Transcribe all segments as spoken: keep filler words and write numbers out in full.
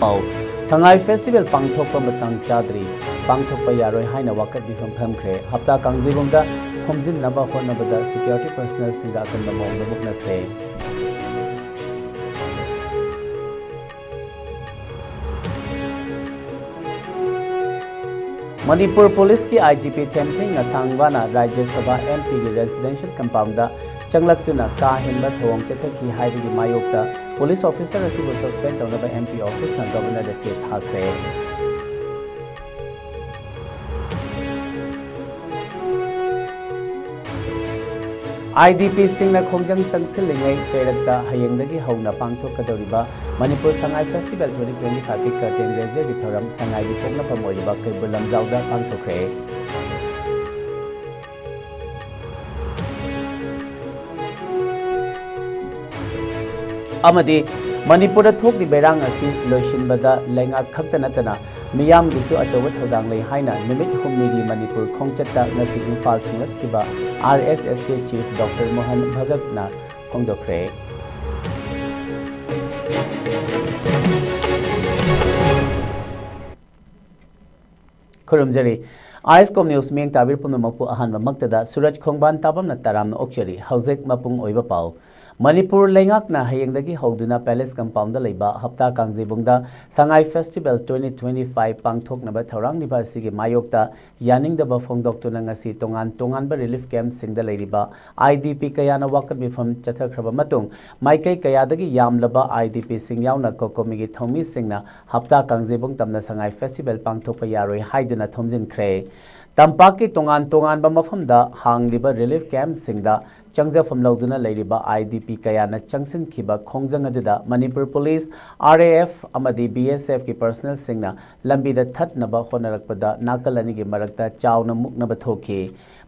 ꯄꯥꯎ꯫ ꯁꯉꯥꯏ ꯐꯦꯁꯇꯤꯚꯦꯜ ꯄꯥꯡꯊꯣꯛꯄ ꯃꯇꯥꯡ ꯆꯥꯗ꯭ꯔꯤ, ꯄꯥꯡꯊꯣꯛꯄ ꯌꯥꯔꯣꯏ ꯍꯥꯏꯅ ꯋꯥꯀꯠ ꯃꯤꯐꯝ ꯐꯝꯈ꯭ꯔꯦ꯫ ꯍꯞꯇꯥ ꯀꯥꯡꯖꯩꯕꯨꯡꯗ ꯊꯣꯝꯖꯤꯟꯅꯕ ꯍꯣꯠꯅꯕꯗ ꯁꯦꯀ꯭ꯌꯨꯔꯤꯇꯤ ꯄꯔꯁꯅꯦꯜꯁꯤꯡꯒ ꯑꯀꯟꯕ ꯃꯑꯣꯡꯗ ꯃꯨꯛꯅꯈ꯭ꯔꯦ꯫ ꯃꯅꯤꯄꯨꯔ ꯄꯨꯂꯤꯁꯀꯤ ꯑꯥꯏ ꯖꯤ ꯄꯤ ꯊꯦꯝꯊꯤꯡ ꯉꯁꯥꯡꯕꯅ ꯔꯥꯖ꯭ꯌ ꯁꯚꯥ ꯑꯦꯝ ꯄꯤꯒꯤ ꯔꯦꯁꯤꯗꯦꯟꯁꯤꯌꯦꯜ ꯀꯝꯄꯥꯎꯟꯗ ꯆꯪꯂꯛꯇꯨꯅ ꯀꯥ ꯍꯦꯟꯕ ꯊꯧꯑꯣꯡ ꯆꯠꯊꯈꯤ ꯍꯥꯏꯕꯒꯤ ꯃꯥꯌꯣꯛꯇ ꯄꯨꯂꯤꯁ ꯑꯣꯐꯤꯁꯔ ꯑꯁꯤꯕꯨ ꯁꯁꯄꯦꯟ ꯇꯧꯅꯕ ꯑꯦꯝ ꯄꯤ ꯑꯣꯐꯤꯁꯅ ꯒꯕꯔꯅꯔꯗ ꯆꯦ ꯊꯥꯈ꯭ꯔꯦ꯫ ꯑꯥꯏ ꯗꯤ ꯄꯤꯁꯤꯡꯅ ꯈꯣꯡꯖꯪ ꯆꯪꯁꯤꯜꯂꯤꯉꯩ ꯆꯩꯔꯛꯇ ꯍꯌꯦꯡꯗꯒꯤ ꯍꯧꯅ ꯄꯥꯡꯊꯣꯛꯀꯗꯧꯔꯤꯕ Manipur Sangai festival twenty twenty-five ꯀꯤ ꯀꯔꯇꯦꯟ ꯔꯦꯖꯔꯒꯤ ꯊꯧꯔꯝ ꯁꯉꯥꯏꯒꯤ ꯄꯣꯛꯅꯐꯝ ꯑꯣꯏꯔꯤꯕ ꯀꯩꯕꯨꯜ ꯂꯝꯖꯥꯎꯗ ꯄꯥꯡꯊꯣꯛꯈ꯭ꯔꯦ꯫ ꯑꯃꯗꯤ ꯃꯅꯤꯄꯨꯔꯗ ꯊꯣꯛꯂꯤꯕ ꯏꯔꯥꯡ ꯑꯁꯤ ꯂꯣꯏꯁꯤꯟꯕꯗ ꯂꯩꯉꯥꯛ ꯈꯛꯇ ꯅꯠꯇꯅ ꯃꯤꯌꯥꯝꯒꯤꯁꯨ ꯑꯆꯧꯕ ꯊꯧꯗꯥꯡ ꯂꯩ ꯍꯥꯏꯅ ꯅꯨꯃꯤꯠ ꯍꯨꯝꯅꯤꯒꯤ ꯃꯅꯤꯄꯨꯔ ꯈꯣꯡꯆꯠꯇ ꯉꯁꯤ ꯏꯝꯐꯥꯜ ꯊꯨꯡꯂꯛꯈꯤꯕ ꯑꯥꯔ ꯑꯦꯁ ꯑꯦꯁ ꯀꯤ ꯆꯤꯐ ꯗꯣꯛꯇꯔ ꯃꯣꯍꯟ ꯚꯒꯠꯅ ꯐꯣꯡꯗꯣꯛꯈ꯭ꯔꯦ꯫ ꯈꯨꯔꯨꯝꯖꯔꯤ꯫ ꯑꯥꯏꯁꯀꯣꯝ ꯅ꯭ꯌꯨꯁ ꯃꯤꯠꯌꯦꯡ ꯇꯥꯕꯤꯔꯤꯕ ꯄꯨꯝꯅꯃꯛꯄꯨ ꯑꯍꯥꯟꯕꯃꯛꯇꯗ ꯁꯨꯔꯖ ꯈꯣꯡꯕꯥꯟ ꯇꯥꯕꯝꯅ ꯇꯔꯥꯝꯅ ꯑꯣꯛꯆꯔꯤ꯫ ꯍꯧꯖꯤꯛ ꯃꯄꯨꯡ ꯑꯣꯏꯕ ꯄꯥꯎ꯫ ꯃꯅꯤꯄꯨꯔ ꯂꯩꯉꯥꯛꯅ ꯍꯌꯦꯡꯗꯒꯤ ꯍꯧꯗꯨꯅ ꯄꯦꯂꯦꯁ ꯀꯝꯄꯥꯎꯟꯗ ꯂꯩꯕ ꯍꯞꯇꯥ ꯀꯥꯡꯖꯩꯕꯨꯡꯗ ꯁꯉꯥꯏ ꯐꯦꯁꯇꯤꯚꯦꯜ twenty twenty-five ꯄꯥꯡꯊꯣꯛꯅꯕ ꯊꯧꯔꯥꯡꯂꯤꯕ ꯑꯁꯤꯒꯤ ꯃꯥꯌꯣꯛꯇ ꯌꯥꯅꯤꯡꯗꯕ ꯐꯣꯡꯗꯣꯛꯇꯨꯅ ꯉꯁꯤ ꯇꯣꯉꯥꯟ ꯇꯣꯉꯥꯟꯕ ꯔꯤꯂꯤꯐ ꯀꯦꯝꯞꯁꯤꯡꯗ ꯂꯩꯔꯤꯕ ꯑꯥꯏ ꯗꯤ ꯄꯤ ꯀꯌꯥꯅ ꯋꯥꯀꯠ ꯃꯤꯐꯝ ꯆꯠꯊꯈ꯭ꯔꯕ ꯃꯇꯨꯡ, ꯃꯥꯏꯀꯩ ꯀꯌꯥꯗꯒꯤ ꯌꯥꯝꯂꯕ ꯑꯥꯏ ꯗꯤ ꯄꯤꯁꯤꯡ ꯌꯥꯎꯅ ꯀꯣꯀꯣꯃꯤꯒꯤ ꯊꯧꯃꯤꯁꯤꯡꯅ ꯍꯞꯇꯥ ꯀꯥꯡꯖꯩꯕꯨꯡ ꯇꯝꯅ ꯁꯉꯥꯏ ꯐꯦꯁꯇꯤꯚꯦꯜ ꯄꯥꯡꯊꯣꯛꯄ ꯌꯥꯔꯣꯏ ꯍꯥꯏꯗꯨꯅ ꯊꯣꯝꯖꯤꯟꯈ꯭ꯔꯦ꯫ ꯇꯝꯄꯥꯛꯀꯤ ꯇꯣꯉꯥꯟ ꯇꯣꯉꯥꯟꯕ ꯃꯐꯝꯗ ꯍꯥꯡꯂꯤꯕ ꯔꯤꯂꯤꯐ ꯀꯦꯝꯞꯁꯤꯡꯗ ꯆꯪꯖꯐꯝ ꯂꯧꯗꯨꯅ ꯂꯩꯔꯤꯕ ꯑꯥꯏ ꯗꯤ ꯄꯤ ꯀꯌꯥꯅ ꯆꯪꯁꯤꯟꯈꯤꯕ ꯈꯣꯡꯖꯪ ꯑꯗꯨꯗ Manipur police, R A F ꯑꯃꯗꯤ ꯕꯤ ꯑꯦꯁ ꯑꯦꯐꯀꯤ ꯄꯔꯁꯅꯦꯜꯁꯤꯡꯅ ꯂꯝꯕꯤꯗ ꯊꯠꯅꯕ ꯍꯣꯠꯅꯔꯛꯄꯗ ꯅꯥꯀꯜ ꯑꯅꯤꯒꯤ ꯃꯔꯛꯇ ꯆꯥꯎꯅ ꯃꯨꯛꯅꯕ ꯊꯣꯛꯈꯤ꯫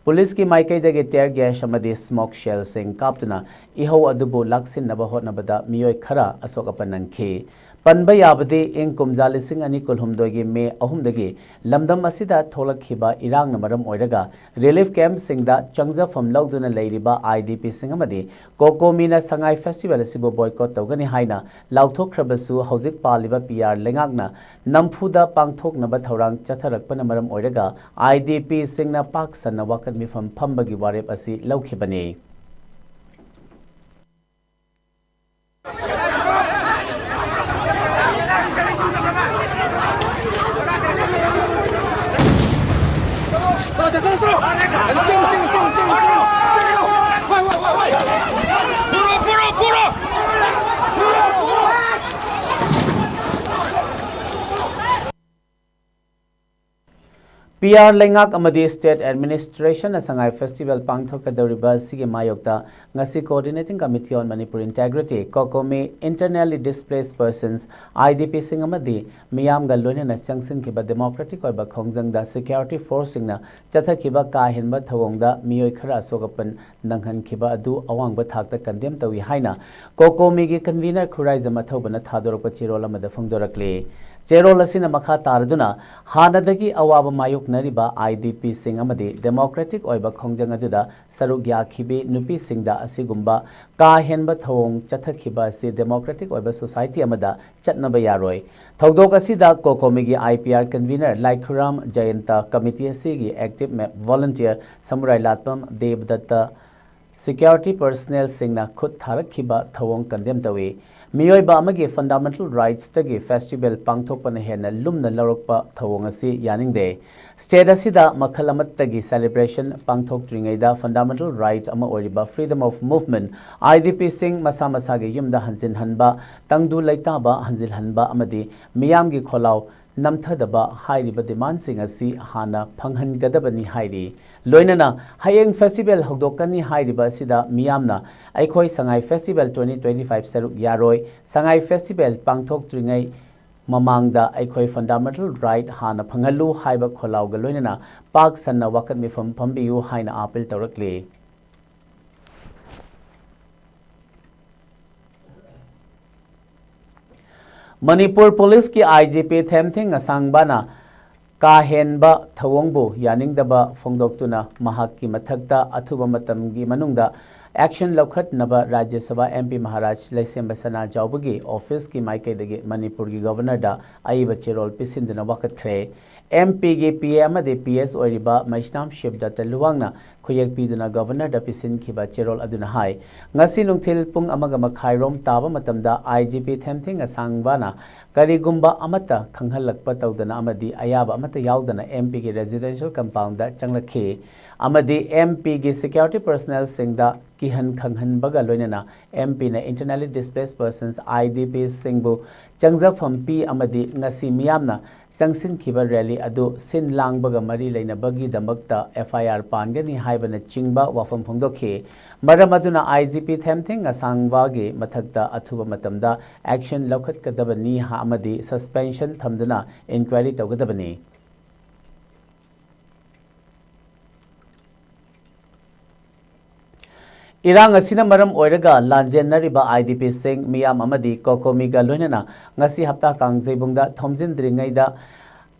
ꯄꯨꯂꯤꯁꯀꯤ ꯃꯥꯏꯀꯩꯗꯒꯤ ꯇꯤꯌꯔ ꯒ꯭ꯌꯥꯁ ꯑꯃꯗꯤ ꯁ꯭ꯃꯣꯛ ꯁꯦꯜꯁꯤꯡ ꯀꯥꯞꯇꯨꯅ ꯏꯍꯧ ꯑꯗꯨꯕꯨ ꯂꯥꯛꯁꯤꯟꯅꯕ ꯍꯣꯠꯅꯕꯗ ꯃꯤꯑꯣꯏ ꯈꯔ ꯑꯁꯣꯛ ꯑꯄꯟ ꯅꯪꯈꯤ꯫ ꯄꯟꯕ ꯌꯥꯕꯗꯤ, ꯏꯪ ꯀꯨꯝꯖꯥ ꯂꯤꯁꯤꯡ ꯑꯅꯤ ꯀꯨꯟꯍꯨꯝꯗꯣꯏꯒꯤ ꯃꯦ ꯑꯍꯨꯝꯗꯒꯤ ꯂꯝꯗꯝ ꯑꯁꯤꯗ ꯊꯣꯛꯂꯛꯈꯤꯕ ꯏꯔꯥꯡꯅ ꯃꯔꯝ ꯑꯣꯏꯔꯒ ꯔꯤꯂꯤꯐ ꯀꯦꯝꯞꯁꯤꯡꯗ ꯆꯪꯖꯐꯝ ꯂꯧꯗꯨꯅ ꯂꯩꯔꯤꯕ IDPꯁꯤꯡ ꯑꯃꯗꯤ ꯀꯣꯀꯣꯃꯤꯅ ꯁꯉꯥꯏ ꯐꯦꯁꯇꯤꯚꯦꯜ ꯑꯁꯤꯕꯨ ꯕꯣꯏꯀꯣꯠ ꯇꯧꯒꯅꯤ ꯍꯥꯏꯅ ꯂꯥꯎꯊꯣꯛꯈ꯭ꯔꯕꯁꯨ, ꯍꯧꯖꯤꯛ ꯄꯥꯜꯂꯤꯕ PR ꯂꯩꯉꯥꯛꯅ ꯅꯝꯐꯨꯗ ꯄꯥꯡꯊꯣꯛꯅꯕ ꯊꯧꯔꯥꯡ ꯆꯠꯊꯔꯛꯄꯅ ꯃꯔꯝ ꯑꯣꯏꯔꯒ IDPꯁꯤꯡꯅ ꯄꯥꯛ ꯁꯟꯅ ꯋꯥꯀꯠ ꯃꯤꯐꯝ ꯐꯝꯕꯒꯤ ꯋꯥꯔꯦꯞ ꯑꯁꯤ ꯂꯧꯈꯤꯕꯅꯤ꯫ PR ꯂꯩꯉꯥꯛ ꯑꯃꯗꯤ State Administrationꯅ ꯁꯉꯥꯏ ꯐꯦꯁꯇꯤꯚꯦꯜ ꯄꯥꯡꯊꯣꯛꯀꯗꯧꯔꯤꯕ ꯑꯁꯤꯒꯤ ꯃꯥꯌꯣꯛꯇ ꯉꯁꯤ Coordinating Committee on Manipur Integrity, COCOMI, Internally Displaced Persons, IDPꯁꯤꯡ ꯑꯃꯗꯤ ꯃꯤꯌꯥꯝꯒ ꯂꯣꯏꯅꯅ ꯆꯪꯁꯤꯟꯈꯤꯕ ꯗꯦꯃꯣꯀ꯭ꯔꯦꯇꯤꯛ ꯑꯣꯏꯕ ꯈꯣꯡꯖꯪꯗ ꯁꯦꯀ꯭ꯌꯨꯔꯤꯇꯤ ꯐꯣꯔꯁꯁꯤꯡꯅ ꯆꯠꯊꯈꯤꯕ ꯀꯥ ꯍꯦꯟꯕ ꯊꯧꯑꯣꯡꯗ ꯃꯤꯑꯣꯏ ꯈꯔ ꯑꯁꯣꯛ ꯑꯄꯟ ꯅꯪꯍꯟꯈꯤꯕ ꯑꯗꯨ ꯑꯋꯥꯡꯕ ꯊꯥꯛꯇ ꯀꯟꯗꯦꯝ ꯇꯧꯏ ꯍꯥꯏꯅ COCOMIꯒꯤ ꯀꯟꯚꯤꯅꯔ ꯈꯨꯔꯥꯏꯖꯝ ꯑꯊꯧꯕꯅ ꯊꯥꯗꯣꯔꯛꯄ ꯆꯦꯔꯣꯜ ꯑꯃꯗ ꯐꯣꯡꯗꯣꯔꯛꯂꯤ꯫ ꯆꯦꯔꯣꯜ ꯑꯁꯤꯅ ꯃꯈꯥ ꯇꯥꯔꯗꯨꯅ, ꯍꯥꯟꯅꯗꯒꯤ ꯑꯋꯥꯕ ꯃꯥꯌꯣꯛꯅꯔꯤꯕ IDPꯁꯤꯡ ꯑꯃꯗꯤ ꯗꯦꯃꯣꯀ꯭ꯔꯦꯇꯤꯛ ꯑꯣꯏꯕ ꯈꯣꯡꯖꯪ ꯑꯗꯨꯗ ꯁꯔꯨꯛ ꯌꯥꯈꯤꯕꯤ ꯅꯨꯄꯤꯁꯤꯡꯗ ꯑꯁꯤꯒꯨꯝꯕ ꯀꯥ ꯍꯦꯟꯕ ꯊꯧꯑꯣꯡ ꯆꯠꯊꯈꯤꯕ ꯑꯁꯤ ꯗꯦꯃꯣꯀ꯭ꯔꯦꯇꯤꯛ ꯑꯣꯏꯕ ꯁꯣꯁꯥꯏꯇꯤ ꯑꯃꯗ ꯆꯠꯅꯕ ꯌꯥꯔꯣꯏ꯫ ꯊꯧꯗꯣꯛ ꯑꯁꯤꯗ COCOMIꯒꯤ IPR ꯀꯟꯚꯤꯅꯔ ꯂꯥꯏꯈꯨꯔꯥꯝ ꯖꯌꯟꯇ, ꯀꯃꯤꯇꯤ ꯑꯁꯤꯒꯤ ꯑꯦꯛꯇꯤꯚ ꯃꯦ-, ꯚꯣꯂꯨꯟꯇꯤꯌꯔ ꯁꯃꯨꯔꯥꯏ ꯂꯥꯠꯄꯝ ꯗꯦꯕꯗꯠꯇ, ꯁꯦꯀ꯭ꯌꯨꯔꯤꯇꯤ ꯄꯔꯁꯅꯦꯜꯁꯤꯡꯅ ꯈꯨꯠ ꯊꯥꯔꯛꯈꯤꯕ ꯊꯧꯑꯣꯡ ꯀꯟꯗꯦꯝ ꯇꯧꯏ꯫ ꯃꯤꯑꯣꯏꯕ ꯑꯃꯒꯤ ꯐꯟꯗꯥꯃꯦꯟꯇꯦꯜ ꯔꯥꯏꯠꯁꯇꯒꯤ ꯐꯦꯁꯇꯤꯚꯦꯜ ꯄꯥꯡꯊꯣꯛꯄꯅ ꯍꯦꯟꯅ ꯂꯨꯝꯅ ꯂꯧꯔꯛꯄ ꯊꯧꯑꯣꯡ ꯑꯁꯤ ꯌꯥꯅꯤꯡꯗꯦ꯫ ꯁ꯭ꯇꯦꯠ ꯑꯁꯤꯗ ꯃꯈꯜ ꯑꯃꯠꯇꯒꯤ ꯁꯦꯂꯦꯕ꯭ꯔꯦꯁꯟ ꯄꯥꯡꯊꯣꯛꯇ꯭ꯔꯤꯉꯩꯗ ꯐꯟꯗꯥꯃꯦꯟꯇꯦꯜ ꯔꯥꯏꯠ ꯑꯃ ꯑꯣꯏꯔꯤꯕ freedom of movement, IDPꯁꯤꯡ ꯃꯁꯥ ꯃꯁꯥꯒꯤ ꯌꯨꯝꯗ ꯍꯟꯖꯤꯟꯍꯟꯕ, ꯇꯪꯗꯨ ꯂꯩꯇꯥꯕ ꯍꯟꯖꯤꯜꯍꯟꯕ ꯑꯃꯗꯤ ꯃꯤꯌꯥꯝꯒꯤ ꯈꯣꯜꯂꯥꯎ ꯅꯝꯊꯗꯕ ꯍꯥꯏꯔꯤꯕ ꯗꯤꯃꯥꯟꯁꯤꯡ ꯑꯁꯤ ꯍꯥꯟꯅ ꯐꯪꯍꯟꯒꯗꯕꯅꯤ ꯍꯥꯏꯔꯤ꯫ ꯂꯣꯏꯅꯅ ꯍꯌꯦꯡ ꯐꯦꯁꯇꯤꯚꯦꯜ ꯍꯧꯗꯣꯛꯀꯅꯤ ꯍꯥꯏꯔꯤꯕ ꯑꯁꯤꯗ ꯃꯤꯌꯥꯝꯅ ꯑꯩꯈꯣꯏ ꯁꯉꯥꯏ ꯐꯦꯁꯇꯤꯚꯦꯜ twenty twenty-five ꯁꯔꯨꯛ ꯌꯥꯔꯣꯏ, ꯁꯉꯥꯏ ꯐꯦꯁꯇꯤꯚꯦꯜ ꯄꯥꯡꯊꯣꯛꯇ꯭ꯔꯤꯉꯩ ꯃꯃꯥꯡꯗ ꯑꯩꯈꯣꯏ ꯐꯟꯗꯥꯃꯦꯟꯇꯦꯜ ꯔꯥꯏꯠ ꯍꯥꯟꯅ ꯐꯪꯍꯜꯂꯨ ꯍꯥꯏꯕ ꯈꯣꯜꯂꯥꯎꯒ ꯂꯣꯏꯅꯅ ꯄꯥꯛ ꯁꯟꯅ ꯋꯥꯀꯠ ꯃꯤꯐꯝ ꯐꯝꯕꯤꯌꯨ ꯍꯥꯏꯅ ꯑꯥꯄꯤꯜ ꯇꯧꯔꯛꯂꯤ꯫ ꯃꯅꯤꯄꯨꯔ ꯄꯨꯂꯤꯁꯀꯤ ꯑꯥꯏ ꯖꯤ ꯄꯤ ꯊꯦꯝꯊꯤꯡ ꯑꯁꯥꯡꯕꯅ ꯀꯥ ꯍꯦꯟꯕ ꯊꯧꯑꯣꯡꯕꯨ ꯌꯥꯅꯤꯡꯗꯕ ꯐꯣꯡꯗꯣꯛꯇꯨꯅ ꯃꯍꯥꯛꯀꯤ ꯃꯊꯛꯇ ꯑꯊꯨꯕ ꯃꯇꯝꯒꯤ ꯃꯅꯨꯡꯗ action ꯂꯧꯈꯠꯅꯕ ꯔꯥꯖ꯭ꯌ ꯁꯚꯥ M P ꯃꯍꯥꯔꯥꯖ ꯂꯩꯁꯦꯝꯕ ꯁꯅꯥꯖꯥꯎꯕꯒꯤ office ꯀꯤ ꯃꯥꯏꯀꯩꯗꯒꯤ ꯃꯅꯤꯄꯨꯔꯒꯤ Governor ꯗ ꯑꯏꯕ ꯆꯦꯔꯣꯜ ꯄꯤꯁꯤꯟꯗꯨꯅ ꯋꯥꯀꯠꯈ꯭ꯔꯦ꯫ M P ꯒꯤ P A ꯑꯃꯗꯤ P S ꯑꯣꯏꯔꯤꯕ ꯃꯩꯁꯅꯥꯝ ꯁꯤꯕꯗꯠꯇ ꯂꯨꯋꯥꯡꯅ ꯈꯨꯌꯦꯛ ꯄꯤꯗꯨꯅ Governor ꯗ ꯄꯤꯁꯤꯟꯈꯤꯕ ꯆꯦꯔꯣꯜ ꯑꯗꯨꯅ ꯍꯥꯏ, ꯉꯁꯤ ꯅꯨꯡꯊꯤꯜ ꯄꯨꯡ ꯑꯃꯒ ꯃꯈꯥꯏꯔꯣꯝ ꯇꯥꯕ ꯃꯇꯝꯗ ꯑꯥꯏ ꯖꯤ ꯄꯤ ꯊꯦꯝꯊꯤꯡ ꯑꯁꯥꯡꯕꯅ ꯀꯔꯤꯒꯨꯝꯕ ꯑꯃꯠꯇ ꯈꯪꯍꯜꯂꯛꯄ ꯇꯧꯗꯅ ꯑꯃꯗꯤ ꯑꯌꯥꯕ ꯑꯃꯠꯇ ꯌꯥꯎꯗꯅ M P ꯒꯤ residential compound ꯗ ꯆꯪꯂꯛꯈꯤ ꯑꯃꯗꯤ M P ꯒꯤ security personnel ꯁꯤꯡꯗ ꯀꯤꯍꯟ ꯈꯪꯍꯟꯕꯒ ꯂꯣꯏꯅꯅ M P ꯅ internally displaced persons, I D P ꯁꯤꯡꯕꯨ ꯆꯪꯖꯐꯝ ꯄꯤ ꯑꯃꯗꯤ ꯉꯁꯤ ꯃꯤꯌꯥꯝꯅ ꯆꯪꯁꯤꯟꯈꯤꯕ rally ꯑꯗꯨ ꯁꯤꯟ ꯂꯥꯡꯕꯒ ꯃꯔꯤ ꯂꯩꯅꯕꯒꯤꯗꯃꯛꯇ F I R ꯄꯥꯟꯒꯅꯤ ꯍꯥꯏꯕꯅꯆꯤꯡꯕ ꯋꯥꯐꯝ ꯐꯣꯡꯗꯣꯛꯈꯤ꯫ ꯃꯔꯝ ꯑꯗꯨꯅ ꯑꯥꯏ ꯖꯤ ꯄꯤ ꯊꯦꯝꯊꯤꯡ ꯑꯁꯥꯡꯕꯒꯤ ꯃꯊꯛꯇ ꯑꯊꯨꯕ ꯃꯇꯝꯗ action ꯂꯧꯈꯠꯀꯗꯕꯅꯤ ꯑꯃꯗꯤ suspension ꯊꯝꯗꯨꯅ inquiry ꯇꯧꯒꯗꯕꯅꯤ꯫ ꯏꯔꯥꯡ ꯑꯁꯤꯅ ꯃꯔꯝ ꯑꯣꯏꯔꯒ ꯂꯥꯟꯖꯦꯟꯅꯔꯤꯕ I D P ꯁꯤꯡ, ꯃꯤꯌꯥꯝ ꯑꯃꯗꯤ COCOMI ꯒ ꯂꯣꯏꯅꯅ ꯉꯁꯤ ꯍꯞꯇꯥ ꯀꯥꯡꯖꯩꯕꯨꯡꯗ ꯊꯣꯝꯖꯤꯟꯗ꯭ꯔꯤꯉꯩꯗ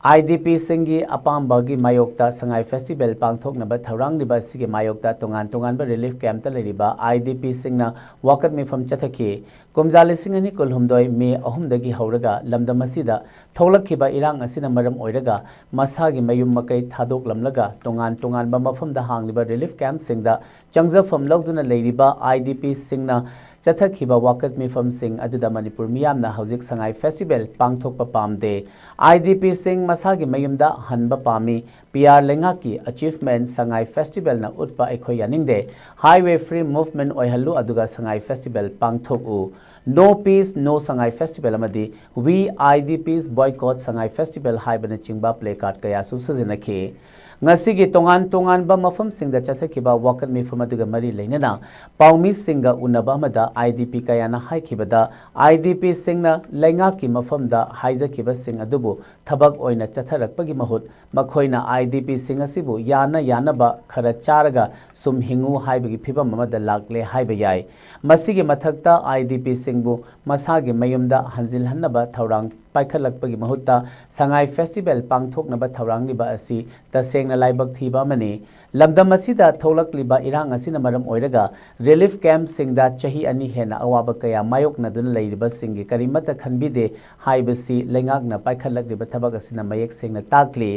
I D P ꯁꯤꯡꯒꯤ ꯑꯄꯥꯝꯕꯒꯤ ꯃꯥꯌꯣꯛꯇ ꯁꯉꯥꯏ festival ꯄꯥꯡꯊꯣꯛꯅꯕ ꯊꯧꯔꯥꯡꯂꯤꯕ ꯑꯁꯤꯒꯤ ꯃꯥꯌꯣꯛꯇ ꯇꯣꯉꯥꯟ ꯇꯣꯉꯥꯟꯕ relief camp ꯇ ꯂꯩꯔꯤꯕ I D P ꯁꯤꯡꯅ ꯋꯥꯀꯠ ꯃꯤꯐꯝ ꯆꯠꯊꯈꯤ꯫ ꯀꯨꯝꯖꯥ ꯂꯤꯁꯤꯡ ꯑꯅꯤ ꯀꯨꯟꯍꯨꯝꯗꯣꯏ May ꯑꯍꯨꯝꯗꯒꯤ ꯍꯧꯔꯒ ꯂꯝꯗꯝ ꯑꯁꯤꯗ ꯊꯣꯛꯂꯛꯈꯤꯕ ꯏꯔꯥꯡ ꯑꯁꯤꯅ ꯃꯔꯝ ꯑꯣꯏꯔꯒ ꯃꯁꯥꯒꯤ ꯃꯌꯨꯝ ꯃꯀꯩ ꯊꯥꯗꯣꯛꯂꯝꯂꯒ ꯇꯣꯉꯥꯟ ꯇꯣꯉꯥꯟꯕ ꯃꯐꯝꯗ ꯍꯥꯡꯂꯤꯕ relief camp ꯁꯤꯡꯗ ꯆꯪꯖꯐꯝ ꯂꯧꯗꯨꯅ ꯂꯩꯔꯤꯕ I D P ꯁꯤꯡꯅ ꯆꯠꯊꯈꯤꯕ ꯋꯥꯀꯠ ꯃꯤꯐꯝꯁꯤꯡ ꯑꯗꯨꯗ ꯃꯅꯤꯄꯨꯔ ꯃꯤꯌꯥꯝꯅ ꯍꯧꯖꯤꯛ ꯁꯉꯥꯏ festival ꯄꯥꯡꯊꯣꯛꯄ ꯄꯥꯝꯗꯦ꯫ I D P ꯁꯤꯡ ꯃꯁꯥꯒꯤ ꯃꯌꯨꯝꯗ ꯍꯟꯕ ꯄꯥꯝꯃꯤ꯫ P R ꯂꯩꯉꯥꯛꯀꯤ achievement ꯁꯉꯥꯏ festival ꯅ ꯎꯠꯄ ꯑꯩꯈꯣꯏ ꯌꯥꯅꯤꯡꯗꯦ꯫ Highway free movement ꯑꯣꯏꯍꯜꯂꯨ ꯑꯗꯨꯒ ꯁꯉꯥꯏ festival ꯄꯥꯡꯊꯣꯛꯎ꯫ No peace, no ꯁꯉꯥꯏ festival ꯑꯃꯗꯤ We I D Ps boycott Sangai festival ꯍꯥꯏꯕꯅꯆꯤꯡꯕ placard ꯀꯌꯥꯁꯨ ꯁꯤꯖꯤꯟꯅꯈꯤ꯫ ꯉꯁꯤꯒꯤ ꯇꯣꯉꯥꯟ ꯇꯣꯉꯥꯟꯕ ꯃꯐꯝꯁꯤꯡꯗ ꯆꯠꯊꯈꯤꯕ ꯋꯥꯀꯠ ꯃꯤꯐꯝ ꯑꯗꯨꯒ ꯃꯔꯤ ꯂꯩꯅꯅ ꯄꯥꯎꯃꯤꯁꯤꯡꯒ ꯎꯅꯕ ꯑꯃꯗ IDP ꯀꯌꯥꯅ ꯍꯥꯏꯈꯤꯕꯗ, IDPꯁꯤꯡꯅ ꯂꯩꯉꯥꯛꯀꯤ ꯃꯐꯝꯗ ꯍꯥꯏꯖꯈꯤꯕꯁꯤꯡ ꯑꯗꯨꯕꯨ ꯊꯕꯛ ꯑꯣꯏꯅ ꯆꯠꯊꯔꯛꯄꯒꯤ ꯃꯍꯨꯠ, ꯃꯈꯣꯏꯅ IDPꯁꯤꯡ ꯑꯁꯤꯕꯨ ꯌꯥꯅ ꯌꯥꯅꯕ ꯈꯔ ꯆꯥꯔꯒ ꯁꯨꯝ ꯍꯤꯡꯉꯨ ꯍꯥꯏꯕꯒꯤ ꯐꯤꯚꯝ ꯑꯃꯗ ꯂꯥꯛꯂꯦ ꯍꯥꯏꯕ ꯌꯥꯏ꯫ ꯃꯁꯤꯒꯤ ꯃꯊꯛꯇ, IDPꯁꯤꯡꯕꯨ ꯃꯁꯥꯒꯤ ꯃꯌꯨꯝꯗ ꯍꯟꯖꯤꯜꯍꯟꯅꯕ ꯊꯧꯔꯥꯡ ꯄꯥꯏꯈꯠꯂꯛꯄꯒꯤ ꯃꯍꯨꯠꯇ, ꯁꯉꯥꯏ ꯐꯦꯁꯇꯤꯚꯦꯜ ꯄꯥꯡꯊꯣꯛꯅꯕ ꯊꯧꯔꯥꯡꯂꯤꯕ ꯑꯁꯤ ꯇꯁꯦꯡꯅ ꯂꯥꯏꯕꯛ ꯊꯤꯕ ꯑꯃꯅꯤ꯫ ꯂꯝꯗꯝ ꯑꯁꯤꯗ ꯊꯣꯛꯂꯛꯂꯤꯕ ꯏꯔꯥꯡ ꯑꯁꯤꯅ ꯃꯔꯝ ꯑꯣꯏꯔꯒ ꯔꯤꯂꯤꯐ ꯀꯦꯝꯞꯁꯤꯡꯗ ꯆꯍꯤ ꯑꯅꯤ ꯍꯦꯟꯅ ꯑꯋꯥꯕ ꯀꯌꯥ ꯃꯥꯌꯣꯛꯅꯗꯨꯅ ꯂꯩꯔꯤꯕꯁꯤꯡꯒꯤ ꯀꯔꯤꯃꯠꯇ ꯈꯟꯕꯤꯗꯦ ꯍꯥꯏꯕꯁꯤ ꯂꯩꯉꯥꯛꯅ ꯄꯥꯏꯈꯠꯂꯛꯂꯤꯕ ꯊꯕꯛ ꯑꯁꯤꯅ ꯃꯌꯦꯛ ꯁꯦꯡꯅ ꯇꯥꯛꯂꯤ꯫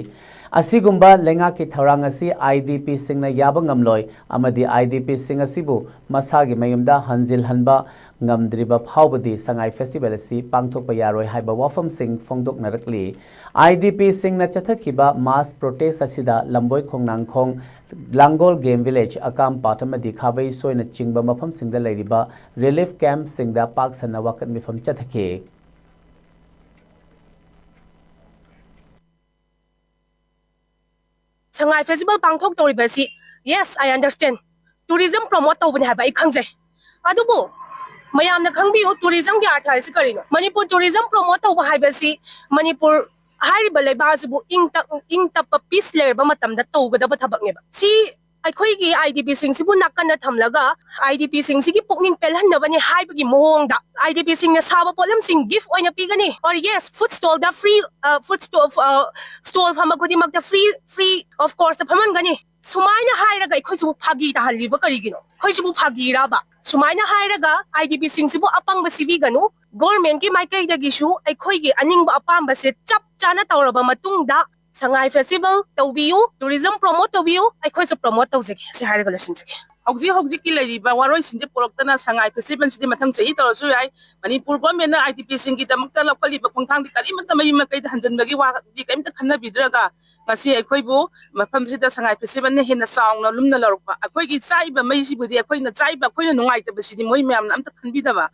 ꯑꯁꯤꯒꯨꯝꯕ ꯂꯩꯉꯥꯛꯀꯤ ꯊꯧꯔꯥꯡ ꯑꯁꯤ IDPꯁꯤꯡꯅ ꯌꯥꯕ ꯉꯝꯂꯣꯏ ꯑꯃꯗꯤ IDPꯁꯤꯡ ꯑꯁꯤꯕꯨ ꯃꯁꯥꯒꯤ ꯃꯌꯨꯝꯗ ꯍꯟꯖꯤꯜꯍꯟꯕ ꯉꯝꯗ꯭ꯔꯤꯕ ꯐꯥꯎꯕꯗꯤ ꯁꯉꯥꯏ ꯐꯦꯁꯇꯤꯚꯦꯜ ꯑꯁꯤ ꯄꯥꯡꯊꯣꯛꯄ ꯌꯥꯔꯣꯏ ꯍꯥꯏꯕ ꯋꯥꯐꯝꯁꯤꯡ ꯐꯣꯡꯗꯣꯛꯅꯔꯛꯂꯤ꯫ IDPꯁꯤꯡꯅ ꯆꯠꯊꯈꯤꯕ ꯃꯥꯁ ꯄ꯭ꯔꯣꯇꯦꯁ ꯑꯁꯤꯗ ꯂꯝꯕꯣꯏ ꯈꯣꯡꯅꯥꯡꯈꯣꯡ, ꯂꯥꯡꯒꯣꯜ ꯒꯦꯝ ꯚꯤꯂꯦꯖ, ꯑꯀꯥꯝꯄꯥꯠ ꯑꯃꯗꯤ ꯈꯥꯕꯩ ꯁꯣꯏꯅꯆꯤꯡꯕ ꯃꯐꯝꯁꯤꯡꯗ ꯂꯩꯔꯤꯕ ꯔꯤꯂꯤꯐ ꯀꯦꯝꯞꯁꯤꯡꯗ ꯄꯥꯛ ꯁꯟꯅ ꯋꯥꯀꯠ ꯃꯤꯐꯝ ꯆꯠꯊꯈꯤ꯫ ꯁꯉꯥꯏ festival ꯄꯥꯡꯊꯣꯛꯇꯧꯔꯤꯕꯁꯤ, yes, I understand, tourism promote ꯇꯧꯕꯅꯤ ꯍꯥꯏꯕ ꯑꯩ ꯈꯪꯖꯩ꯫ ꯑꯗꯨꯕꯨ ꯃꯌꯥꯝꯅ ꯈꯪꯕꯤꯌꯨ, tourismꯒꯤ ꯑꯥꯔꯊ ꯍꯥꯏꯁꯤ ꯀꯔꯤꯅꯣ? ꯃꯅꯤꯄꯨꯔ tourism promote ꯇꯧꯕ ꯍꯥꯏꯕꯁꯤ ꯃꯅꯤꯄꯨꯔ ꯍꯥꯏꯔꯤꯕ ꯂꯩꯕꯥꯛ ꯑꯁꯤꯕꯨ ꯏꯪ ꯇꯞ-, ꯏꯪ ꯇꯞꯄ, peace ꯂꯩꯔꯕ ꯃꯇꯝꯗ ꯇꯧꯒꯗꯕ ꯊꯕꯛꯅꯦꯕ꯫ ꯁꯤ ꯑꯩꯈꯣꯏꯒꯤ IDPꯁꯤꯡꯁꯤꯕꯨ ꯅꯥꯀꯟꯗ ꯊꯝꯂꯒ IDPꯁꯤꯡꯁꯤꯒꯤ ꯄꯨꯛꯅꯤꯡ ꯄꯦꯜꯍꯟꯅꯕꯅꯤ ꯍꯥꯏꯕꯒꯤ ꯃꯑꯣꯡꯗ IDPꯁꯤꯡꯅ ꯁꯥꯕ ꯄꯣꯠꯂꯝꯁꯤꯡ gift ꯑꯣꯏꯅ ꯄꯤꯒꯅꯤ, or yes, food stallꯗ free, ꯑ, food stall, ꯑ, stall ꯐꯝꯕ ꯈꯨꯗꯤꯡꯃꯛꯇ free, free of cost ꯐꯝꯍꯟꯒꯅꯤ꯫ ꯁꯨꯃꯥꯏꯅ ꯍꯥꯏꯔꯒ ꯑꯩꯈꯣꯏꯁꯤꯕꯨ ꯐꯥꯒꯤ ꯇꯥꯍꯜꯂꯤꯕ ꯀꯔꯤꯒꯤꯅꯣ? ꯑꯩꯈꯣꯏꯁꯤꯕꯨ ꯐꯥꯒꯤꯔꯕ? ꯁꯨꯃꯥꯏꯅ ꯍꯥꯏꯔꯒ IDPꯁꯤꯡꯁꯤꯕꯨ ꯑꯄꯪꯕ ꯁꯤꯕꯤꯒꯅꯨ꯫ Governmentꯀꯤ ꯃꯥꯏꯀꯩꯗꯒꯤꯁꯨ ꯑꯩꯈꯣꯏꯒꯤ ꯑꯅꯤꯡꯕ ꯑꯄꯥꯝꯕꯁꯦ ꯆꯞ ꯆꯥꯅ ꯇꯧꯔꯕ ꯃꯇꯨꯡꯗ ꯁꯉꯥꯏ ꯐꯦꯁꯇꯤꯚꯦꯜ ꯇꯧꯕꯤꯌꯨ, tourism promote ꯇꯧꯕꯤꯌꯨ, ꯑꯩꯈꯣꯏꯁꯨ promote ꯇꯧꯖꯒꯦ꯫ ꯁꯤ ꯍꯥꯏꯔꯒ ꯂꯣꯏꯁꯤꯟꯖꯒꯦ꯫ ꯍꯧꯖꯤꯛ ꯍꯧꯖꯤꯛꯀꯤ ꯂꯩꯔꯤꯕ ꯋꯥꯔꯣꯏꯁꯤꯟꯁꯦ ꯄꯨꯔꯛꯇꯅ ꯁꯉꯥꯏ ꯐꯦꯁꯇꯤꯚꯦꯜꯁꯤꯗꯤ ꯃꯊꯪ ꯆꯍꯤ ꯇꯧꯔꯁꯨ ꯌꯥꯏ꯫ ꯃꯅꯤꯄꯨꯔ ꯒꯣꯔꯃꯦꯟꯅ IDPꯁꯤꯡꯒꯤꯗꯃꯛꯇ ꯂꯧꯈꯠꯂꯤꯕ ꯈꯣꯡꯊꯥꯡꯗꯤ ꯀꯔꯤꯃꯠꯇ ꯃꯌꯨꯝ ꯃꯀꯩꯗ ꯍꯟꯖꯤꯟꯕꯒꯤ ꯋꯥꯗꯤ ꯀꯔꯤꯝꯇ ꯈꯟꯅꯕꯤꯗ꯭ꯔꯒ ꯉꯁꯤ ꯑꯩꯈꯣꯏꯕꯨ ꯃꯐꯝꯁꯤꯗ ꯁꯉꯥꯏ ꯐꯦꯁꯇꯤꯚꯦꯜꯅ ꯍꯦꯟꯅ ꯆꯥꯎꯅ ꯂꯨꯝꯅ ꯂꯧꯔꯛꯄ꯫ ꯑꯩꯈꯣꯏꯒꯤ ꯆꯥꯛꯏꯕ ꯃꯩꯁꯤꯕꯨꯗꯤ ꯑꯩꯈꯣꯏꯅ ꯆꯥꯛꯏꯕ ꯑꯩꯈꯣꯏꯅ ꯅꯨꯡꯉꯥꯏꯇꯕꯁꯤꯗꯤ ꯃꯣꯏ ꯃꯌꯥꯝꯅ ꯑꯝꯇ ꯈꯟꯕꯤꯗꯕ꯫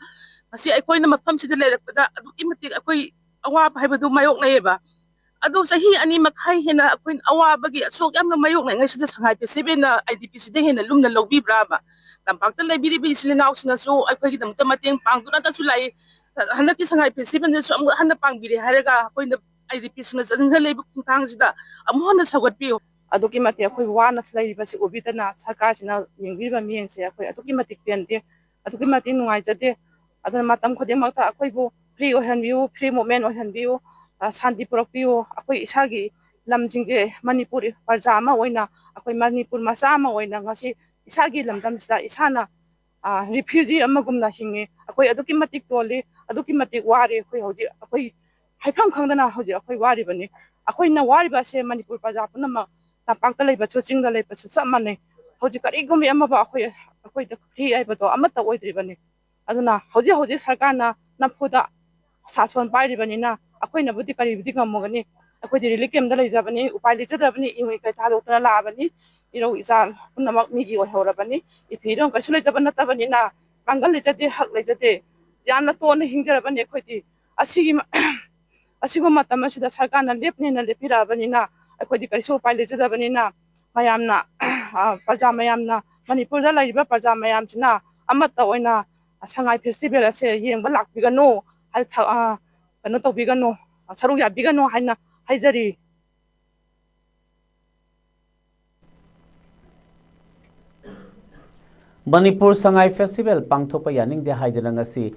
ꯉꯁꯤ ꯑꯩꯈꯣꯏꯅ ꯃꯐꯝꯁꯤꯗ ꯂꯩꯔꯛꯄꯗ ꯑꯗꯨꯛꯀꯤ ꯃꯇꯤꯛ ꯑꯩꯈꯣꯏ ꯑꯋꯥꯕ ꯍꯥꯏꯕꯗꯨ ꯃꯥꯌꯣꯛꯅꯩꯌꯦꯕ꯫ ꯑꯗꯨ ꯆꯍꯤ ꯑꯅꯤ ꯃꯈꯥꯏ ꯍꯦꯟꯅ ꯑꯩꯈꯣꯏꯅ ꯑꯋꯥꯕꯒꯤ ꯑꯁꯨꯛ ꯌꯥꯝꯅ ꯃꯥꯌꯣꯛꯅꯔꯤꯉꯩꯁꯤꯗ ꯁꯉꯥꯏ ꯐꯦꯁꯇꯤꯚꯦꯜꯅ ꯑꯥꯏ ꯗꯤ ꯄꯤ ꯁꯤꯗ ꯍꯦꯟꯅ ꯂꯨꯝꯅ ꯂꯧꯕꯤꯕ꯭ꯔꯥꯕ? ꯇꯝꯄꯥꯛꯇ ꯂꯩꯕꯤꯔꯤꯕ ꯏꯆꯤꯜ ꯏꯅꯥꯎꯁꯤꯡꯅꯁꯨ ꯑꯩꯈꯣꯏꯒꯤꯗꯃꯛꯇ ꯃꯇꯦꯡ ꯄꯥꯡꯗꯨꯅꯇꯁꯨ ꯂꯥꯛꯏ꯫ ꯍꯟꯗꯛꯀꯤ ꯁꯉꯥꯏ ꯐꯦꯁꯇꯤꯚꯦꯜꯗꯁꯨ ꯑꯃꯨꯛ ꯍꯟꯅ ꯄꯥꯡꯕꯤꯔꯦ ꯍꯥꯏꯔꯒ ꯑꯩꯈꯣꯏꯅ ꯑꯥꯏ ꯗꯤ ꯄꯤ ꯁꯤꯅ ꯆꯪꯁꯤꯜꯂꯛꯏꯕ ꯈꯣꯡꯊꯥꯡꯁꯤꯗ ꯑꯃꯨꯛ ꯍꯟꯅ ꯁꯧꯒꯠꯄꯤꯌꯨ꯫ ꯑꯗꯨꯛꯀꯤ ꯃꯇꯤꯛ ꯑꯩꯈꯣꯏ ꯋꯥꯅ ꯂꯩꯔꯤꯕꯁꯤ ꯎꯕꯤꯗꯅ ꯁꯔꯀꯥꯔꯁꯤꯅ ꯌꯦꯡꯕꯤꯔꯤꯕ ꯃꯤꯠꯌꯦꯡꯁꯦ ꯑꯩꯈꯣꯏ ꯑꯗꯨꯛꯀꯤ ꯃꯇꯤꯛ ꯄꯦꯟꯗꯦ, ꯑꯗꯨꯛꯀꯤ ꯃꯇꯤꯛ ꯅꯨꯡꯉꯥꯏꯖꯗꯦ꯫ ꯑꯗꯨꯅ ꯃꯇꯝ ꯈꯨꯗꯤꯡꯃꯛꯇ ꯑꯩꯈꯣꯏꯕꯨ ꯐ꯭ꯔꯤ ꯑꯣꯏꯍꯟꯕꯤꯌꯨ, ꯐ꯭ꯔꯤ ꯃꯨꯞꯃꯦꯟ ꯑꯣꯏꯍꯟꯕꯤꯌꯨ, ꯑ, ꯁꯥꯟꯇꯤ ꯄꯨꯔꯛꯄꯤꯌꯨ꯫ ꯑꯩꯈꯣꯏ ꯏꯁꯥꯒꯤ ꯂꯝꯁꯤꯡꯁꯦ ꯃꯅꯤꯄꯨꯔ ꯄ꯭ꯔꯖꯥ ꯑꯃ ꯑꯣꯏꯅ, ꯑꯩꯈꯣꯏ ꯃꯅꯤꯄꯨꯔ ꯃꯆꯥ ꯑꯃ ꯑꯣꯏꯅ ꯉꯁꯤ ꯏꯁꯥꯒꯤ ꯂꯝꯗꯝꯁꯤꯗ ꯏꯁꯥꯅ, ꯑ, ꯔꯤꯐ꯭ꯌꯨꯖꯤ ꯑꯃꯒꯨꯝꯅ ꯍꯤꯡꯉꯤ꯫ ꯑꯩꯈꯣꯏ ꯑꯗꯨꯛꯀꯤ ꯃꯇꯤꯛ ꯇꯣꯜꯂꯤ, ꯑꯗꯨꯛꯀꯤ ꯃꯇꯤꯛ ꯋꯥꯔꯦ꯫ ꯑꯩꯈꯣꯏ ꯍꯧꯖꯤꯛ ꯑꯩꯈꯣꯏ ꯍꯥꯏꯐꯝ ꯈꯪꯗꯅ ꯍꯧꯖꯤꯛ ꯑꯩꯈꯣꯏ ꯋꯥꯔꯤꯕꯅꯤ꯫ ꯑꯩꯈꯣꯏꯅ ꯋꯥꯔꯤꯕ ꯑꯁꯦ ꯃꯅꯤꯄꯨꯔ ꯄ꯭ꯔꯖꯥ ꯄꯨꯝꯅꯃꯛ, ꯇꯝꯄꯥꯛꯇ ꯂꯩꯕꯁꯨ ꯆꯤꯡꯗ ꯂꯩꯕꯁꯨ ꯆꯞ ꯃꯥꯟꯅꯩ꯫ ꯍꯧꯖꯤꯛ ꯀꯔꯤꯒꯨꯝꯕ ꯑꯃꯐꯥꯎ ꯑꯩꯈꯣꯏ, ꯑꯩꯈꯣꯏꯗ ꯐ꯭ꯔꯤ ꯍꯥꯏꯕꯗꯣ ꯑꯃꯠꯇ ꯑꯣꯏꯗ꯭ꯔꯤꯕꯅꯤ꯫ ꯑꯗꯨꯅ ꯍꯧꯖꯤꯛ ꯍꯧꯖꯤꯛ ꯁꯔꯀꯥꯔꯅ ꯅꯝꯐꯨꯗ ꯁꯥꯁꯣꯟ ꯄꯥꯏꯔꯤꯕꯅꯤꯅ ꯑꯩꯈꯣꯏꯅꯕꯨꯗꯤ ꯀꯔꯤꯕꯨꯗꯤ ꯉꯝꯃꯒꯅꯤ? ꯑꯩꯈꯣꯏꯗꯤ ꯔꯤꯂꯤꯐ ꯀꯦꯝꯞꯇ ꯂꯩꯖꯕꯅꯤ, ꯎꯄꯥꯏ ꯂꯩꯖꯗꯕꯅꯤ, ꯏꯍꯨꯜ ꯏꯀꯥꯏ ꯊꯥꯗꯣꯛꯇꯨꯅ ꯂꯥꯛꯑꯕꯅꯤ꯫ ꯏꯔꯧ ꯏꯆꯥ ꯄꯨꯝꯅꯃꯛ ꯃꯤꯒꯤ ꯑꯣꯏꯍꯧꯔꯕꯅꯤ꯫ ꯏꯐꯤ ꯏꯔꯣꯟ ꯀꯩꯁꯨ ꯂꯩꯖꯕ ꯅꯠꯇꯕꯅꯤꯅ ꯄꯥꯡꯒꯜ ꯂꯩꯖꯗꯦ, ꯍꯛ ꯂꯩꯖꯗꯦ꯫ ꯌꯥꯝꯅ ꯇꯣꯟꯅ ꯍꯤꯡꯖꯔꯕꯅꯤ ꯑꯩꯈꯣꯏꯗꯤ꯫ ꯑꯁꯤꯒꯤ ꯃ-, ꯑꯁꯤꯒꯨꯝꯕ ꯃꯇꯝ ꯑꯁꯤꯗ ꯁꯔꯀꯥꯔꯅ ꯂꯦꯞꯅꯦꯅ ꯂꯦꯞꯄꯤꯔꯛꯑꯕꯅꯤꯅ ꯑꯩꯈꯣꯏꯗꯤ ꯀꯔꯤꯁꯨ ꯎꯄꯥꯏ ꯂꯩꯖꯗꯕꯅꯤꯅ ꯃꯌꯥꯝꯅ, ꯑ, ꯄ꯭ꯔꯖꯥ ꯃꯌꯥꯝꯅ, ꯃꯅꯤꯄꯨꯔꯗ ꯂꯩꯔꯤꯕ ꯄ꯭ꯔꯖꯥ ꯃꯌꯥꯝꯁꯤꯅ ꯑꯃꯠꯇ ꯑꯣꯏꯅ ꯁꯉꯥꯏ ꯐꯦꯁꯇꯤꯚꯦꯜ ꯑꯁꯦ ꯌꯦꯡꯕ ꯂꯥꯛꯄꯤꯒꯅꯨ, ꯍꯥꯏ-, ꯊ-, ꯑ, ꯀꯩꯅꯣ ꯇꯧꯕꯤꯒꯅꯨ, ꯁꯔꯨꯛ ꯌꯥꯕꯤꯒꯅꯨ ꯍꯥꯏꯅ ꯍꯥꯏꯖꯔꯤ꯫ ꯃꯅꯤꯄꯨꯔ ꯁꯉꯥꯏ ꯐꯦꯁꯇꯤꯚꯦꯜ ꯄꯥꯡꯊꯣꯛꯄ ꯌꯥꯅꯤꯡꯗꯦ ꯍꯥꯏꯗꯨꯅ ꯉꯁꯤ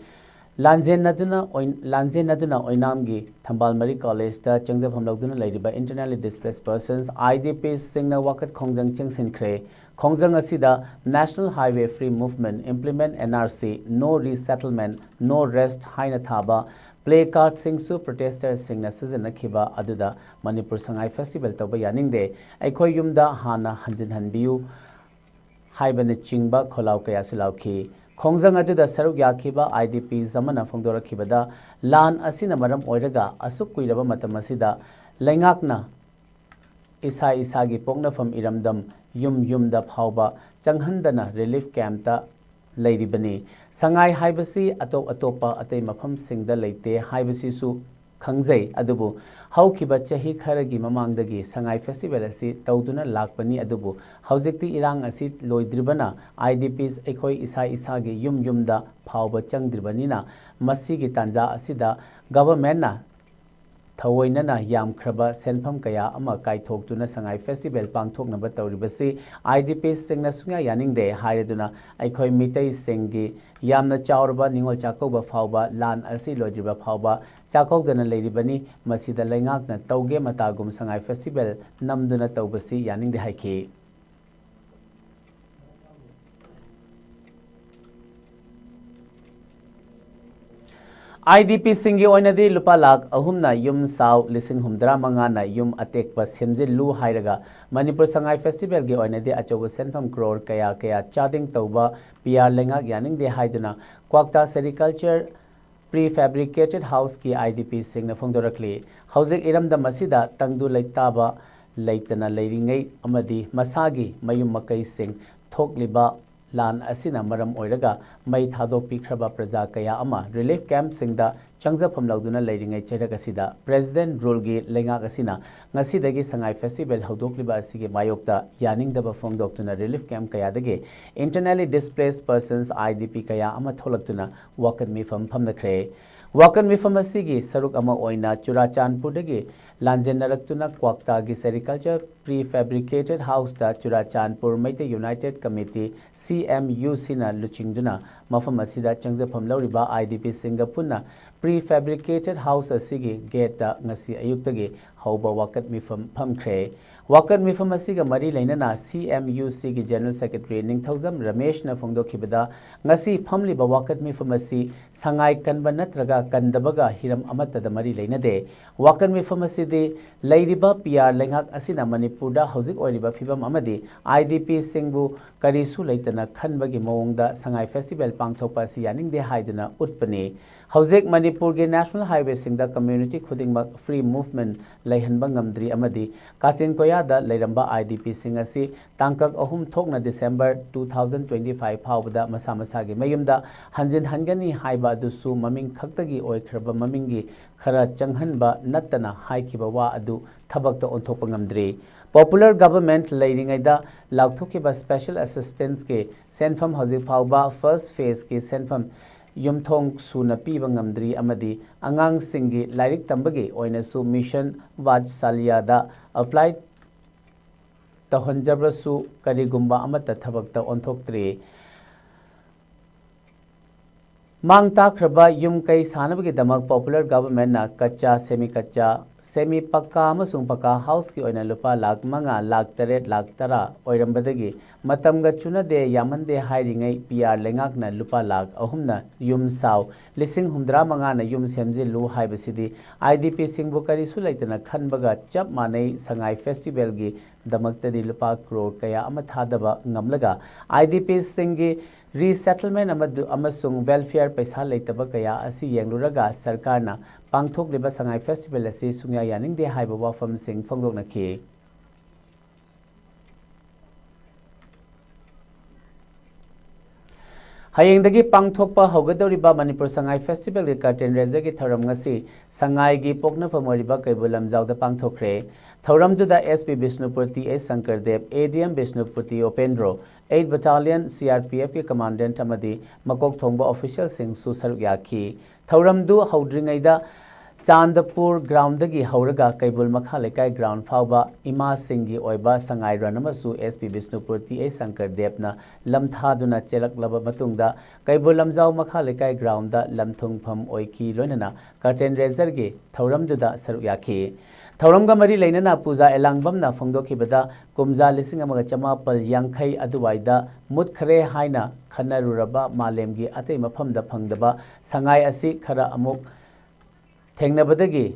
ꯂꯥꯟꯖꯦꯟꯅꯗꯨꯅ ꯑꯣꯏ-, ꯂꯥꯟꯖꯦꯟꯅꯗꯨꯅ ꯑꯣꯏꯅꯥꯝꯒꯤ ꯊꯝꯕꯥꯜ ꯃꯔꯤ ꯀꯣꯂꯦꯖꯇ ꯆꯪꯖꯐꯝ ꯂꯧꯗꯨꯅ ꯂꯩꯔꯤꯕ Internally Displaced Persons, I D Ps, ꯁꯤꯡꯅ ꯋꯥꯀꯠ ꯈꯣꯡꯖꯪ ꯆꯪꯁꯤꯟꯈ꯭ꯔꯦ꯫ ꯈꯣꯡꯖꯪ ꯑꯁꯤꯗ National Highway Free Movement, Implement N R C, No Resettlement, No Rest ꯍꯥꯏꯅ ꯊꯥꯕ ꯄ꯭ꯂꯦ ꯀꯥꯔꯗꯁꯤꯡꯁꯨ ꯄ꯭ꯔꯣꯇꯦꯁꯇꯔꯁꯤꯡꯅ ꯁꯤꯖꯤꯟꯅꯈꯤꯕ ꯑꯗꯨꯗ ꯃꯅꯤꯄꯨꯔ ꯁꯉꯥꯏ ꯐꯦꯁꯇꯤꯚꯦꯜ ꯇꯧꯕ ꯌꯥꯅꯤꯡꯗꯦ, ꯑꯩꯈꯣꯏ ꯌꯨꯝꯗ ꯍꯥꯟꯅ ꯍꯟꯖꯤꯟꯍꯟꯕꯤꯌꯨ ꯍꯥꯏꯕꯅꯆꯤꯡꯕ ꯈꯣꯜꯂꯥꯎ ꯀꯌꯥꯁꯨ ꯂꯥꯎꯈꯤ꯫ ꯈꯣꯡꯖꯪ ꯑꯗꯨꯗ ꯁꯔꯨꯛ ꯌꯥꯈꯤꯕ I D Ps ꯑꯃꯅ ꯐꯣꯡꯗꯣꯔꯛꯈꯤꯕꯗ, ꯂꯥꯟ ꯑꯁꯤꯅ ꯃꯔꯝ ꯑꯣꯏꯔꯒ ꯑꯁꯨꯛ ꯀꯨꯏꯔꯕ ꯃꯇꯝ ꯑꯁꯤꯗ ꯂꯩꯉꯥꯛꯅ ꯏꯁꯥ ꯏꯁꯥꯒꯤ ꯄꯣꯛꯅꯐꯝ ꯏꯔꯝꯗꯝ ꯌꯨꯝ ꯌꯨꯝꯗ ꯐꯥꯎꯕ ꯆꯪꯍꯟꯗꯅ ꯔꯤꯂꯤꯐ ꯀꯦꯝꯞꯇ ꯂꯩꯔꯤꯕꯅꯤ꯫ ꯁꯉꯥꯏ ꯍꯥꯏꯕꯁꯤ ꯑꯇꯣꯞ ꯑꯇꯣꯞꯄ ꯑꯇꯩ ꯃꯐꯝꯁꯤꯡꯗ ꯂꯩꯇꯦ ꯍꯥꯏꯕꯁꯤꯁꯨ ꯈꯪꯖꯩ꯫ ꯑꯗꯨꯕꯨ ꯍꯧꯈꯤꯕ ꯆꯍꯤ ꯈꯔꯒꯤ ꯃꯃꯥꯡꯗꯒꯤ ꯁꯉꯥꯏ ꯐꯦꯁꯇꯤꯚꯦꯜ ꯑꯁꯤ ꯇꯧꯗꯨꯅ ꯂꯥꯛꯄꯅꯤ꯫ ꯑꯗꯨꯕꯨ ꯍꯧꯖꯤꯛꯇꯤ ꯏꯔꯥꯡ ꯑꯁꯤ ꯂꯣꯏꯗ꯭ꯔꯤꯕꯅ, IDPs ꯑꯩꯈꯣꯏ ꯏꯁꯥ ꯏꯁꯥꯒꯤ ꯌꯨꯝ ꯌꯨꯝꯗ ꯐꯥꯎꯕ ꯆꯪꯗ꯭ꯔꯤꯕꯅꯤꯅ, ꯃꯁꯤꯒꯤ ꯇꯥꯟꯖꯥ ꯑꯁꯤꯗ ꯒꯚꯔꯟꯃꯦꯟꯠꯅ ꯊꯑꯣꯏꯅꯅ ꯌꯥꯝꯈ꯭ꯔꯕ ꯁꯦꯟꯐꯝ ꯀꯌꯥ ꯑꯃ ꯀꯥꯏꯊꯣꯛꯇꯨꯅ ꯁꯉꯥꯏ ꯐꯦꯁꯇꯤꯚꯦꯜ ꯄꯥꯡꯊꯣꯛꯅꯕ ꯇꯧꯔꯤꯕꯁꯤ IDPs ꯁꯤꯡꯅ ꯁꯨꯡꯌꯥ ꯌꯥꯅꯤꯡꯗꯦ ꯍꯥꯏꯔꯗꯨꯅ, ꯑꯩꯈꯣꯏ ꯃꯤꯇꯩꯁꯤꯡꯒꯤ ꯌꯥꯝꯅ ꯆꯥꯎꯔꯕ ꯅꯤꯉꯣꯜ ꯆꯥꯛꯀꯧꯕ ꯐꯥꯎꯕ, ꯂꯥꯟ ꯑꯁꯤ ꯂꯣꯏꯗ꯭ꯔꯤꯕ ꯐꯥꯎꯕ ꯆꯥꯛꯀꯧꯗꯅ ꯂꯩꯔꯤꯕꯅꯤ꯫ ꯃꯁꯤꯗ ꯂꯩꯉꯥꯛꯅ ꯇꯧꯒꯦ ꯃꯇꯥꯒꯨꯝ ꯁꯉꯥꯏ ꯐꯦꯁꯇꯤꯚꯦꯜ ꯅꯝꯗꯨꯅ ꯇꯧꯕꯁꯤ ꯌꯥꯅꯤꯡꯗꯦ ꯍꯥꯏꯈꯤ꯫ IDP ꯁꯤꯡꯒꯤ ꯑꯣꯏꯅꯗꯤ ꯂꯨꯄꯥ ꯂꯥꯈ ꯑꯍꯨꯝꯅ ꯌꯨꯝ ꯁꯥꯎ, ꯂꯤꯁꯤꯡ ꯍꯨꯝꯐꯨꯇꯔꯥ ꯃꯉꯥꯅ ꯌꯨꯝ ꯑꯇꯦꯛꯄ ꯁꯦꯝꯖꯤꯜꯂꯨ ꯍꯥꯏꯔꯒ ꯃꯅꯤꯄꯨꯔ ꯁꯉꯥꯏ ꯐꯦꯁꯇꯤꯚꯦꯜꯒꯤ ꯑꯣꯏꯅꯗꯤ ꯑꯆꯧꯕ ꯁꯦꯟꯐꯝ ꯀ꯭ꯔꯣꯔ ꯀꯌꯥ ꯀꯌꯥ ꯆꯥꯗꯤꯡ ꯇꯧꯕ PR ꯂꯩꯉꯥꯛ ꯌꯥꯅꯤꯡꯗꯦ ꯍꯥꯏꯗꯨꯅ ꯀ꯭ꯋꯥꯛꯇꯥ ꯁꯦꯔꯤꯀꯜꯆꯔ ꯄ꯭ꯔꯤ ꯐꯦꯕ꯭ꯔꯤꯀꯦꯇꯦꯗ ꯍꯥꯎꯁꯀꯤ IDP ꯁꯤꯡꯅ ꯐꯣꯡꯗꯣꯔꯛꯂꯤ꯫ ꯍꯧꯖꯤꯛ ꯏꯔꯝꯗꯝ ꯑꯁꯤꯗ ꯇꯪꯗꯨ ꯂꯩꯇꯥꯕ ꯂꯩꯇꯅ ꯂꯩꯔꯤꯉꯩ ꯑꯃꯗꯤ ꯃꯁꯥꯒꯤ ꯃꯌꯨꯝ ꯃꯀꯩꯁꯤꯡ ꯊꯣꯛꯂꯤꯕ ꯂꯥꯟ ꯑꯁꯤꯅ ꯃꯔꯝ ꯑꯣꯏꯔꯒ ꯃꯩ ꯊꯥꯗꯣꯛꯄꯤꯈ꯭ꯔꯕ ꯄ꯭ꯔꯖꯥ ꯀꯌꯥ ꯑꯃ ꯔꯤꯂꯤꯐ ꯀꯦꯝꯞꯁꯤꯡꯗ ꯆꯪꯖꯐꯝ ꯂꯧꯗꯨꯅ ꯂꯩꯔꯤꯉꯩ ꯆꯩꯔꯛ ꯑꯁꯤꯗ ꯄ꯭ꯔꯦꯁꯤꯗꯦꯟꯠ ꯔꯨꯜꯒꯤ ꯂꯩꯉꯥꯛ ꯑꯁꯤꯅ ꯉꯁꯤꯗꯒꯤ ꯁꯉꯥꯏ ꯐꯦꯁꯇꯤꯚꯦꯜ ꯍꯧꯗꯣꯛꯂꯤꯕ ꯑꯁꯤꯒꯤ ꯃꯥꯌꯣꯛꯇ ꯌꯥꯅꯤꯡꯗꯕ ꯐꯣꯡꯗꯣꯛꯇꯨꯅ ꯔꯤꯂꯤꯐ ꯀꯦꯝꯞ ꯀꯌꯥꯗꯒꯤ internally displaced persons, IDP, ꯀꯌꯥ ꯑꯃ ꯊꯣꯛꯂꯛꯇꯨꯅ ꯋꯥꯀꯠ ꯃꯤꯐꯝ ꯐꯝꯅꯈ꯭ꯔꯦ꯫ ꯋꯥꯀꯠ ꯃꯤꯐꯝ ꯑꯁꯤꯒꯤ ꯁꯔꯨꯛ ꯑꯃ ꯑꯣꯏꯅ ꯆꯨꯔꯥꯆꯥꯟꯄꯨꯔꯗꯒꯤ ꯂꯥꯟꯖꯦꯟꯅꯔꯛꯇꯨꯅ ꯀ꯭ꯋꯥꯛꯇꯥꯒꯤ ꯁꯦꯔꯤꯀꯜꯆꯔ ꯄ꯭ꯔꯤ ꯐꯦꯕ꯭ꯔꯤꯀꯦꯇꯦꯗ ꯍꯥꯎꯁꯇ ꯆꯨꯔꯥꯆꯥꯟꯄꯨꯔ ꯃꯩꯇꯩ ꯌꯨꯅꯥꯏꯇꯦꯗ ꯀꯃꯤꯇꯤ, CMUCꯅ ꯂꯨꯆꯤꯡꯗꯨꯅ ꯃꯐꯝ ꯑꯁꯤꯗ ꯆꯪꯖꯐꯝ ꯂꯧꯔꯤꯕ IDPꯁꯤꯡꯒ ꯄꯨꯟꯅ ꯄ꯭ꯔꯤ ꯐꯦꯕ꯭ꯔꯤꯀꯦꯇꯦꯗ ꯍꯥꯎꯁ ꯑꯁꯤꯒꯤ ꯒꯦꯠꯇ ꯉꯁꯤ ꯑꯌꯨꯛꯇꯒꯤ ꯍꯧꯕ ꯋꯥꯀꯠ ꯃꯤꯐꯝ ꯐꯝꯈ꯭ꯔꯦ꯫ ꯋꯥꯀꯠ ꯃꯤꯐꯝ ꯑꯁꯤꯒ ꯃꯔꯤ ꯂꯩꯅꯅ CMUCꯒꯤ ꯖꯦꯅꯔꯦꯜ ꯁꯦꯀ꯭ꯔꯦꯇꯔꯤ ꯅꯤꯡꯊꯧꯖꯝ ꯔꯃꯦꯁꯅ ꯐꯣꯡꯗꯣꯛꯈꯤꯕꯗ, ꯉꯁꯤ ꯐꯝꯂꯤꯕ ꯋꯥꯀꯠ ꯃꯤꯐꯝ ꯑꯁꯤ ꯁꯉꯥꯏ ꯀꯟꯕ ꯅꯠꯇ꯭ꯔꯒ ꯀꯟꯗꯕꯒ ꯍꯤꯔꯝ ꯑꯃꯠꯇꯗ ꯃꯔꯤ ꯂꯩꯅꯗꯦ꯫ ꯋꯥꯀꯠ ꯃꯤꯐꯝ ꯑꯁꯤꯗꯤ ꯂꯩꯔꯤꯕ ꯄꯤ ꯑꯥꯔ ꯂꯩꯉꯥꯛ ꯑꯁꯤꯅ ꯃꯅꯤꯄꯨꯔꯗ ꯍꯧꯖꯤꯛ ꯑꯣꯏꯔꯤꯕ ꯐꯤꯕꯝ ꯑꯃꯗꯤ ꯑꯥꯏ ꯗꯤ ꯄꯤꯁꯤꯡꯕꯨ ꯀꯔꯤꯁꯨ ꯂꯩꯇꯅ ꯈꯟꯕꯒꯤ ꯃꯑꯣꯡꯗ ꯁꯉꯥꯏ ꯐꯦꯁꯇꯤꯚꯦꯜ ꯄꯥꯡꯊꯣꯛꯄ ꯑꯁꯤ ꯌꯥꯅꯤꯡꯗꯦ ꯍꯥꯏꯗꯨꯅ ꯎꯠꯄꯅꯤ꯫ ꯍꯧꯖꯤꯛ ꯃꯅꯤꯄꯨꯔꯒꯤ ꯅꯦꯁꯅꯦꯜ ꯍꯥꯏꯋꯦꯁꯤꯡꯗ ꯀꯝꯃ꯭ꯌꯨꯅꯤꯇꯤ ꯈꯨꯗꯤꯡꯃꯛ ꯐ꯭ꯔꯤ ꯃꯨꯚꯃꯦꯟ ꯂꯩꯍꯟꯕ ꯉꯝꯗ꯭ꯔꯤ ꯑꯃꯗꯤ ꯀꯥꯆꯤꯟ ꯀꯣꯌꯥꯗ ꯂꯩꯔꯝꯕ ꯑꯥꯏ ꯗꯤ ꯄꯤꯁꯤꯡ ꯑꯁꯤ ꯇꯥꯡꯀꯛ ꯑꯍꯨꯝ ꯊꯣꯛꯅ December two thousand twenty five ꯐꯥꯎꯕꯗ ꯃꯁꯥ ꯃꯁꯥꯒꯤ ꯃꯌꯨꯝꯗ ꯍꯟꯖꯤꯟꯍꯟꯒꯅꯤ ꯍꯥꯏꯕ ꯑꯗꯨꯁꯨ ꯃꯃꯤꯡ ꯈꯛꯇꯒꯤ ꯑꯣꯏꯈ꯭ꯔꯕ ꯃꯃꯤꯡꯒꯤ ꯈꯔ ꯆꯪꯍꯟꯕ ꯅꯠꯇꯅ ꯍꯥꯏꯈꯤꯕ ꯋꯥ ꯑꯗꯨ ꯊꯕꯛꯇ ꯑꯣꯟꯊꯣꯛꯄ ꯉꯝꯗ꯭ꯔꯤ꯫ ꯄꯣꯄꯨꯂꯔ ꯒꯚꯔꯟꯃꯦꯟꯠ ꯂꯩꯔꯤꯉꯩꯗ ꯂꯥꯎꯊꯣꯛꯈꯤꯕ ꯁ꯭ꯄꯦꯁꯦꯜ ꯑꯦꯁꯤꯁꯇꯦꯟꯁꯀꯤ ꯁꯦꯟꯐꯝ ꯍꯧꯖꯤꯛ ꯐꯥꯎꯕ ꯐꯥꯔꯁꯠ ꯐꯦꯖꯀꯤ ꯁꯦꯟꯐꯝ ꯌꯨꯝꯊꯣꯡ ꯁꯨꯅ ꯄꯤꯕ ꯉꯝꯗ꯭ꯔꯤ ꯑꯃꯗꯤ ꯑꯉꯥꯡꯁꯤꯡꯒꯤ ꯂꯥꯏꯔꯤꯛ ꯇꯝꯕꯒꯤ ꯑꯣꯏꯅꯁꯨ ꯃꯤꯁꯟ ꯋꯥꯠꯁꯥꯂꯤꯌꯥꯗ ꯑꯦꯄ꯭ꯂꯥꯏ ꯇꯧꯍꯟꯖꯕꯁꯨ ꯀꯔꯤꯒꯨꯝꯕ ꯑꯃꯠꯇ ꯊꯕꯛꯇ ꯑꯣꯟꯊꯣꯛꯇ꯭ꯔꯤ꯫ ꯃꯥꯡ ꯇꯥꯛꯈ꯭ꯔꯕ ꯌꯨꯝ ꯀꯩ ꯁꯥꯅꯕꯒꯤꯗꯃꯛ ꯄꯣꯄꯨꯂꯔ ꯒꯚꯔꯟꯃꯦꯟꯠꯅ ꯀꯆꯥ, ꯁꯦꯃꯤ ꯀꯆꯥ, ꯁꯦꯃꯤ ꯄꯛꯀꯥ ꯑꯃꯁꯨꯡ ꯄꯛꯀꯥ ꯍꯥꯎꯁꯀꯤ ꯑꯣꯏꯅ ꯂꯨꯄꯥ ꯂꯥꯈ ꯃꯉꯥ, ꯂꯥꯈ ꯇꯔꯦꯠ, ꯂꯥꯈ ꯇꯔꯥ ꯑꯣꯏꯔꯝꯕꯗꯒꯤ ꯃꯇꯝꯒ ꯆꯨꯅꯗꯦ, ꯌꯥꯝꯃꯟꯗꯦ ꯍꯥꯏꯔꯤꯉꯩ ꯄꯤ ꯑꯥꯔ ꯂꯩꯉꯥꯛꯅ ꯂꯨꯄꯥ ꯂꯥꯈ ꯑꯍꯨꯝꯅ ꯌꯨꯝ ꯁꯥꯎ, ꯂꯤꯁꯤꯡ ꯍꯨꯝꯗ꯭ꯔꯥ ꯃꯉꯥꯅ ꯌꯨꯝ ꯁꯦꯝꯖꯤꯜꯂꯨ ꯍꯥꯏꯕꯁꯤꯗꯤ ꯑꯥꯏ ꯗꯤ ꯄꯤꯁꯤꯡꯕꯨ ꯀꯔꯤꯁꯨ ꯂꯩꯇꯅ ꯈꯟꯕꯒ ꯆꯞ ꯃꯥꯟꯅꯩ꯫ ꯁꯉꯥꯏ ꯐꯦꯁꯇꯤꯚꯦꯜꯒꯤꯗꯃꯛꯇꯗꯤ ꯂꯨꯄꯥ ꯀ꯭ꯔꯣꯔ ꯀꯌꯥ ꯑꯃ ꯊꯥꯗꯕ ꯉꯝꯂꯒ ꯑꯥꯏ ꯗꯤ ꯄꯤꯁꯤꯡꯒꯤ ꯔꯤꯁꯦꯇꯜꯃꯦꯟꯠ ꯑꯃꯗꯨ ꯑꯃꯁꯨꯡ ꯋꯦꯜꯐꯤꯌꯔ ꯄꯩꯁꯥ ꯂꯩꯇꯕ ꯀꯌꯥ ꯑꯁꯤ ꯌꯦꯡꯂꯨꯔꯒ ꯁꯔꯀꯥꯔꯅ ꯄꯥꯡꯊꯣꯛꯂꯤꯕ ꯁꯉꯥꯏ ꯐꯦꯁꯇꯤꯚꯦꯜ ꯑꯁꯤ ꯁꯨꯡꯌꯥ ꯌꯥꯅꯤꯡꯗꯦ ꯍꯥꯏꯕ ꯋꯥꯐꯝꯁꯤꯡ ꯐꯣꯡꯗꯣꯛꯅꯈꯤ꯫ ꯍꯌꯦꯡꯗꯒꯤ ꯄꯥꯡꯊꯣꯛꯄ ꯍꯧꯒꯗꯧꯔꯤꯕ ꯃꯅꯤꯄꯨꯔ ꯁꯉꯥꯏ ꯐꯦꯁꯇꯤꯚꯦꯜꯒꯤ ꯀꯔꯇꯦꯟ ꯔꯦꯖꯔꯒꯤ ꯊꯧꯔꯝ ꯉꯁꯤ ꯁꯉꯥꯏꯒꯤ ꯄꯣꯛꯅꯐꯝ ꯑꯣꯏꯔꯤꯕ ꯀꯩꯕꯨꯜ ꯂꯝꯖꯥꯎꯗ ꯄꯥꯡꯊꯣꯛꯈ꯭ꯔꯦ꯫ ꯊꯧꯔꯝꯗꯨꯗ S P Bishnupur T A Shankardeb, A D M Bishnupur T Opendro, eight Battalion C R P F ꯀꯤ ꯀꯃꯥꯟꯗꯦꯟꯠ ꯑꯃꯗꯤ ꯃꯀꯣꯛ ꯊꯣꯡꯕ ꯑꯣꯐꯤꯁꯤꯌꯦꯜꯁꯤꯡꯁꯨ ꯁꯔꯨꯛ ꯌꯥꯈꯤ꯫ ꯊꯧꯔꯝꯗꯨ ꯍꯧꯗ꯭ꯔꯤꯉꯩꯗ ꯆꯥꯟꯗꯄꯨꯔ ꯒ꯭ꯔꯥꯎꯟꯗꯒꯤ ꯍꯧꯔꯒ ꯀꯩꯕꯨꯜ ꯃꯈꯥ ꯂꯩꯀꯥꯏ ꯒ꯭ꯔꯥꯎꯟ ꯐꯥꯎꯕ ꯏꯃꯥꯁꯤꯡꯒꯤ ꯑꯣꯏꯕ ꯁꯉꯥꯏ ꯔꯟ ꯑꯃꯁꯨ S P Bishnupur T A Shankar ꯗꯦꯕꯅ ꯂꯝꯊꯥꯗꯨꯅ ꯆꯦꯜꯂꯛꯂꯕ ꯃꯇꯨꯡꯗ ꯀꯩꯕꯨꯜ ꯂꯝꯖꯥꯎ ꯃꯈꯥ ꯂꯩꯀꯥꯏ ꯒ꯭ꯔꯥꯎꯟꯗ ꯂꯝꯊꯨꯡꯐꯝ ꯑꯣꯏꯈꯤ, ꯂꯣꯏꯅꯅ ꯀꯔꯇꯦꯟ ꯔꯦꯖꯔꯒꯤ ꯊꯧꯔꯝꯗꯨꯗ ꯁꯔꯨꯛ ꯌꯥꯈꯤ꯫ ꯊꯧꯔꯝꯒ ꯃꯔꯤ ꯂꯩꯅꯅ ꯄꯨꯖꯥ ꯑꯦꯂꯥꯡꯕꯝꯅ ꯐꯣꯡꯗꯣꯛꯈꯤꯕꯗ ꯀꯨꯝꯖꯥ ꯂꯤꯁꯤꯡ ꯑꯃꯒ ꯆꯃꯥꯄꯜ ꯌꯥꯡꯈꯩ ꯑꯗꯨꯋꯥꯏꯗ ꯃꯨꯠꯈ꯭ꯔꯦ ꯍꯥꯏꯅ ꯈꯟꯅꯔꯨꯔꯕ ꯃꯥꯂꯦꯝꯒꯤ ꯑꯇꯩ ꯃꯐꯝꯗ ꯐꯪꯗꯕ ꯁꯉꯥꯏ ꯑꯁꯤ ꯈꯔ ꯑꯃꯨꯛ ꯊꯦꯡꯅꯕꯗꯒꯤ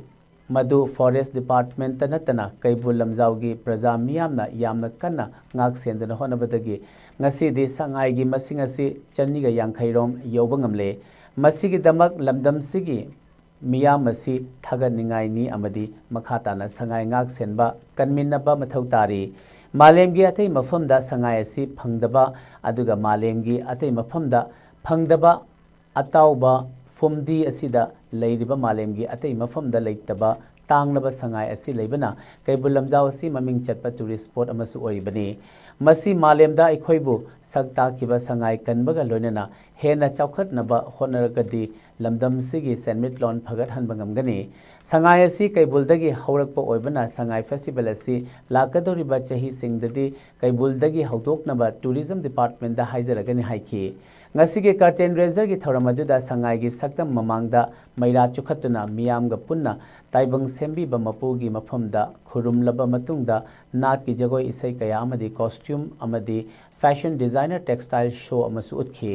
ꯃꯗꯨ ꯐꯣꯔꯦꯁ ꯗꯤꯄꯥꯔꯠꯃꯦꯟꯇ ꯅꯠꯇꯅ ꯀꯩꯕꯨꯜ ꯂꯝꯖꯥꯎꯒꯤ ꯄ꯭ꯔꯖꯥ ꯃꯤꯌꯥꯝꯅ ꯌꯥꯝꯅ ꯀꯟꯅ ꯉꯥꯛ ꯁꯦꯟꯗꯨꯅ ꯍꯣꯠꯅꯕꯗꯒꯤ ꯉꯁꯤꯗꯤ ꯁꯉꯥꯏꯒꯤ ꯃꯁꯤꯡ ꯑꯁꯤ ꯆꯅꯤꯒ ꯌꯥꯡꯈꯩꯔꯣꯝ ꯌꯧꯕ ꯉꯝꯂꯦ꯫ ꯃꯁꯤꯒꯤꯗꯃꯛ ꯂꯝꯗꯝꯁꯤꯒꯤ ꯃꯤꯌꯥꯝ ꯑꯁꯤ ꯊꯥꯒꯠꯅꯤꯡꯉꯥꯏꯅꯤ ꯑꯃꯗꯤ ꯃꯈꯥ ꯇꯥꯅ ꯁꯉꯥꯏ ꯉꯥꯛ ꯁꯦꯟꯕ ꯀꯟꯃꯤꯟꯅꯕ ꯃꯊꯧ ꯇꯥꯔꯤ꯫ ꯃꯥꯂꯦꯝꯒꯤ ꯑꯇꯩ ꯃꯐꯝꯗ ꯁꯉꯥꯏ ꯑꯁꯤ ꯐꯪꯗꯕ, ꯑꯗꯨꯒ ꯃꯥꯂꯦꯝꯒꯤ ꯑꯇꯩ ꯃꯐꯝꯗ ꯐꯪꯗꯕ ꯑꯇꯥꯎꯕ ꯐꯨꯝꯗꯤ ꯑꯁꯤꯗ ꯂꯩꯔꯤꯕ ꯃꯥꯂꯦꯝꯒꯤ ꯑꯇꯩ ꯃꯐꯝꯗ ꯂꯩꯇꯕ ꯇꯥꯡꯂꯕ ꯁꯉꯥꯏ ꯑꯁꯤ ꯂꯩꯕꯅ ꯀꯩꯕꯨꯜ ꯂꯝꯖꯥꯎ ꯑꯁꯤ ꯃꯃꯤꯡ ꯆꯠꯄ ꯇꯨꯔꯤꯁ ꯁ꯭ꯄꯣꯠ ꯑꯃꯁꯨ ꯑꯣꯏꯔꯤꯕꯅꯤ꯫ ꯃꯁꯤ ꯃꯥꯂꯦꯝꯗ ꯑꯩꯈꯣꯏꯕꯨ ꯁꯛ ꯇꯥꯛꯈꯤꯕ ꯁꯉꯥꯏ ꯀꯟꯕꯒ ꯂꯣꯏꯅꯅ ꯍꯦꯟꯅ ꯆꯥꯎꯈꯠꯅꯕ ꯍꯣꯠꯅꯔꯒꯗꯤ ꯂꯝꯗꯝꯁꯤꯒꯤ ꯁꯦꯟꯃꯤꯠꯂꯣꯟ ꯐꯒꯠꯍꯟꯕ ꯉꯝꯒꯅꯤ꯫ ꯁꯉꯥꯏ ꯑꯁꯤ ꯀꯩꯕꯨꯜꯗꯒꯤ ꯍꯧꯔꯛꯄ ꯑꯣꯏꯕꯅ ꯁꯉꯥꯏ ꯐꯦꯁꯇꯤꯚꯦꯜ ꯑꯁꯤ ꯂꯥꯛꯀꯗꯧꯔꯤꯕ ꯆꯍꯤꯁꯤꯡꯗꯗꯤ ꯀꯩꯕꯨꯜꯗꯒꯤ ꯍꯧꯗꯣꯛꯅꯕ ꯇꯨꯔꯤꯖꯝ ꯗꯤꯄꯥꯔꯠꯃꯦꯟꯗ ꯍꯥꯏꯖꯔꯒꯅꯤ ꯍꯥꯏꯈꯤ꯫ ꯉꯁꯤꯒꯤ ꯀꯔꯇꯦꯟ ꯔꯦꯖꯔꯒꯤ ꯊꯧꯔꯝ ꯑꯗꯨꯗ ꯁꯉꯥꯏꯒꯤ ꯁꯛꯇꯝ ꯃꯃꯥꯡꯗ ꯃꯩꯔꯥ ꯆꯨꯈꯠꯇꯨꯅ ꯃꯤꯌꯥꯝꯒ ꯄꯨꯟꯅ ꯇꯥꯏꯕꯪ ꯁꯦꯝꯕꯤꯕ ꯃꯄꯨꯒꯤ ꯃꯐꯝꯗ ꯈꯨꯔꯨꯝꯂꯕ ꯃꯇꯨꯡꯗ ꯅꯥꯠꯀꯤ ꯖꯒꯣꯏ ꯏꯁꯩ ꯀꯌꯥ ꯑꯃꯗꯤ ꯀꯣꯁꯇ꯭ꯌꯨꯝ ꯑꯃꯗꯤ ꯐꯦꯁꯟ ꯗꯤꯖꯥꯏꯅꯔ ꯇꯦꯛꯁꯇꯥꯏꯜ ꯁꯣ ꯑꯃꯁꯨ ꯎꯠꯈꯤ꯫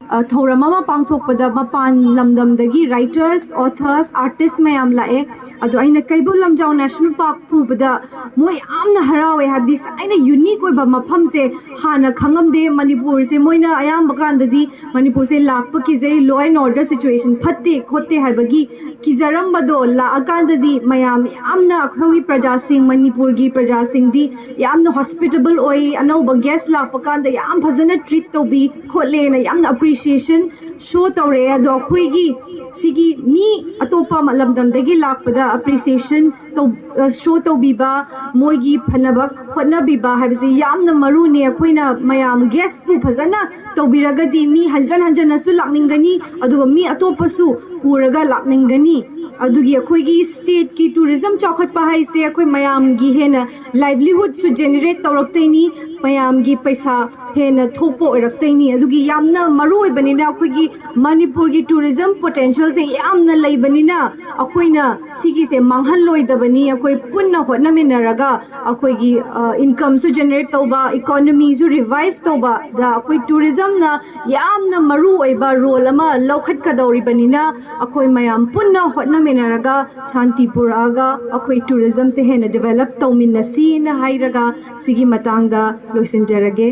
ꯑ, ꯊꯧꯔꯝ ꯑꯃ ꯄꯥꯡꯊꯣꯛꯄꯗ ꯃꯄꯥꯟ ꯂꯝꯗꯝꯗꯒꯤ ꯔꯥꯏꯇꯔꯁ, ꯑꯣꯊꯔꯁ, ꯑꯥꯔꯇꯤꯁ ꯃꯌꯥꯝ ꯂꯥꯛꯑꯦ꯫ ꯑꯗꯣ ꯑꯩꯅ ꯀꯩꯕꯨꯜ ꯂꯝꯖꯥꯎ ꯅꯦꯁꯅꯦꯜ ꯄꯥꯔꯛ ꯄꯨꯕꯗ ꯃꯣꯏ ꯌꯥꯝꯅ ꯍꯔꯥꯎꯋꯦ, ꯍꯥꯏꯕꯗꯤ ꯁꯨꯃꯥꯏꯅ ꯌꯨꯅꯤꯛ ꯑꯣꯏꯕ ꯃꯐꯝꯁꯦ ꯍꯥꯟꯅ ꯈꯪꯉꯝꯗꯦ꯫ ꯃꯅꯤꯄꯨꯔꯁꯦ ꯃꯣꯏꯅ ꯑꯌꯥꯝꯕ ꯀꯥꯟꯗꯗꯤ ꯃꯅꯤꯄꯨꯔꯁꯦ ꯂꯥꯛꯄ ꯀꯤꯖꯩ, ꯂꯣ ꯑꯦꯟ ꯑꯣꯔꯗꯔ ꯁꯤꯆꯨꯋꯦꯁꯟ ꯐꯠꯇꯦ ꯈꯣꯠꯇꯦ ꯍꯥꯏꯕꯒꯤ ꯀꯤꯖꯔꯝꯕꯗꯣ ꯂꯥꯛꯑꯀꯥꯟꯗꯗꯤ ꯃꯌꯥꯝ ꯌꯥꯝꯅ ꯑꯩꯈꯣꯏꯒꯤ ꯄ꯭ꯔꯖꯥꯁꯤꯡ, ꯃꯅꯤꯄꯨꯔꯒꯤ ꯄ꯭ꯔꯖꯥꯁꯤꯡꯗꯤ ꯌꯥꯝꯅ ꯍꯣꯁꯄꯤꯇꯦꯕꯜ ꯑꯣꯏ, ꯑꯅꯧꯕ ꯒꯦꯁ ꯂꯥꯛꯄ ꯀꯥꯟꯗ ꯌꯥꯝ ꯐꯖꯅ ꯇ꯭ꯔꯤꯠ ꯇꯧꯕꯤ ꯈꯣꯠꯂꯦꯅ ꯌꯥꯝꯅ ꯑꯦꯄ꯭ꯔꯤꯁꯤꯌꯦꯁꯟ ꯁꯣ ꯇꯧꯔꯛꯑꯦ꯫ ꯑꯗꯣ ꯑꯩꯈꯣꯏꯒꯤ ꯁꯤꯒꯤ ꯃꯤ ꯑꯇꯣꯞꯄ ꯂꯝꯗꯝꯗꯒꯤ ꯂꯥꯛꯄꯗ ꯑꯦꯄ꯭ꯔꯤꯁꯤꯌꯦꯁꯟ ꯁꯣ ꯇꯧꯕꯤꯕ, ꯃꯣꯏꯒꯤ ꯐꯅꯕ ꯍꯣꯠꯅꯕꯤꯕ ꯍꯥꯏꯕꯁꯤ ꯌꯥꯝꯅ ꯃꯔꯨꯅꯤ꯫ ꯑꯩꯈꯣꯏꯅ ꯃꯌꯥꯝ ꯒꯦꯁꯄꯨ ꯐꯖꯅ ꯇꯧꯕꯤꯔꯒꯗꯤ ꯃꯤ ꯍꯟꯖꯟ ꯍꯟꯖꯟꯅꯁꯨ ꯂꯥꯛꯅꯤꯡꯒꯅꯤ, ꯑꯗꯨꯒ ꯃꯤ ꯑꯇꯣꯞꯄꯁꯨ ꯄꯨꯔꯒ ꯂꯥꯛꯅꯤꯡꯒꯅꯤ꯫ ꯑꯗꯨꯒꯤ ꯑꯩꯈꯣꯏꯒꯤ ꯁ꯭ꯇꯦꯠꯀꯤ ꯇꯨꯔꯤꯖꯝ ꯆꯥꯎꯈꯠꯄ ꯍꯥꯏꯁꯦ ꯑꯩꯈꯣꯏ ꯃꯌꯥꯝꯒꯤ ꯍꯦꯟꯅ ꯂꯥꯏꯚꯂꯤꯍꯨꯗꯁꯨ ꯖꯦꯅꯦꯔꯦꯠ ꯇꯧꯔꯛꯇꯣꯏꯅꯤ, ꯃꯌꯥꯝꯒꯤ ꯄꯩꯁꯥ ꯍꯦꯟꯅ ꯊꯣꯛꯄ ꯑꯣꯏꯔꯛꯇꯣꯏꯅꯤ꯫ ꯑꯗꯨꯒꯤ ꯌꯥꯝꯅ ꯃꯔꯨ ꯑꯣꯏꯕꯅꯤꯅ ꯑꯩꯈꯣꯏꯒꯤ ꯃꯅꯤꯄꯨꯔꯒꯤ ꯇꯨꯔꯤꯖꯝ ꯄꯣꯇꯦꯟꯁꯤꯌꯦꯜꯁꯦ ꯌꯥꯝꯅ ꯂꯩꯕꯅꯤꯅ ꯑꯩꯈꯣꯏꯅ ꯁꯤꯒꯤꯁꯦ ꯃꯥꯡꯍꯜꯂꯣꯏꯗꯕꯅꯤ꯫ ꯑꯩꯈꯣꯏ ꯄꯨꯟꯅ ꯍꯣꯠꯅꯃꯤꯟꯅꯔꯒ ꯑꯩꯈꯣꯏꯒꯤ ꯏꯟꯀꯝꯁꯨ ꯖꯦꯅꯔꯦꯠ ꯇꯧꯕ, ꯏꯀꯣꯅꯣꯃꯤꯁꯨ ꯔꯤꯚꯥꯏꯚ ꯇꯧꯕꯗ ꯑꯩꯈꯣꯏ ꯇꯨꯔꯤꯖꯝꯅ ꯌꯥꯝꯅ ꯃꯔꯨ ꯑꯣꯏꯕ ꯔꯣꯜ ꯑꯃ ꯂꯧꯈꯠꯀꯗꯧꯔꯤꯕꯅꯤꯅ ꯑꯩꯈꯣꯏ ꯃꯌꯥꯝ ꯄꯨꯟꯅ ꯍꯣꯠꯅꯃꯤꯟꯅꯔꯒ ꯁꯥꯟꯇꯤ ꯄꯨꯔꯛꯑꯒ ꯑꯩꯈꯣꯏ ꯇꯨꯔꯤꯖꯝꯁꯦ ꯍꯦꯟꯅ ꯗꯤꯕꯦꯂꯞ ꯇꯧꯃꯤꯟꯅꯁꯤꯅ ꯍꯥꯏꯔꯒ ꯁꯤꯒꯤ ꯃꯇꯥꯡꯗ ꯂꯣꯏꯁꯤꯟꯖꯔꯒꯦ꯫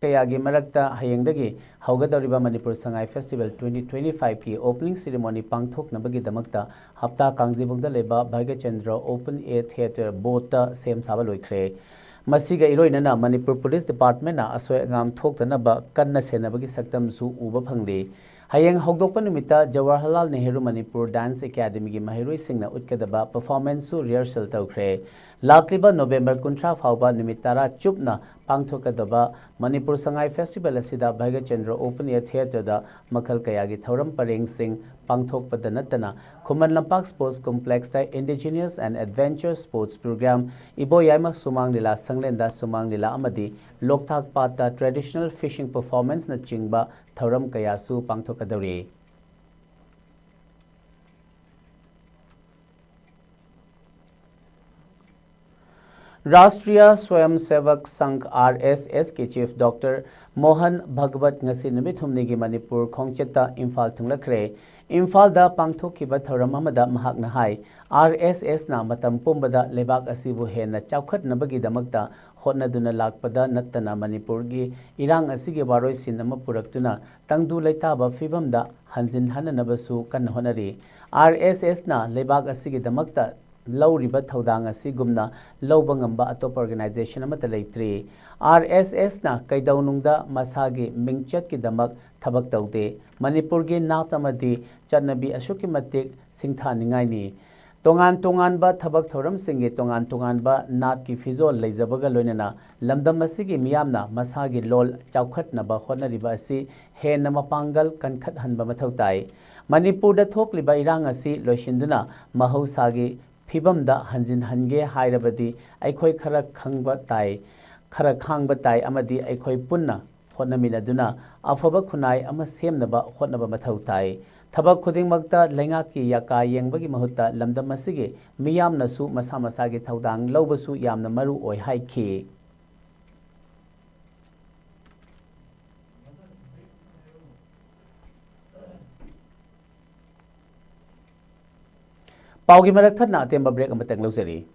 ꯀꯌꯥꯒꯤ ꯃꯔꯛꯇ ꯍꯌꯦꯡꯗꯒꯤ ꯍꯧꯒꯗꯧꯔꯤꯕ Manipur Sangai festival twenty twenty ꯐꯥꯏꯚꯀꯤ ꯑꯣꯄꯅꯤꯡ ꯁꯦꯔꯦꯃꯣꯅꯤ ꯄꯥꯡꯊꯣꯛꯅꯕꯒꯤꯗꯃꯛꯇ ꯍꯞꯇꯥ ꯀꯥꯡꯖꯩꯕꯨꯡꯗ ꯂꯩꯕ ꯚꯥꯒ꯭ꯌꯆꯟꯗ꯭ꯔ ꯑꯣꯄꯟ ꯑꯦꯌꯔ ꯊꯤꯌꯦꯇꯔ ꯕꯣꯠꯇ ꯁꯦꯝ ꯁꯥꯕ ꯂꯣꯏꯈ꯭ꯔꯦ꯫ ꯃꯁꯤꯒ ꯏꯔꯣꯏꯅꯅ ꯃꯅꯤꯄꯨꯔ ꯄꯨꯂꯤꯁ ꯗꯤꯄꯥꯔꯠꯃꯦꯟꯅ ꯑꯁꯣꯏ ꯑꯉꯥꯝ ꯊꯣꯛꯇꯅꯕ ꯀꯟꯅ ꯁꯦꯟꯅꯕꯒꯤ ꯁꯛꯇꯝꯁꯨ ꯎꯕ ꯐꯪꯂꯤ꯫ ꯍꯌꯦꯡ ꯍꯧꯗꯣꯛꯄ ꯅꯨꯃꯤꯠꯇ ꯖꯋꯥꯍꯔꯂꯥꯜ ꯅꯦꯍꯔꯨ ꯃꯅꯤꯄꯨꯔ ꯗꯥꯟꯁ ꯑꯦꯀꯥꯗꯃꯤꯒꯤ ꯃꯍꯩꯔꯣꯏꯁꯤꯡꯅ ꯎꯠꯀꯗꯕ ꯄꯔꯐꯣꯔꯃꯦꯟꯁꯁꯨ ꯔꯤꯍꯔꯁꯦꯜ ꯇꯧꯈ꯭ꯔꯦ꯫ ꯂꯥꯛꯂꯤꯕ ꯅꯣꯕꯦꯝꯕꯔ ꯀꯨꯟꯊ꯭ꯔꯥ ꯐꯥꯎꯕ ꯅꯨꯃꯤꯠ ꯇꯔꯥ ꯆꯨꯞꯅ ꯄꯥꯡꯊꯣꯛꯀꯗꯕ ꯃꯅꯤꯄꯨꯔ ꯁꯉꯥꯏ ꯐꯦꯁꯇꯤꯚꯦꯜ ꯑꯁꯤꯗ ꯚꯥꯒ꯭ꯌꯆꯟꯗ꯭ꯔ ꯑꯣꯄꯟ ꯑꯦꯌꯔ ꯊꯤꯌꯦꯇꯔꯗ ꯃꯈꯜ ꯀꯌꯥꯒꯤ ꯊꯧꯔꯝ ꯄꯔꯦꯡꯁꯤꯡ ꯄꯥꯡꯊꯣꯛꯄꯗ ꯅꯠꯇꯅ ꯈꯨꯃꯟ ꯂꯝꯄꯥꯛ ꯁ꯭ꯄꯣꯔꯠꯁ ꯀꯣꯝꯄ꯭ꯂꯦꯛꯁꯇ indigenous and adventure sports programme, Iboyaima Shumang Leela ꯁꯪꯂꯦꯟꯗ ꯁꯨꯃꯥꯡ ꯂꯤꯂꯥ ꯑꯃꯗꯤ ꯂꯣꯛꯇꯥꯛ ꯄꯥꯠꯇ ꯇ꯭ꯔꯦꯗꯤꯁꯅꯦꯜ ꯐꯤꯁꯤꯡ ꯄꯔꯐꯣꯔꯃꯦꯟꯁꯅꯆꯤꯡꯕ ꯊꯧꯔꯝ ꯀꯌꯥꯁꯨ ꯄꯥꯡꯊꯣꯛꯀꯗꯧꯔꯤ꯫ ꯔꯥꯁꯇ꯭ꯔꯤꯌꯥ ꯁ꯭ꯋꯌꯝ ꯁꯦꯚꯛ ꯁꯪꯘ, ꯑꯥꯔ ꯑꯦꯁ ꯑꯦꯁꯀꯤ ꯆꯤꯐ ꯗꯣꯛꯇꯔ ꯃꯣꯍꯟ ꯚꯒꯋꯠ ꯉꯁꯤ ꯅꯨꯃꯤꯠ ꯍꯨꯝꯅꯤꯒꯤ ꯃꯅꯤꯄꯨꯔ ꯈꯣꯡꯆꯠꯇ ꯏꯝꯐꯥꯜ ꯊꯨꯡꯂꯛꯈ꯭ꯔꯦ꯫ ꯏꯝꯐꯥꯜꯗ ꯄꯥꯡꯊꯣꯛꯈꯤꯕ ꯊꯧꯔꯝ ꯑꯃꯗ ꯃꯍꯥꯛꯅ ꯍꯥꯏ, ꯑꯥꯔ ꯑꯦꯁ ꯑꯦꯁꯅ ꯃꯇꯝ ꯄꯨꯝꯕꯗ ꯂꯩꯕꯥꯛ ꯑꯁꯤꯕꯨ ꯍꯦꯟꯅ ꯆꯥꯎꯈꯠꯅꯕꯒꯤꯗꯃꯛꯇ ꯍꯣꯠꯅꯗꯨꯅ ꯂꯥꯛꯄꯗ ꯅꯠꯇꯅ ꯃꯅꯤꯄꯨꯔꯒꯤ ꯏꯔꯥꯡ ꯑꯁꯤꯒꯤ ꯋꯥꯔꯣꯏꯁꯤꯟ ꯑꯃ ꯄꯨꯔꯛꯇꯨꯅ ꯇꯪꯗꯨ ꯂꯩꯇꯥꯕ ꯐꯤꯕꯝꯗ ꯍꯟꯖꯤꯟꯍꯟꯅꯅꯕꯁꯨ ꯀꯟꯅ ꯍꯣꯠꯅꯔꯤ꯫ ꯑꯥꯔ ꯑꯦꯁ ꯑꯦꯁꯅ ꯂꯩꯕꯥꯛ ꯑꯁꯤꯒꯤꯗꯃꯛꯇ ꯂꯧꯔꯤꯕ ꯊꯧꯗꯥꯡ ꯑꯁꯤꯒꯨꯝꯅ ꯂꯧꯕ ꯉꯝꯕ ꯑꯇꯣꯞꯄ ꯑꯣꯔꯒꯅꯥꯏꯖꯦꯁꯟ ꯑꯃꯠꯇ ꯂꯩꯇ꯭ꯔꯤ꯫ ꯑꯥꯔ ꯑꯦꯁ ꯑꯦꯁꯅ ꯀꯩꯗꯧꯅꯨꯡꯗ ꯃꯁꯥꯒꯤ ꯃꯤꯡꯆꯠꯀꯤꯗꯃꯛ ꯊꯕꯛ ꯇꯧꯗꯦ꯫ ꯃꯅꯤꯄꯨꯔꯒꯤ ꯅꯥꯠ ꯑꯃꯗꯤ ꯆꯠꯅꯕꯤ ꯑꯁꯨꯛꯀꯤ ꯃꯇꯤꯛ ꯁꯤꯡꯊꯥꯅꯤꯡꯉꯥꯏꯅꯤ꯫ ꯇꯣꯉꯥꯟ ꯇꯣꯉꯥꯟꯕ ꯊꯕꯛ ꯊꯧꯔꯝꯁꯤꯡꯒꯤ ꯇꯣꯉꯥꯟ ꯇꯣꯉꯥꯟꯕ ꯅꯥꯠꯀꯤ ꯐꯤꯖꯣꯜ ꯂꯩꯖꯕꯒ ꯂꯣꯏꯅꯅ ꯂꯝꯗꯝ ꯑꯁꯤꯒꯤ ꯃꯤꯌꯥꯝꯅ ꯃꯁꯥꯒꯤ ꯂꯣꯜ ꯆꯥꯎꯈꯠꯅꯕ ꯍꯣꯠꯅꯔꯤꯕ ꯑꯁꯤ ꯍꯦꯟꯅ ꯃꯄꯥꯡꯒꯜ ꯀꯟꯈꯠꯍꯟꯕ ꯃꯊꯧ ꯇꯥꯏ꯫ ꯃꯅꯤꯄꯨꯔꯗ ꯊꯣꯛꯂꯤꯕ ꯏꯔꯥꯡ ꯑꯁꯤ ꯂꯣꯏꯁꯤꯟꯗꯨꯅ ꯃꯍꯧꯁꯥꯒꯤ ꯐꯤꯕꯝꯗ ꯍꯟꯖꯤꯟꯍꯟꯒꯦ ꯍꯥꯏꯔꯕꯗꯤ ꯑꯩꯈꯣꯏ ꯈꯔ ꯈꯪꯕ ꯇꯥꯏ, ꯈꯔ ꯈꯥꯡꯕ ꯇꯥꯏ ꯑꯃꯗꯤ ꯑꯩꯈꯣꯏ ꯄꯨꯟꯅ ꯍꯣꯠꯅꯃꯤꯟꯅꯗꯨꯅ ꯑꯐꯕ ꯈꯨꯟꯅꯥꯏ ꯑꯃ ꯁꯦꯝꯅꯕ ꯍꯣꯠꯅꯕ ꯃꯊꯧ ꯇꯥꯏ꯫ ꯊꯕꯛ ꯈꯨꯗꯤꯡꯃꯛꯇ ꯂꯩꯉꯥꯛꯀꯤ ꯌꯥꯀꯥ ꯌꯦꯡꯕꯒꯤ ꯃꯍꯨꯠꯇ ꯂꯝꯗꯝ ꯑꯁꯤꯒꯤ ꯃꯤꯌꯥꯝꯅꯁꯨ ꯃꯁꯥ ꯃꯁꯥꯒꯤ ꯊꯧꯗꯥꯡ ꯂꯧꯕꯁꯨ ꯌꯥꯝꯅ ꯃꯔꯨ ꯑꯣꯏ ꯍꯥꯏꯈꯤ꯫ ꯄꯥꯎꯒꯤ ꯃꯔꯛ ꯊꯠꯅ ꯑꯇꯦꯟꯕ break ꯑꯃꯇꯪ ꯂꯧꯖꯔꯤ꯫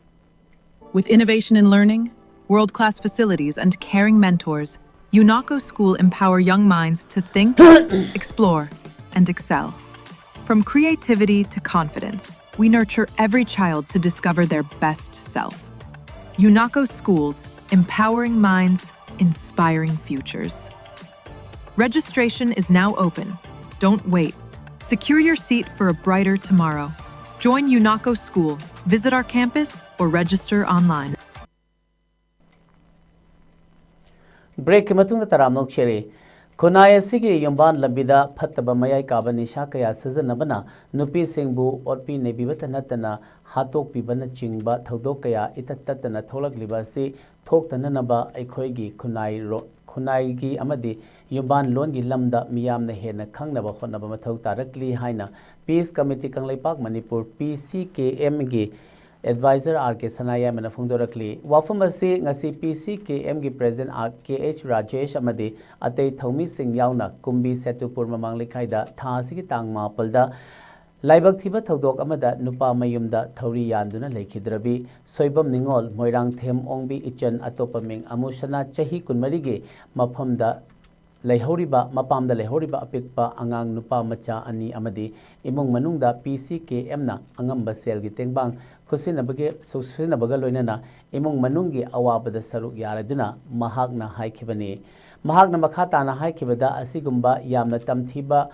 With innovation in learning, world-class facilities, and caring mentors, UNACO School empower young minds to think, explore, and excel. From creativity to confidence, we nurture every child to discover their best self. UNACO Schools, empowering minds, inspiring futures. Registration is now open. Don't wait. Secure your seat for a brighter tomorrow. Join UNACO School. Visit our campus or register online. Break ꯀꯤ ꯃꯇꯨꯡꯗ ꯇꯔꯥꯝꯅ ꯑꯣꯛꯆꯔꯤ꯫ ꯈꯨꯟꯅꯥꯏ ꯑꯁꯤꯒꯤ ꯌꯨꯝꯕꯥꯟ ꯂꯝꯕꯤꯗ ꯐꯠꯇꯕ ꯃꯌꯥꯏ ꯀꯥꯕ ꯅꯤꯁꯥ ꯀꯌꯥ ꯁꯤꯖꯤꯟꯅꯕꯅ ꯅꯨꯄꯤꯁꯤꯡꯕꯨ ꯑꯣꯠꯄꯤ ꯅꯩꯕꯤꯕꯇ ꯅꯠꯇꯅ ꯍꯥꯠꯇꯣꯛꯄꯤꯕꯅꯆꯤꯡꯕ ꯊꯧꯗꯣꯛ ꯀꯌꯥ ꯏꯇꯠ ꯇꯠꯇꯅ ꯊꯣꯛꯂꯛꯂꯤꯕ ꯑꯁꯤ ꯊꯣꯛꯇꯅꯅꯕ ꯑꯩꯈꯣꯏꯒꯤ ꯈꯨꯟꯅꯥꯏ ꯔꯣ-, ꯈꯨꯟꯅꯥꯏꯒꯤ ꯑꯃꯗꯤ ꯌꯨꯝꯕꯥꯟ ꯂꯣꯟꯒꯤ ꯂꯝꯗ ꯃꯤꯌꯥꯝꯅ ꯍꯦꯟꯅ ꯈꯪꯅꯕ ꯍꯣꯠꯅꯕ ꯃꯊꯧ ꯇꯥꯔꯛꯂꯤ ꯍꯥꯏꯅ Peace Committee Kangleipak Manipur, P C K M ꯒꯤ advisor R K ꯁꯅꯥꯌꯥꯏꯃꯅ ꯐꯣꯡꯗꯣꯔꯛꯂꯤ꯫ ꯋꯥꯐꯝ ꯑꯁꯤ ꯉꯁꯤ P C K M ꯒꯤ president R K H Rajesh ꯑꯃꯗꯤ ꯑꯇꯩ ꯊꯧꯃꯤꯁꯤꯡ ꯌꯥꯎꯅ ꯀꯨꯝꯕꯤ ꯁꯦꯇꯨꯄꯨꯔ ꯃꯃꯥꯡ ꯂꯩꯀꯥꯏꯗ ꯊꯥ ꯑꯁꯤꯒꯤ ꯇꯥꯡ ꯃꯥꯄꯜꯗ ꯂꯥꯏꯕꯛ ꯊꯤꯕ ꯊꯧꯗꯣꯛ ꯑꯃꯗ ꯅꯨꯄꯥ ꯃꯌꯨꯝꯗ ꯊꯧꯔꯤ ꯌꯥꯟꯗꯨꯅ ꯂꯩꯈꯤꯗ꯭ꯔꯕꯤ ꯁꯣꯏꯕꯝ ꯅꯤꯉꯣꯜ, ꯃꯣꯏꯔꯥꯡꯊꯦꯝ ꯑꯣꯡꯕꯤ ꯏꯆꯟ, ꯑꯇꯣꯞꯄ ꯃꯤꯡ ꯑꯃꯨꯁꯅꯥ, ꯆꯍꯤ ꯀꯨꯟꯃꯔꯤꯒꯤ ꯃꯐꯝꯗ ꯂꯩꯍꯧꯔꯤꯕ, ꯃꯄꯥꯝꯗ ꯂꯩꯍꯧꯔꯤꯕ ꯑꯄꯤꯛꯄ ꯑꯉꯥꯡ ꯅꯨꯄꯥ ꯃꯆꯥ ꯑꯅꯤ ꯑꯃꯗꯤ ꯏꯃꯨꯡ ꯃꯅꯨꯡꯗ P C K M ꯅ ꯑꯉꯝꯕ ꯁꯦꯜꯒꯤ ꯇꯦꯡꯕꯥꯡ ꯈꯨꯠꯁꯤꯟꯅꯕꯒꯤ, ꯁꯤꯖꯤꯟꯅꯕꯒ ꯂꯣꯏꯅꯅ ꯏꯃꯨꯡ ꯃꯅꯨꯡꯒꯤ ꯑꯋꯥꯕꯗ ꯁꯔꯨꯛ ꯌꯥꯔꯗꯨꯅ ꯃꯍꯥꯛꯅ ꯍꯥꯏꯈꯤꯕꯅꯤ꯫ ꯃꯍꯥꯛꯅ ꯃꯈꯥ ꯇꯥꯅ ꯍꯥꯏꯈꯤꯕꯗ, ꯑꯁꯤꯒꯨꯝꯕ ꯌꯥꯝꯅ ꯇꯝꯊꯤꯕ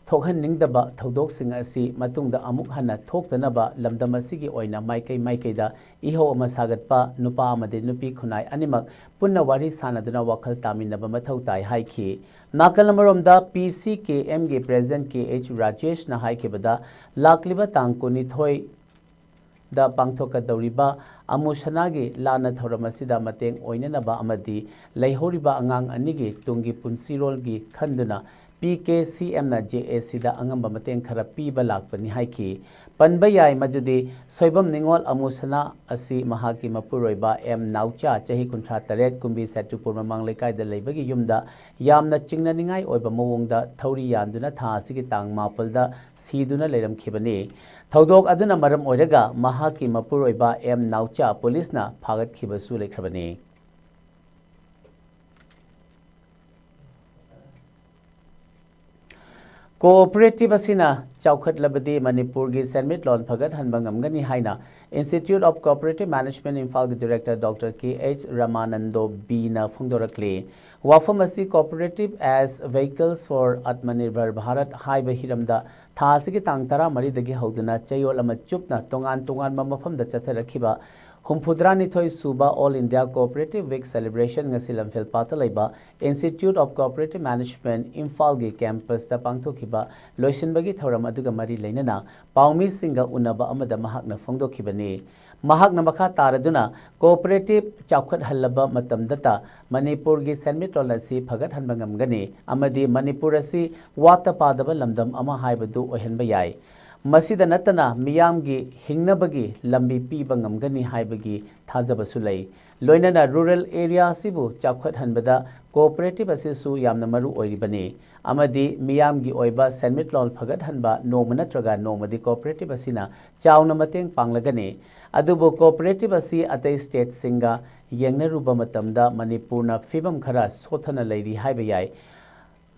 ꯊꯣꯛꯍꯟꯅꯤꯡꯗꯕ ꯊꯧꯗꯣꯛꯁꯤꯡ ꯑꯁꯤ ꯃꯇꯨꯡꯗ ꯑꯃꯨꯛ ꯍꯟꯅ ꯊꯣꯛꯇꯅꯕ ꯂꯝꯗꯝ ꯑꯁꯤꯒꯤ ꯑꯣꯏꯅ ꯃꯥꯏꯀꯩ ꯃꯥꯏꯀꯩꯗ ꯏꯍꯧ ꯑꯃ ꯁꯥꯒꯠꯄ, ꯅꯨꯄꯥ ꯑꯃꯗꯤ ꯅꯨꯄꯤ ꯈꯨꯟꯅꯥꯏ ꯑꯅꯤꯃꯛ ꯄꯨꯟꯅ ꯋꯥꯔꯤ ꯁꯥꯅꯗꯨꯅ ꯋꯥꯈꯜ ꯇꯥꯃꯤꯟꯅꯕ ꯃꯊꯧ ꯇꯥꯏ ꯍꯥꯏꯈꯤ꯫ ꯅꯥꯀꯜ ꯑꯃꯔꯣꯝꯗ P C K M ꯒꯤ president K H ꯔꯥꯖꯦꯁꯅ ꯍꯥꯏꯈꯤꯕꯗ, ꯂꯥꯛꯂꯤꯕ ꯇꯥꯡ ꯀꯨꯟꯅꯤꯊꯣꯏ ꯗ ꯄꯥꯡꯊꯣꯛꯀꯗꯧꯔꯤꯕ ꯑꯃꯨ ꯁꯅꯥꯒꯤ ꯂꯥꯟꯅ ꯊꯧꯔꯝ ꯑꯁꯤꯗ ꯃꯇꯦꯡ ꯑꯣꯏꯅꯅꯕ ꯑꯃꯗꯤ ꯂꯩꯍꯧꯔꯤꯕ ꯑꯉꯥꯡ ꯑꯅꯤꯒꯤ ꯇꯨꯡꯒꯤ ꯄꯨꯟꯁꯤꯔꯣꯜꯒꯤ ꯈꯟꯗꯨꯅ ꯄꯤ.ꯀꯦ.ꯁꯤ.ꯑꯦꯝꯅ ꯖꯦ.ꯑꯦ.ꯁꯤꯗ ꯑꯉꯝꯕ ꯃꯇꯦꯡ ꯈꯔ ꯄꯤꯕ ꯂꯥꯛꯄꯅꯤ ꯍꯥꯏꯈꯤ꯫ ꯄꯟꯕ ꯌꯥꯏ ꯃꯗꯨꯗꯤ ꯁꯣꯏꯕꯝ ꯅꯤꯉꯣꯜ ꯑꯃꯨ ꯁꯅꯥ ꯑꯁꯤ ꯃꯍꯥꯛꯀꯤ ꯃꯄꯨꯔꯣꯏꯕ ꯑꯦꯝ ꯅꯥꯎꯆꯥ, ꯆꯍꯤ ꯀꯨꯟꯊ꯭ꯔꯥ ꯇꯔꯦꯠ, ꯀꯨꯝꯕꯤ ꯁꯦꯇꯨꯄꯨꯔ ꯃꯃꯥꯡ ꯂꯩꯀꯥꯏꯗ ꯂꯩꯕꯒꯤ ꯌꯨꯝꯗ ꯌꯥꯝꯅ ꯆꯤꯡꯅꯅꯤꯡꯉꯥꯏ ꯑꯣꯏꯕ ꯃꯑꯣꯡꯗ ꯊꯧꯔꯤ ꯌꯥꯟꯗꯨꯅ ꯊꯥ ꯑꯁꯤꯒꯤ ꯇꯥꯡ ꯃꯥꯄꯜꯗ ꯁꯤꯗꯨꯅ ꯂꯩꯔꯝꯈꯤꯕꯅꯤ꯫ ꯊꯧꯗꯣꯛ ꯑꯗꯨꯅ ꯃꯔꯝ ꯑꯣꯏꯔꯒ ꯃꯍꯥꯛꯀꯤ ꯃꯄꯨꯔꯣꯏꯕ ꯑꯦꯝ ꯅꯥꯎꯆꯥ ꯄꯨꯂꯤꯁꯅ ꯐꯥꯒꯠꯈꯤꯕꯁꯨ ꯂꯩꯈ꯭ꯔꯕꯅꯤ꯫ ꯀꯣꯑꯣꯄꯔꯦꯇꯤꯚ ꯑꯁꯤꯅ ꯆꯥꯎꯈꯠꯂꯕꯗꯤ ꯃꯅꯤꯄꯨꯔꯒꯤ ꯁꯦꯟꯃꯤꯠꯂꯣꯟ ꯐꯒꯠꯍꯟꯕ ꯉꯝꯒꯅꯤ ꯍꯥꯏꯅ Institute of Cooperative Management ꯏꯝꯐꯥꯜꯒꯤ ꯗꯤꯔꯦꯛꯇꯔ ꯗꯣꯛꯇꯔ ꯀꯦ ꯑꯩꯆ ꯔꯃꯥꯅꯟꯗꯣ ꯕꯤꯅ ꯐꯣꯡꯗꯣꯔꯛꯂꯤ꯫ ꯋꯥꯐꯝ ꯑꯁꯤ Cooperative as Vehicles for Atmanirbhar Bharat ꯍꯥꯏꯕ ꯍꯤꯔꯝꯗ ꯊꯥ ꯑꯁꯤꯒꯤ ꯇꯥꯡ ꯇꯔꯥꯃꯔꯤꯗꯒꯤ ꯍꯧꯗꯨꯅ ꯆꯌꯣꯜ ꯑꯃ ꯆꯨꯞꯅ ꯇꯣꯉꯥꯟ ꯇꯣꯉꯥꯟꯕ ꯃꯐꯝꯗ ꯆꯠꯊꯔꯛꯈꯤꯕ ꯍꯨꯝꯐꯨꯇꯔꯥꯅꯤꯊꯣꯏ ꯁꯨꯕ All India Cooperative Week Celebration ꯉꯁꯤ ꯂꯝꯐꯦꯜ ꯄꯥꯠꯇ ꯂꯩꯕ Institute of Cooperative Management ꯏꯝꯐꯥꯜꯒꯤ ꯀꯦꯝꯄꯁꯇ ꯄꯥꯡꯊꯣꯛꯈꯤꯕ ꯂꯣꯏꯁꯤꯟꯕꯒꯤ ꯊꯧꯔꯝ ꯑꯗꯨꯒ ꯃꯔꯤ ꯂꯩꯅꯅ ꯄꯥꯎꯃꯤꯁꯤꯡꯒ ꯎꯅꯕ ꯑꯃꯗ ꯃꯍꯥꯛꯅ ꯐꯣꯡꯗꯣꯛꯈꯤꯕꯅꯤ꯫ ꯃꯍꯥꯛꯅ ꯃꯈꯥ ꯇꯥꯔꯗꯨꯅ, ꯀꯣꯑꯣꯄꯔꯦꯇꯤꯚ ꯆꯥꯎꯈꯠꯍꯜꯂꯕ ꯃꯇꯝꯗꯇ ꯃꯅꯤꯄꯨꯔꯒꯤ ꯁꯦꯟꯃꯤꯠꯂꯣꯟ ꯑꯁꯤ ꯐꯒꯠꯍꯟꯕ ꯉꯝꯒꯅꯤ ꯑꯃꯗꯤ ꯃꯅꯤꯄꯨꯔ ꯑꯁꯤ ꯋꯥꯠꯇ ꯄꯥꯗꯕ ꯂꯝꯗꯝ ꯑꯃ ꯍꯥꯏꯕꯗꯨ ꯑꯣꯏꯍꯟꯕ ꯌꯥꯏ꯫ ꯃꯁꯤꯗ ꯅꯠꯇꯅ ꯃꯤꯌꯥꯝꯒꯤ ꯍꯤꯡꯅꯕꯒꯤ ꯂꯝꯕꯤ ꯄꯤꯕ ꯉꯝꯒꯅꯤ ꯍꯥꯏꯕꯒꯤ ꯊꯥꯖꯕꯁꯨ ꯂꯩ꯫ ꯂꯣꯏꯅꯅ ꯔꯨꯔꯦꯜ ꯑꯦꯔꯤꯌꯥ ꯑꯁꯤꯕꯨ ꯆꯥꯎꯈꯠꯍꯟꯕꯗ ꯀꯣꯑꯣꯄꯔꯦꯇꯤꯚ ꯑꯁꯤꯁꯨ ꯌꯥꯝꯅ ꯃꯔꯨ ꯑꯣꯏꯔꯤꯕꯅꯤ ꯑꯃꯗꯤ ꯃꯤꯌꯥꯝꯒꯤ ꯑꯣꯏꯕ ꯁꯦꯟꯃꯤꯠꯂꯣꯟ ꯐꯒꯠꯍꯟꯕ ꯅꯣꯡꯃ ꯅꯠꯇ꯭ꯔꯒ ꯅꯣꯡꯃꯗꯤ ꯀꯣꯑꯣꯄꯔꯦꯇꯤꯚ ꯑꯁꯤꯅ ꯆꯥꯎꯅ ꯃꯇꯦꯡ ꯄꯥꯡꯂꯒꯅꯤ꯫ ꯑꯗꯨꯕꯨ ꯀꯣꯑꯣꯄꯔꯦꯇꯤꯚ ꯑꯁꯤ ꯑꯇꯩ ꯁ꯭ꯇꯦꯠꯁꯤꯡꯒ ꯌꯦꯡꯅꯔꯨꯕ ꯃꯇꯝꯗ ꯃꯅꯤꯄꯨꯔꯅ ꯐꯤꯚꯝ ꯈꯔ ꯁꯣꯠꯊꯅ ꯂꯩꯔꯤ ꯍꯥꯏꯕ ꯌꯥꯏ꯫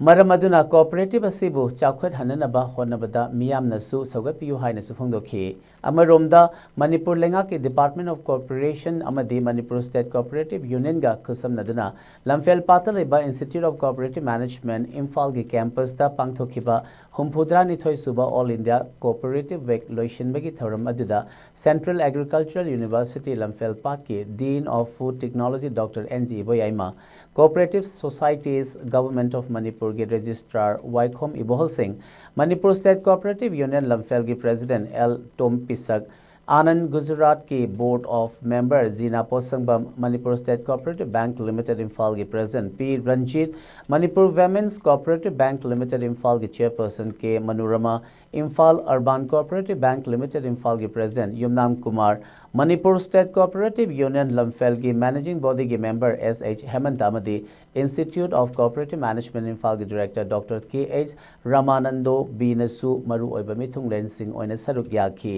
ꯃꯔꯝ ꯑꯗꯨꯅ ꯀꯣꯑꯣꯄꯔꯦꯇꯤꯚ ꯑꯁꯤꯕꯨ ꯆꯥꯎꯈꯠꯍꯟꯅꯅꯕ ꯍꯣꯠꯅꯕꯗ ꯃꯤꯌꯥꯝꯅꯁꯨ ꯁꯧꯒꯠꯄꯤꯌꯨ ꯍꯥꯏꯅꯁꯨ ꯐꯣꯡꯗꯣꯛꯈꯤ꯫ ꯑꯃꯔꯣꯝꯗ ꯃꯅꯤꯄꯨꯔ ꯂꯩꯉꯥꯛꯀꯤ Department of Cooperation ꯑꯃꯗꯤ ꯃꯅꯤꯄꯨꯔ State Cooperative Unionꯒ ꯈꯨꯠꯁꯝꯅꯗꯨꯅ ꯂꯝꯐꯦꯜ ꯄꯥꯠꯇ ꯂꯩꯕ Institute of Cooperative Management ꯏꯝꯐꯥꯜꯒꯤ ꯀꯦꯝꯄꯁꯇ ꯄꯥꯡꯊꯣꯛꯈꯤꯕ ꯍꯨꯝꯐꯨꯇꯔꯥꯅꯤꯊꯣꯏ ꯁꯨꯕ All India Cooperative Week ꯂꯣꯏꯁꯤꯟꯕꯒꯤ ꯊꯧꯔꯝ ꯑꯗꯨꯗ Central Agricultural University ꯂꯝꯐꯦꯜ ꯄꯥꯠꯀꯤ Dean of Food Technology doctor N G Iboyaima, Cooperative Societies Government of ꯃꯅꯤꯄꯨꯔꯒꯤ registrar Waikhom Ibohal Singh, Manipur State Cooperative Union ꯂꯝꯐꯦꯜꯒꯤ ꯄ꯭ꯔꯦꯁꯤꯗꯦꯟꯠ ꯑꯦꯜ ꯇꯣꯝ ꯄꯤꯁꯛ, ꯑꯥꯅꯟꯗ ꯒꯨꯖꯔꯥꯠꯀꯤ Board of Member, Jina Potsangbam, Manipur State Cooperative Bank Limited ꯏꯝꯐꯥꯜꯒꯤ President P Ranjit, Manipur Women's Cooperative Bank Limited ꯏꯝꯐꯥꯜꯒꯤ Chairperson K Manorama, Imphal Urban Cooperative Bank Limited ꯏꯝꯐꯥꯜꯒꯤ President Yumnam Kumar, Manipur State Cooperative Union ꯂꯝꯐꯦꯜꯒꯤ Managing Bodyꯒꯤ Member ꯑꯦꯁ H ꯍꯦꯃꯟꯇ ꯑꯃꯗꯤ Institute of Cooperative Management ꯏꯝꯐꯥꯜꯒꯤ Director doctor ꯀꯦ H ꯔꯥꯃꯥꯅꯟꯗꯣ ꯕꯤꯅꯁꯨ ꯃꯔꯨꯑꯣꯏꯕ ꯃꯤꯊꯨꯡꯂꯦꯟꯁꯤꯡ ꯑꯣꯏꯅ ꯁꯔꯨꯛ ꯌꯥꯈꯤ꯫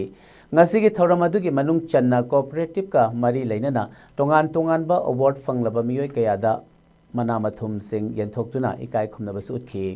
ꯉꯁꯤꯒꯤ ꯊꯧꯔꯝ ꯑꯗꯨꯒꯤ ꯃꯅꯨꯡ ꯆꯟꯅ cooperativeꯀ ꯃꯔꯤ ꯂꯩꯅꯅ ꯇꯣꯉꯥꯟ ꯇꯣꯉꯥꯟꯕ award ꯐꯪꯂꯕ ꯃꯤꯑꯣꯏ ꯀꯌꯥꯗ ꯃꯅꯥ ꯃꯊꯨꯝꯁꯤꯡ ꯌꯦꯟꯊꯣꯛꯇꯨꯅ ꯏꯀꯥꯏ ꯈꯨꯝꯅꯕꯁꯨ ꯎꯠꯈꯤ꯫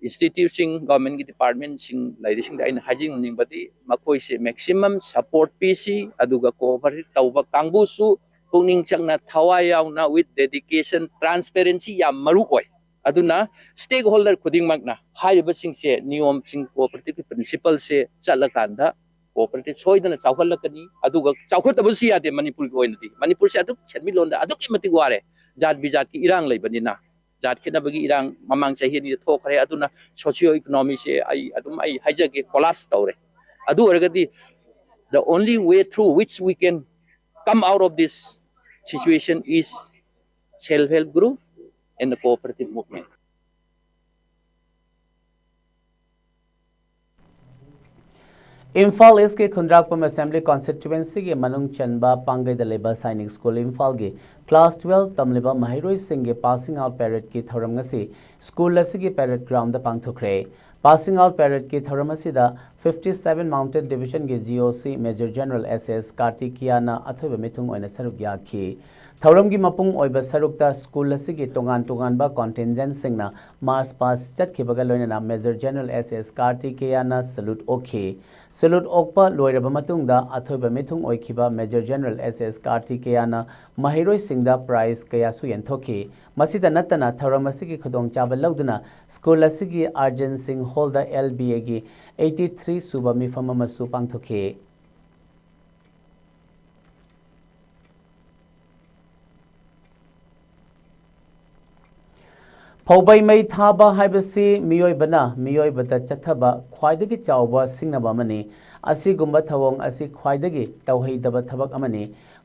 Instituteꯁꯤꯡ, governmentꯀꯤ departmentꯁꯤꯡ ꯂꯩꯔꯤꯁꯤꯡꯗ ꯑꯩꯅ ꯍꯥꯏꯖꯅꯤꯡꯕꯗꯤ, ꯃꯈꯣꯏꯁꯦ maximum support ꯄꯤꯁꯤ, ꯑꯗꯨꯒ cooperate ꯇꯧꯕ ꯀꯥꯡꯕꯨꯁꯨ ꯄꯨꯛꯅꯤꯡ ꯆꯪꯅ, ꯊꯋꯥꯏ ꯌꯥꯎꯅ, with dedication, transparency ꯌꯥꯝ ꯃꯔꯨ ꯑꯣꯏ꯫ ꯑꯗꯨꯅ stakeholder ꯈꯨꯗꯤꯡꯃꯛꯅ ꯍꯥꯏꯔꯤꯕꯁꯤꯡꯁꯦ, ꯅꯤꯌꯣꯝꯁꯤꯡ, cooperativeꯀꯤ principleꯁꯦ ꯆꯠꯂꯀꯥꯟꯗ cooperative ꯁꯣꯏꯗꯅ ꯆꯥꯎꯈꯠꯂꯛꯀꯅꯤ꯫ ꯑꯗꯨꯒ ꯆꯥꯎꯈꯠꯇꯕꯁꯨ ꯌꯥꯗꯦ꯫ ꯃꯅꯤꯄꯨꯔꯒꯤ ꯑꯣꯏꯅꯗꯤ, ꯃꯅꯤꯄꯨꯔꯁꯦ ꯑꯗꯨꯛ ꯁꯦꯟꯃꯤꯠꯂꯣꯟꯗ ꯑꯗꯨꯛꯀꯤ ꯃꯇꯤꯛ ꯋꯥꯔꯦ, ꯖꯥꯠ ꯕꯤꯖꯥꯠꯀꯤ ꯏꯔꯥꯡ ꯂꯩꯕꯅꯤꯅ꯫ ꯖꯥꯠ ꯈꯦꯠꯅꯕꯒꯤ ꯏꯔꯥꯡ ꯃꯃꯥꯡ ꯆꯍꯤ ꯑꯅꯤꯗ ꯊꯣꯛꯈ꯭ꯔꯦ꯫ ꯑꯗꯨꯅ socio economyꯁꯦ ꯑꯩ ꯑꯗꯨꯝ, ꯑꯩ ꯍꯥꯏꯖꯒꯦ, collapse ꯇꯧꯔꯦ꯫ ꯑꯗꯨ ꯑꯣꯏꯔꯒꯗꯤ, the only way through which we can come out of this situation is self help group and the cooperative movement. Imphal ꯏꯁꯀꯤ ꯈꯨꯟꯗ꯭ꯔꯥꯛꯄꯝ Assembly Constituencyꯒꯤ ꯃꯅꯨꯡ ꯆꯟꯕ ꯄꯥꯡꯒꯩꯗ ꯂꯩꯕ ꯁꯥꯏꯅꯤꯛ ꯁ꯭ꯀꯨꯜ ꯏꯝꯐꯥꯜꯒꯤ class twelve ꯇꯝꯂꯤꯕ ꯃꯍꯩꯔꯣꯏꯁꯤꯡꯒꯤ passing out paradeꯀꯤ ꯊꯧꯔꯝ ꯉꯁꯤ ꯁ꯭ꯀꯨꯜ ꯑꯁꯤꯒꯤ parade groundꯗ ꯄꯥꯡꯊꯣꯛꯈ꯭ꯔꯦ꯫ Passing out paradeꯀꯤ ꯊꯧꯔꯝ ꯑꯁꯤꯗ fifty seven Mountain Divisionꯒꯤ G O C Major General S S ꯀꯥꯔꯇꯤꯀꯤꯌꯥꯅ ꯑꯊꯣꯏꯕ ꯃꯤꯊꯨꯡ ꯑꯣꯏꯅ ꯁꯔꯨꯛ ꯌꯥꯈꯤ꯫ ꯊꯧꯔꯝꯒꯤ ꯃꯄꯨꯡ ꯑꯣꯏꯕ ꯁꯔꯨꯛꯇ ꯁ꯭ꯀꯨꯜ ꯑꯁꯤꯒꯤ ꯇꯣꯉꯥꯟ ꯇꯣꯉꯥꯟꯕ contingentꯁꯤꯡꯅ march past ꯆꯠꯈꯤꯕꯒ ꯂꯣꯏꯅꯅ Major General S S ꯀꯥꯔꯇꯤꯀꯦꯌꯥꯅ salute ꯑꯣꯛꯈꯤ꯫ Salute ꯑꯣꯛꯄ ꯂꯣꯏꯔꯕ ꯃꯇꯨꯡꯗ ꯑꯊꯣꯏꯕ ꯃꯤꯊꯨꯡ ꯑꯣꯏꯈꯤꯕ Major General S S ꯀꯥꯔꯇꯤꯀꯦꯌꯥꯅ ꯃꯍꯩꯔꯣꯏꯁꯤꯡꯗ prize ꯀꯌꯥꯁꯨ ꯌꯦꯟꯊꯣꯛꯈꯤ꯫ ꯃꯁꯤꯗ ꯅꯠꯇꯅ ꯊꯧꯔꯝ ꯑꯁꯤꯒꯤ ꯈꯨꯗꯣꯡꯆꯥꯕ ꯂꯧꯗꯨꯅ ꯁ꯭ꯀꯨꯜ ꯑꯁꯤꯒꯤ ꯑꯥꯔꯖꯟ ꯁꯤꯡ ꯍꯣꯜꯗ L B Aꯒꯤ eighty three ꯁꯨꯕ ꯃꯤꯐꯝ ꯑꯃꯁꯨ ꯄꯥꯡꯊꯣꯛꯈꯤ꯫ ꯐꯧꯕꯩ ꯃꯩ ꯊꯥꯕ ꯍꯥꯏꯕꯁꯤ ꯃꯤꯑꯣꯏꯕꯅ ꯃꯤꯑꯣꯏꯕꯗ ꯆꯠꯊꯕ ꯈ꯭ꯋꯥꯏꯗꯒꯤ ꯆꯥꯎꯕ ꯁꯤꯡꯅꯕ ꯑꯃꯅꯤ꯫ ꯑꯁꯤꯒꯨꯝꯕ ꯊꯧꯑꯣꯡ ꯑꯁꯤ ꯈ꯭ꯋꯥꯏꯗꯒꯤ ꯇꯧꯍꯩꯗꯕ ꯊꯕꯛ ꯑꯃꯅꯤ꯫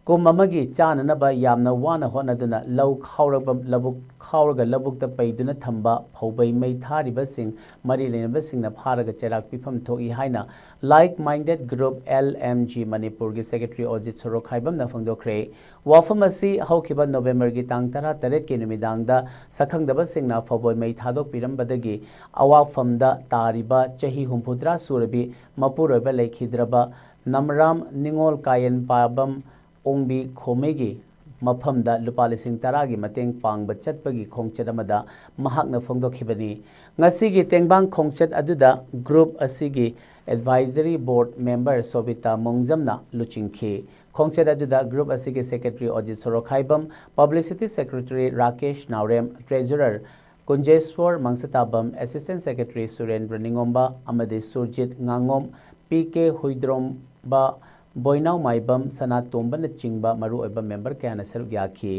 ꯀꯨꯝ ꯑꯃꯒꯤ ꯆꯥꯅꯅꯕ ꯌꯥꯝꯅ ꯋꯥꯅ ꯍꯣꯠꯅꯗꯨꯅ ꯂꯧ ꯈꯥꯎꯔꯕ, ꯂꯧꯕꯨꯛ ꯈꯥꯎꯔꯒ ꯂꯧꯕꯨꯛꯇ ꯄꯩꯗꯨꯅ ꯊꯝꯕ ꯐꯧꯕꯩ ꯃꯩ ꯊꯥꯔꯤꯕꯁꯤꯡ ꯃꯔꯤ ꯂꯩꯅꯕꯁꯤꯡꯅ ꯐꯥꯔꯒ ꯆꯩꯔꯥꯛ ꯄꯤꯐꯝ ꯊꯣꯛꯏ ꯍꯥꯏꯅ Like Minded Group, L M G, ꯃꯅꯤꯄꯨꯔꯒꯤ ꯁꯦꯀ꯭ꯔꯦꯇꯔꯤ ꯑꯣꯖꯤꯠ ꯁꯣꯔꯣꯈꯥꯏꯕꯝꯅ ꯐꯣꯡꯗꯣꯛꯈ꯭ꯔꯦ꯫ ꯋꯥꯐꯝ ꯑꯁꯤ ꯍꯧꯈꯤꯕ ꯅꯣꯕꯦꯝꯕꯔꯒꯤ ꯇꯥꯡ ꯇꯔꯥꯇꯔꯦꯠꯀꯤ ꯅꯨꯃꯤꯗꯥꯡꯗ ꯁꯛꯈꯪꯗꯕꯁꯤꯡꯅ ꯐꯧꯕꯩ ꯃꯩ ꯊꯥꯗꯣꯛꯄꯤꯔꯝꯕꯗꯒꯤ ꯑꯋꯥꯐꯝꯗ ꯇꯥꯔꯤꯕ ꯆꯍꯤ ꯍꯨꯝꯐꯨꯇꯔꯥ ꯁꯨꯔꯕꯤ ꯃꯄꯨꯔꯣꯏꯕ ꯂꯩꯈꯤꯗ꯭ꯔꯕ ꯅꯝꯔꯥꯝ ꯅꯤꯉꯣꯜ ꯀꯥꯌꯦꯟ ꯄꯥꯕꯝ ꯑꯣꯡꯕꯤ ꯈꯣꯃꯩꯒꯤ ꯃꯐꯝꯗ ꯂꯨꯄꯥ ꯂꯤꯁꯤꯡ ꯇꯔꯥꯒꯤ ꯃꯇꯦꯡ ꯄꯥꯡꯕ ꯆꯠꯄꯒꯤ ꯈꯣꯡꯆꯠ ꯑꯃꯗ ꯃꯍꯥꯛꯅ ꯐꯣꯡꯗꯣꯛꯈꯤꯕꯅꯤ꯫ ꯉꯁꯤꯒꯤ ꯇꯦꯡꯕꯥꯡ ꯈꯣꯡꯆꯠ ꯑꯗꯨꯗ ꯒ꯭ꯔꯨꯞ ꯑꯁꯤꯒꯤ ꯑꯦꯗꯚꯥꯏꯖꯔꯤ ꯕꯣꯔꯗ ꯃꯦꯝꯕꯔ ꯁꯣꯕꯤꯇꯥ ꯃꯣꯡꯖꯝꯅ ꯂꯨꯆꯤꯡꯈꯤ꯫ ꯈꯣꯡꯆꯠ ꯑꯗꯨꯗ ꯒ꯭ꯔꯨꯞ ꯑꯁꯤꯒꯤ ꯁꯦꯀ꯭ꯔꯦꯇꯔꯤ ꯑꯣꯖꯤꯠ ꯁꯣꯔꯣꯈꯥꯏꯕꯝ, ꯄꯕ꯭ꯂꯤꯁꯤꯇꯤ ꯁꯦꯀ꯭ꯔꯦꯇꯔꯤ ꯔꯥꯀꯦꯁ ꯅꯥꯎꯔꯦꯝ, ꯇ꯭ꯔꯦꯖꯔꯔ ꯀꯨꯟꯖꯦꯁ꯭ꯋꯔ ꯃꯪꯁꯇꯥꯕꯝ, ꯑꯦꯁꯤꯁꯇꯦꯟ ꯁꯦꯀ꯭ꯔꯦꯇꯔꯤ ꯁꯨꯔꯦꯟꯗ꯭ꯔ ꯅꯤꯉꯣꯝꯕ ꯑꯃꯗꯤ ꯁꯨꯔꯖꯤꯠ ꯉꯥꯉꯣꯝ, ꯄꯤ ꯀꯦ ꯍꯨꯏꯗ꯭ꯔꯣꯝꯕ, ꯕꯣꯏꯅꯥꯎꯃꯥꯏꯕꯝ ꯁꯅꯥꯇꯣꯝꯕꯅꯆꯤꯡꯕ ꯃꯔꯨꯑꯣꯏꯕ ꯃꯦꯝꯕꯔ ꯀꯌꯥꯅ ꯁꯔꯨꯛ ꯌꯥꯈꯤ꯫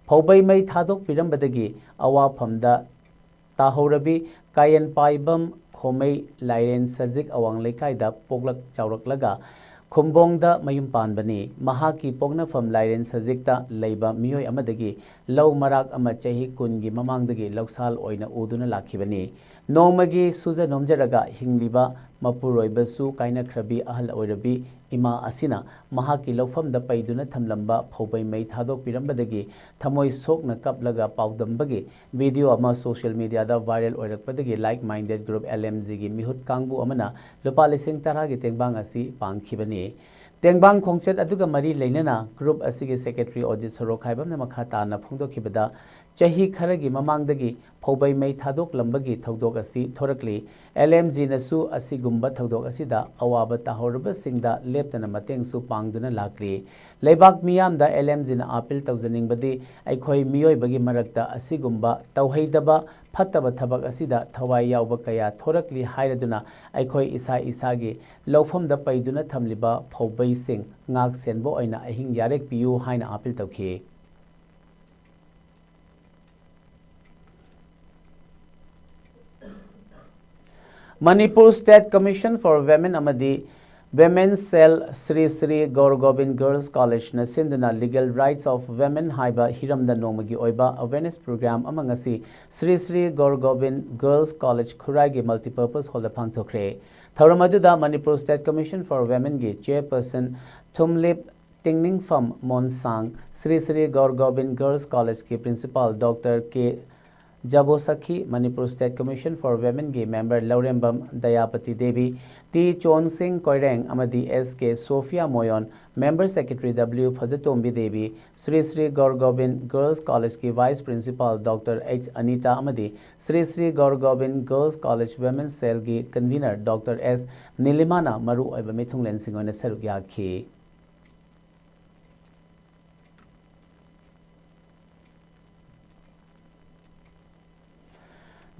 ꯐꯧꯕꯩ ꯃꯩ ꯊꯥꯗꯣꯛꯄꯤꯔꯝꯕꯗꯒꯤ ꯑꯋꯥꯐꯝꯗ ꯇꯥꯍꯧꯔꯕꯤ ꯀꯥꯌꯦꯟꯄꯥꯏꯕꯝ ꯈꯣꯃꯩ ꯂꯥꯏꯔꯦꯟ ꯁꯖꯤꯛ ꯑꯋꯥꯡ ꯂꯩꯀꯥꯏꯗ ꯄꯣꯛꯂꯛ ꯆꯥꯎꯔꯛꯂꯒ ꯈꯨꯝꯕꯣꯡꯗ ꯃꯌꯨꯝ ꯄꯥꯟꯕꯅꯤ꯫ ꯃꯍꯥꯛꯀꯤ ꯄꯣꯛꯅꯐꯝ ꯂꯥꯏꯔꯦꯟ ꯁꯖꯤꯛꯇ ꯂꯩꯕ ꯃꯤꯑꯣꯏ ꯑꯃꯗꯒꯤ ꯂꯧ ꯃꯔꯥꯛ ꯑꯃ ꯆꯍꯤ ꯀꯨꯟꯒꯤ ꯃꯃꯥꯡꯗꯒꯤ ꯂꯧꯁꯥꯜ ꯑꯣꯏꯅ ꯎꯗꯨꯅ ꯂꯥꯛꯈꯤꯕꯅꯤ꯫ ꯅꯣꯡꯃꯒꯤ ꯁꯨꯖ ꯅꯣꯝꯖꯔꯒ ꯍꯤꯡꯂꯤꯕ ꯃꯄꯨꯔꯣꯏꯕꯁꯨ ꯀꯥꯏꯅꯈ꯭ꯔꯕꯤ ꯑꯍꯜ ꯑꯣꯏꯔꯕꯤ ꯏꯃꯥ ꯑꯁꯤꯅ ꯃꯍꯥꯛꯀꯤ ꯂꯧꯐꯝꯗ ꯄꯩꯗꯨꯅ ꯊꯝꯂꯝꯕ ꯐꯧꯕꯩ ꯃꯩ ꯊꯥꯗꯣꯛꯄꯤꯔꯝꯕꯗꯒꯤ ꯊꯃꯣꯏ ꯁꯣꯛꯅ ꯀꯞꯂꯒ ꯄꯥꯎꯗꯝꯕꯒꯤ ꯚꯤꯗꯤꯑꯣ ꯑꯃ ꯁꯣꯁꯤꯌꯦꯜ ꯃꯤꯗꯤꯌꯥꯗ ꯚꯥꯏꯔꯦꯜ ꯑꯣꯏꯔꯛꯄꯗꯒꯤ Like Minded Group, L M G, ꯒꯤ ꯃꯤꯍꯨꯠ ꯀꯥꯡꯕꯨ ꯑꯃꯅ ꯂꯨꯄꯥ ꯂꯤꯁꯤꯡ ꯇꯔꯥꯒꯤ ꯇꯦꯡꯕꯥꯡ ꯑꯁꯤ ꯄꯥꯡꯈꯤꯕꯅꯤ꯫ ꯇꯦꯡꯕꯥꯡ ꯈꯣꯡꯆꯠ ꯑꯗꯨꯒ ꯃꯔꯤ ꯂꯩꯅꯅ ꯒ꯭ꯔꯨꯞ ꯑꯁꯤꯒꯤ ꯁꯦꯀ꯭ꯔꯦꯇꯔꯤ ꯑꯣꯖꯤꯠ ꯁꯣꯔꯣꯈꯥꯏꯕꯝꯅ ꯃꯈꯥ ꯇꯥꯅ ꯐꯣꯡꯗꯣꯛꯈꯤꯕꯗ, ꯆꯍꯤ ꯈꯔꯒꯤ ꯃꯃꯥꯡꯗꯒꯤ ꯐꯧꯕꯩ ꯃꯩ ꯊꯥꯗꯣꯛꯂꯝꯕꯒꯤ ꯊꯧꯗꯣꯛ ꯑꯁꯤ ꯊꯣꯔꯛꯂꯤ꯫ L M G ꯅꯁꯨ ꯑꯁꯤꯒꯨꯝꯕ ꯊꯧꯗꯣꯛ ꯑꯁꯤꯗ ꯑꯋꯥꯕ ꯇꯥꯍꯧꯔꯕꯁꯤꯡꯗ ꯂꯦꯞꯇꯅ ꯃꯇꯦꯡꯁꯨ ꯄꯥꯡꯗꯨꯅ ꯂꯥꯛꯂꯤ꯫ ꯂꯩꯕꯥꯛ ꯃꯤꯌꯥꯝꯗ L M G ꯅ ꯑꯥꯄꯤꯜ ꯇꯧꯖꯅꯤꯡꯕꯗꯤ ꯑꯩꯈꯣꯏ ꯃꯤꯑꯣꯏꯕꯒꯤ ꯃꯔꯛꯇ ꯑꯁꯤꯒꯨꯝꯕ ꯇꯧꯍꯩꯗꯕ ꯐꯠꯇꯕ ꯊꯕꯛ ꯑꯁꯤꯗ ꯊꯋꯥꯏ ꯌꯥꯎꯕ ꯀꯌꯥ ꯊꯣꯔꯛꯂꯤ ꯍꯥꯏꯔꯗꯨꯅ ꯑꯩꯈꯣꯏ ꯏꯁꯥ ꯏꯁꯥꯒꯤ ꯂꯧꯐꯝꯗ ꯄꯩꯗꯨꯅ ꯊꯝꯂꯤꯕ ꯐꯧꯕꯩꯁꯤꯡ ꯉꯥꯛ ꯁꯦꯟꯕ ꯑꯣꯏꯅ ꯑꯍꯤꯡ ꯌꯥꯔꯦꯛ ꯄꯤꯌꯨ ꯍꯥꯏꯅ ꯑꯥꯄꯤꯜ ꯇꯧꯈꯤ꯫ Manipur State Commission for Women ꯑꯃꯗꯤ Women's Cell Sri Sri Gaur Gobind Girls College ꯅ ꯁꯤꯟꯗꯨꯅ Legal Rights of Women ꯍꯥꯏꯕ ꯍꯤꯔꯝꯗ ꯅꯣꯡꯃꯒꯤ ꯑꯣꯏꯕ awareness program ꯑꯃ ꯉꯁꯤ Sri Sri Gaur Gobind Girls College ꯈꯨꯔꯥꯏꯒꯤ Multipurpose Hall ꯗ ꯄꯥꯡꯊꯣꯛꯈ꯭ꯔꯦ꯫ ꯊꯧꯔꯝ ꯑꯗꯨꯗ Manipur State Commission for Women ꯒꯤ Chairperson Thumlip Tingningphum Monsang, Sri Sri Gaur Gobind Girls College ꯀꯤ Principal Doctor K Jabosakhi, Manipur State Commission for Women ꯒꯤ Member Lourembam Dayapati Devi, T Chonsing Koireng ꯑꯃꯗꯤ S K Sophia Moyon, Member Secretary W Phajatombi Devi, Sri Sri Gaur Gobind Girls College ꯀꯤ Vice Principal Doctor H Anita ꯑꯃꯗꯤ Sri Sri Gaur Gobind Girls College Women's Cell ꯒꯤ Convener Doctor ꯑꯦꯁ ꯅꯤꯂꯤꯃꯥꯅ ꯃꯔꯨꯑꯣꯏꯕ ꯃꯤꯊꯨꯡꯂꯦꯟꯁꯤꯡ ꯑꯣꯏꯅ ꯁꯔꯨꯛ ꯌꯥꯈꯤ꯫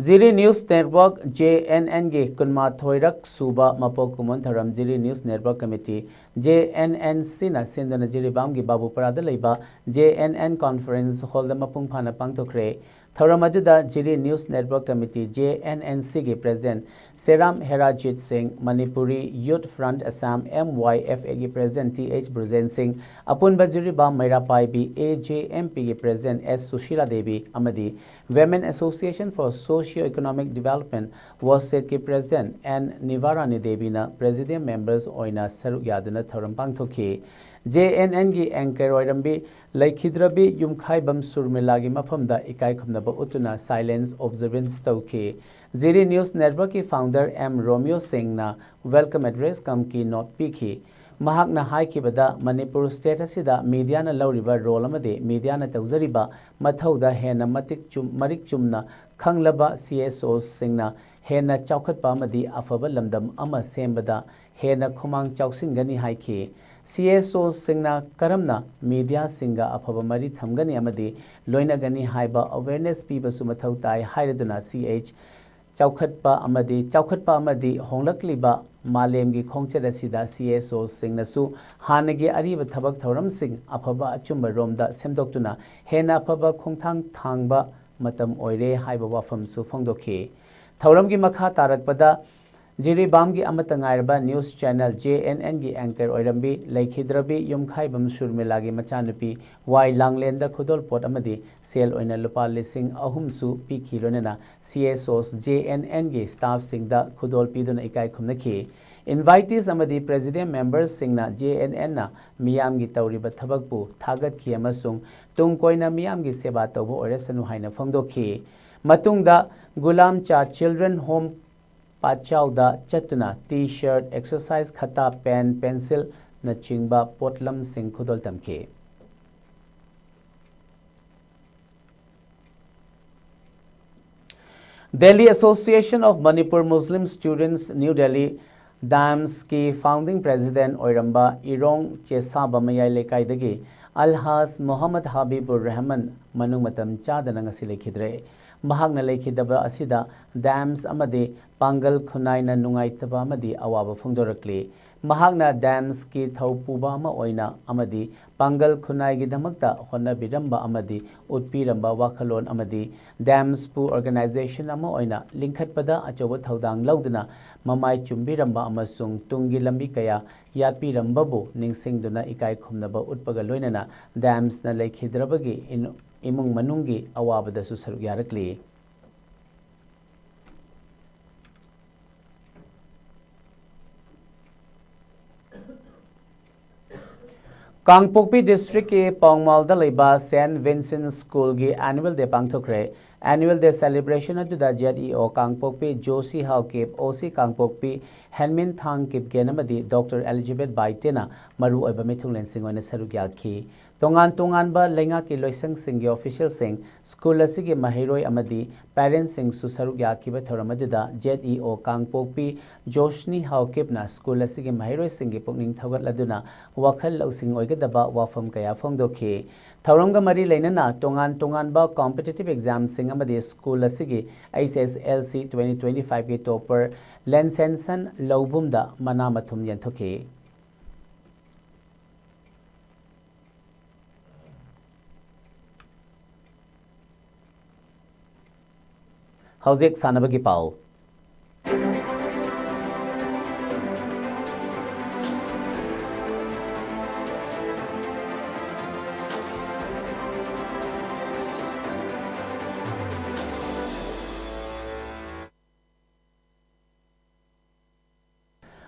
Jiri News Network, J N N ꯒꯤ ꯀꯨꯟꯃꯥꯊꯣꯏꯔꯛ ꯁꯨꯕ ꯃꯄꯣꯛ ꯀꯨꯝꯑꯣꯟ ꯊꯧꯔꯝ Jiri News Network Committee, J N N ꯁꯤꯅ ꯁꯤꯟꯗꯨꯅ ꯖꯤꯔꯤꯕꯥꯝꯒꯤ ꯕꯥꯕꯨꯄꯔꯥꯗ ꯂꯩꯕ J N N Conference Hall ꯗ ꯃꯄꯨꯡ ꯐꯥꯅ ꯄꯥꯡꯊꯣꯛꯈ꯭ꯔꯦ꯫ ꯊꯧꯔꯝ ꯑꯗꯨꯗ Jiri News Network Committee, J N N C ꯒꯤ President ꯁꯦꯔꯥꯝ ꯍꯦꯔꯥꯖꯤꯠ ꯁꯤꯡ, Manipuri Youth Front Assam, M Y F A ꯒꯤ President T H Brojen Singh, ꯑꯄꯨꯟꯕ Jiribam Meira Paibi A J M P ꯒꯤ President ꯑꯦꯁ ꯁꯨꯁꯤꯂꯥ ꯗꯦꯕꯤ ꯑꯃꯗꯤ Women Association for Socio Economic Development, ꯋꯣꯁꯦꯠ ꯀꯤ President ꯑꯦꯟ ꯅꯤꯚꯥꯔꯥꯅꯤ ꯗꯦꯕꯤꯅ Presidium Members ꯑꯣꯏꯅ ꯁꯔꯨꯛ ꯌꯥꯗꯨꯅ ꯊꯧꯔꯝ ꯄꯥꯡꯊꯣꯛꯈꯤ꯫ ꯖꯦ ꯑꯦꯟ ꯑꯦꯟ ꯒꯤ anchor ꯑꯣꯏꯔꯝꯕꯤ ꯂꯩꯈꯤꯗ꯭ꯔꯕꯤ ꯌꯨꯝꯈꯥꯏꯕꯝ ꯁꯨꯔꯃꯤꯂꯥꯒꯤ ꯃꯐꯝꯗ ꯏꯀꯥꯏ ꯈꯨꯝꯅꯕ ꯎꯠꯇꯨꯅ silence observance ꯇꯧꯈꯤ꯫ ꯖꯤꯔꯤ News Network ꯀꯤ Founder ꯑꯦꯝ ꯔꯣꯃꯤꯌꯣ ꯁꯤꯡꯅ welcome address cum keynote ꯄꯤꯈꯤ꯫ ꯃꯍꯥꯛꯅ ꯍꯥꯏꯈꯤꯕꯗ, ꯃꯅꯤꯄꯨꯔ state ꯑꯁꯤꯗ media ꯅ ꯂꯧꯔꯤꯕ role ꯑꯃꯗꯤ media ꯅ ꯇꯧꯖꯔꯤꯕ ꯃꯊꯧꯗ ꯍꯦꯟꯅ ꯃꯇꯤꯛ ꯆꯨꯝ-, ꯃꯔꯤꯛ ꯆꯨꯝꯅ ꯈꯪꯂꯕ ꯁꯤ ꯑꯦꯁ ꯑꯣ ꯁꯤꯡꯅ ꯍꯦꯟꯅ ꯆꯥꯎꯈꯠꯄ ꯑꯃꯗꯤ ꯑꯐꯕ ꯂꯝꯗꯝ ꯑꯃ ꯁꯦꯝꯕꯗ ꯍꯦꯟꯅ ꯈꯨꯃꯥꯡ ꯆꯥꯎꯁꯤꯟꯒꯅꯤ ꯍꯥꯏꯈꯤ꯫ ꯁꯤ ꯑꯦꯁ ꯑꯣ ꯁꯤꯡꯅ ꯀꯔꯝꯅ media ꯁꯤꯡꯒ ꯑꯐꯕ ꯃꯔꯤ ꯊꯝꯒꯅꯤ ꯑꯃꯗꯤ ꯂꯣꯏꯅꯒꯅꯤ ꯍꯥꯏꯕ awareness ꯄꯤꯕꯁꯨ ꯃꯊꯧ ꯇꯥꯏ ꯍꯥꯏꯔꯗꯨꯅ ꯁꯤ ꯑꯦꯁ ꯆꯥꯎꯈꯠꯄ ꯑꯃꯗꯤ, ꯆꯥꯎꯈꯠꯄ ꯑꯃꯗꯤ ꯍꯣꯡꯂꯛꯂꯤꯕ ꯃꯥꯂꯦꯝꯒꯤ ꯈꯣꯡꯆꯠ ꯑꯁꯤꯗ ꯁꯤ ꯑꯦꯁ ꯑꯣ ꯁꯤꯡꯅꯁꯨ ꯍꯥꯟꯅꯒꯤ ꯑꯔꯤꯕ ꯊꯕꯛ ꯊꯧꯔꯝꯁꯤꯡ ꯑꯐꯕ ꯑꯆꯨꯝꯕ ꯔꯣꯝꯗ ꯁꯦꯝꯗꯣꯛꯇꯨꯅ ꯍꯦꯟꯅ ꯑꯐꯕ ꯈꯣꯡꯊꯥꯡ ꯊꯥꯡꯕ ꯃꯇꯝ ꯑꯣꯏꯔꯦ ꯍꯥꯏꯕ ꯋꯥꯐꯝꯁꯨ ꯐꯣꯡꯗꯣꯛꯈꯤ꯫ ꯊꯧꯔꯝꯒꯤ ꯃꯈꯥ ꯇꯥꯔꯛꯄꯗ ꯖꯤꯔꯤꯕꯥꯝꯒꯤ ꯑꯃꯠꯇ ꯉꯥꯏꯔꯕ news channel J N N ꯒꯤ anchor ꯑꯣꯏꯔꯝꯕꯤ ꯂꯩꯈꯤꯗ꯭ꯔꯕꯤ ꯌꯨꯝꯈꯥꯏꯕꯝ ꯁꯨꯔꯃꯤꯂꯥꯒꯤ ꯃꯆꯥꯅꯨꯄꯤ ꯋꯥꯏ ꯂꯥꯡꯂꯦꯟꯗ ꯈꯨꯗꯣꯜꯄꯣꯠ ꯑꯃꯗꯤ ꯁꯦꯜ ꯑꯣꯏꯅ ꯂꯨꯄꯥ ꯂꯤꯁꯤꯡ ꯑꯍꯨꯝꯁꯨ ꯄꯤꯈꯤ꯫ ꯂꯣꯏꯅꯅ C S Os J N N ꯒꯤ staff ꯁꯤꯡꯗ ꯈꯨꯗꯣꯜ ꯄꯤꯗꯨꯅ ꯏꯀꯥꯏ ꯈꯨꯝꯅꯈꯤ꯫ Invitees ꯑꯃꯗꯤ president members ꯁꯤꯡꯅ J N N ꯅ ꯃꯤꯌꯥꯝꯒꯤ ꯇꯧꯔꯤꯕ ꯊꯕꯛꯄꯨ ꯊꯥꯒꯠꯈꯤ ꯑꯃꯁꯨꯡ ꯇꯨꯡ ꯀꯣꯏꯅ ꯃꯤꯌꯥꯝꯒꯤ ꯁꯦꯕꯥ ꯇꯧꯕ ꯑꯣꯏꯔꯁꯅꯨ ꯍꯥꯏꯅ ꯐꯣꯡꯗꯣꯛꯈꯤ꯫ ꯃꯇꯨꯡꯗ ꯒꯨꯂꯥꯝ ꯆꯥ Children Home ꯄꯥꯠꯆꯥꯎꯗ ꯆꯠꯇꯨꯅ T-shirt, exercise ꯈꯇꯥ, pen, pencil ꯅꯆꯤꯡꯕ ꯄꯣꯠꯂꯝꯁꯤꯡ ꯈꯨꯗꯣꯜ ꯇꯝꯈꯤ꯫ Delhi Association of Manipur Muslim Students, New Delhi, DAMS ꯀꯤ founding president ꯑꯣꯏꯔꯝꯕ ꯏꯔꯣꯡ ꯆꯦꯁꯥꯕ ꯃꯌꯥꯏ ꯂꯩꯀꯥꯏꯗꯒꯤ ꯑꯜꯍꯥꯖ ꯃꯣꯍꯝꯃꯗ ꯍꯥꯕꯤꯕꯨꯔ ꯔꯍꯃꯟ ꯃꯅꯨꯡ ꯃꯇꯝ ꯆꯥꯗꯅ ꯉꯁꯤ ꯂꯩꯈꯤꯗ꯭ꯔꯦ꯫ ꯃꯍꯥꯛꯅ ꯂꯩꯈꯤꯗꯕ ꯑꯁꯤꯗ DAMS ꯑꯃꯗꯤ ꯄꯥꯡꯒꯜ ꯈꯨꯟꯅꯥꯏꯅ ꯅꯨꯡꯉꯥꯏꯇꯕ ꯑꯃꯗꯤ ꯑꯋꯥꯕ ꯐꯣꯡꯗꯣꯔꯛꯂꯤ꯫ ꯃꯍꯥꯛꯅ DAMS ꯀꯤ ꯊꯧꯄꯨꯕ ꯑꯃ ꯑꯣꯏꯅ ꯑꯃꯗꯤ ꯄꯥꯡꯒꯜ ꯈꯨꯟꯅꯥꯏꯒꯤꯗꯃꯛꯇ ꯍꯣꯠꯅꯕꯤꯔꯝꯕ ꯑꯃꯗꯤ ꯎꯠꯄꯤꯔꯝꯕ ꯋꯥꯈꯜꯂꯣꯟ ꯑꯃꯗꯤ DAMS ꯄꯨ organization ꯑꯃ ꯑꯣꯏꯅ ꯂꯤꯡꯈꯠꯄꯗ ꯑꯆꯧꯕ ꯊꯧꯗꯥꯡ ꯂꯧꯗꯨꯅ ꯃꯃꯥꯏ ꯆꯨꯝꯕꯤꯔꯝꯕ ꯑꯃꯁꯨꯡ ꯇꯨꯡꯒꯤ ꯂꯝꯕꯤ ꯀꯌꯥ ꯌꯥꯠꯄꯤꯔꯝꯕꯕꯨ ꯅꯤꯡꯁꯤꯡꯗꯨꯅ ꯏꯀꯥꯏ ꯈꯨꯝꯅꯕ ꯎꯠꯄꯒ ꯂꯣꯏꯅꯅ DAMS ꯅ ꯂꯩꯈꯤꯗ꯭ꯔꯕꯒꯤ ꯏꯅꯨ-, ꯏꯃꯨꯡ ꯃꯅꯨꯡꯒꯤ ꯑꯋꯥꯕꯗꯁꯨ ꯁꯔꯨꯛ ꯌꯥꯔꯛꯂꯤ꯫ ꯀꯥꯡꯄꯣꯛꯄꯤ district ꯀꯤ ꯄꯥꯎꯃꯥꯜꯗ ꯂꯩꯕ Saint Vincent School ꯒꯤ annual day ꯄꯥꯡꯊꯣꯛꯈ꯭ꯔꯦ꯫ Annual day celebration ꯑꯗꯨꯗ Z E O ꯀꯥꯡꯄꯣꯛꯄꯤ ꯖꯣꯁꯤ ꯍꯥꯎꯀꯤꯞ, O C ꯀꯥꯡꯄꯣꯛꯄꯤ ꯍꯦꯟꯃꯤꯟ ꯊꯥꯡ ꯀꯤꯞꯒꯦꯟ ꯑꯃꯗꯤ Doctor Elizabeth ꯕꯥꯏꯇꯦꯅ ꯃꯔꯨꯑꯣꯏꯕ ꯃꯤꯊꯨꯡꯂꯦꯟꯁꯤꯡ ꯑꯣꯏꯅ ꯁꯔꯨꯛ ꯌꯥꯈꯤ꯫ ꯇꯣꯉꯥꯟ ꯇꯣꯉꯥꯟꯕ ꯂꯩꯉꯥꯛꯀꯤ ꯂꯣꯏꯁꯪꯁꯤꯡꯒꯤ official ꯁꯤꯡ, school ꯑꯁꯤꯒꯤ ꯃꯍꯩꯔꯣꯏ ꯑꯃꯗꯤ parent ꯁꯤꯡꯁꯨ ꯁꯔꯨꯛ ꯌꯥꯈꯤꯕ ꯊꯧꯔꯝ ꯑꯗꯨꯗ Z E O ꯀꯥꯡꯄꯣꯛꯄꯤ ꯖꯣꯁꯅꯤ ꯍꯥꯎꯀꯤꯞꯅ school ꯑꯁꯤꯒꯤ ꯃꯍꯩꯔꯣꯏꯁꯤꯡꯒꯤ ꯄꯨꯛꯅꯤꯡ ꯊꯧꯒꯠꯂꯗꯨꯅ ꯋꯥꯈꯜ ꯂꯧꯁꯤꯡ ꯑꯣꯏꯒꯗꯕ ꯋꯥꯐꯝ ꯀꯌꯥ ꯐꯣꯡꯗꯣꯛꯈꯤ꯫ ꯊꯧꯔꯝꯒ ꯃꯔꯤ ꯂꯩꯅꯅ ꯇꯣꯉꯥꯟ ꯇꯣꯉꯥꯟꯕ competitive exam ꯁꯤꯡ ꯑꯃꯗꯤ school ꯑꯁꯤꯒꯤ H S L C twenty twenty five ꯀꯤ topper ꯂꯦꯟꯁꯦꯟꯁꯟ ꯂꯧꯕꯨꯝꯗ ꯃꯅꯥ ꯃꯊꯨꯝ ꯌꯦꯟꯊꯣꯛꯈꯤ꯫ ꯍꯧꯖꯤꯛ ꯁꯥꯟꯅꯕꯒꯤ ꯄꯥꯎ꯫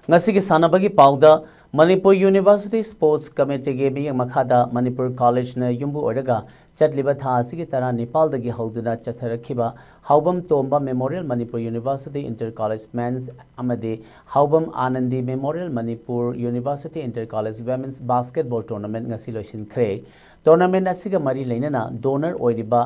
ꯉꯁꯤꯒꯤ ꯁꯥꯟꯅꯕꯒꯤ ꯄꯥꯎꯗ, ꯃꯅꯤꯄꯨꯔ ꯌꯨꯅꯤꯚꯔꯁꯤꯇꯤ ꯁ꯭ꯄꯣꯔꯠꯁ ꯀꯃꯤꯇꯤꯒꯤ ꯃꯤꯠꯌꯦꯡ ꯃꯈꯥꯗ ꯃꯅꯤꯄꯨꯔ ꯀꯣꯂꯦꯖꯅ ꯌꯨꯝꯕꯨ ꯑꯣꯏꯔꯒ ꯆꯠꯂꯤꯕ ꯊꯥ ꯑꯁꯤꯒꯤ ꯇꯔꯥꯅꯤꯄꯥꯜꯗꯒꯤ ꯍꯧꯗꯨꯅ ꯆꯠꯊꯔꯛꯈꯤꯕ Haobam Tomba memorial Manipur university inter college men's ꯑꯃꯗꯤ Haobam Anandi memorial Manipur university inter college women's basketball tournament ꯉꯁꯤ ꯂꯣꯏꯁꯤꯟꯈ꯭ꯔꯦ꯫ ꯇꯣꯔꯅꯥꯃꯦꯟꯠ ꯑꯁꯤꯒ ꯃꯔꯤ ꯂꯩꯅꯅ ꯗꯣꯅꯔ ꯑꯣꯏꯔꯤꯕ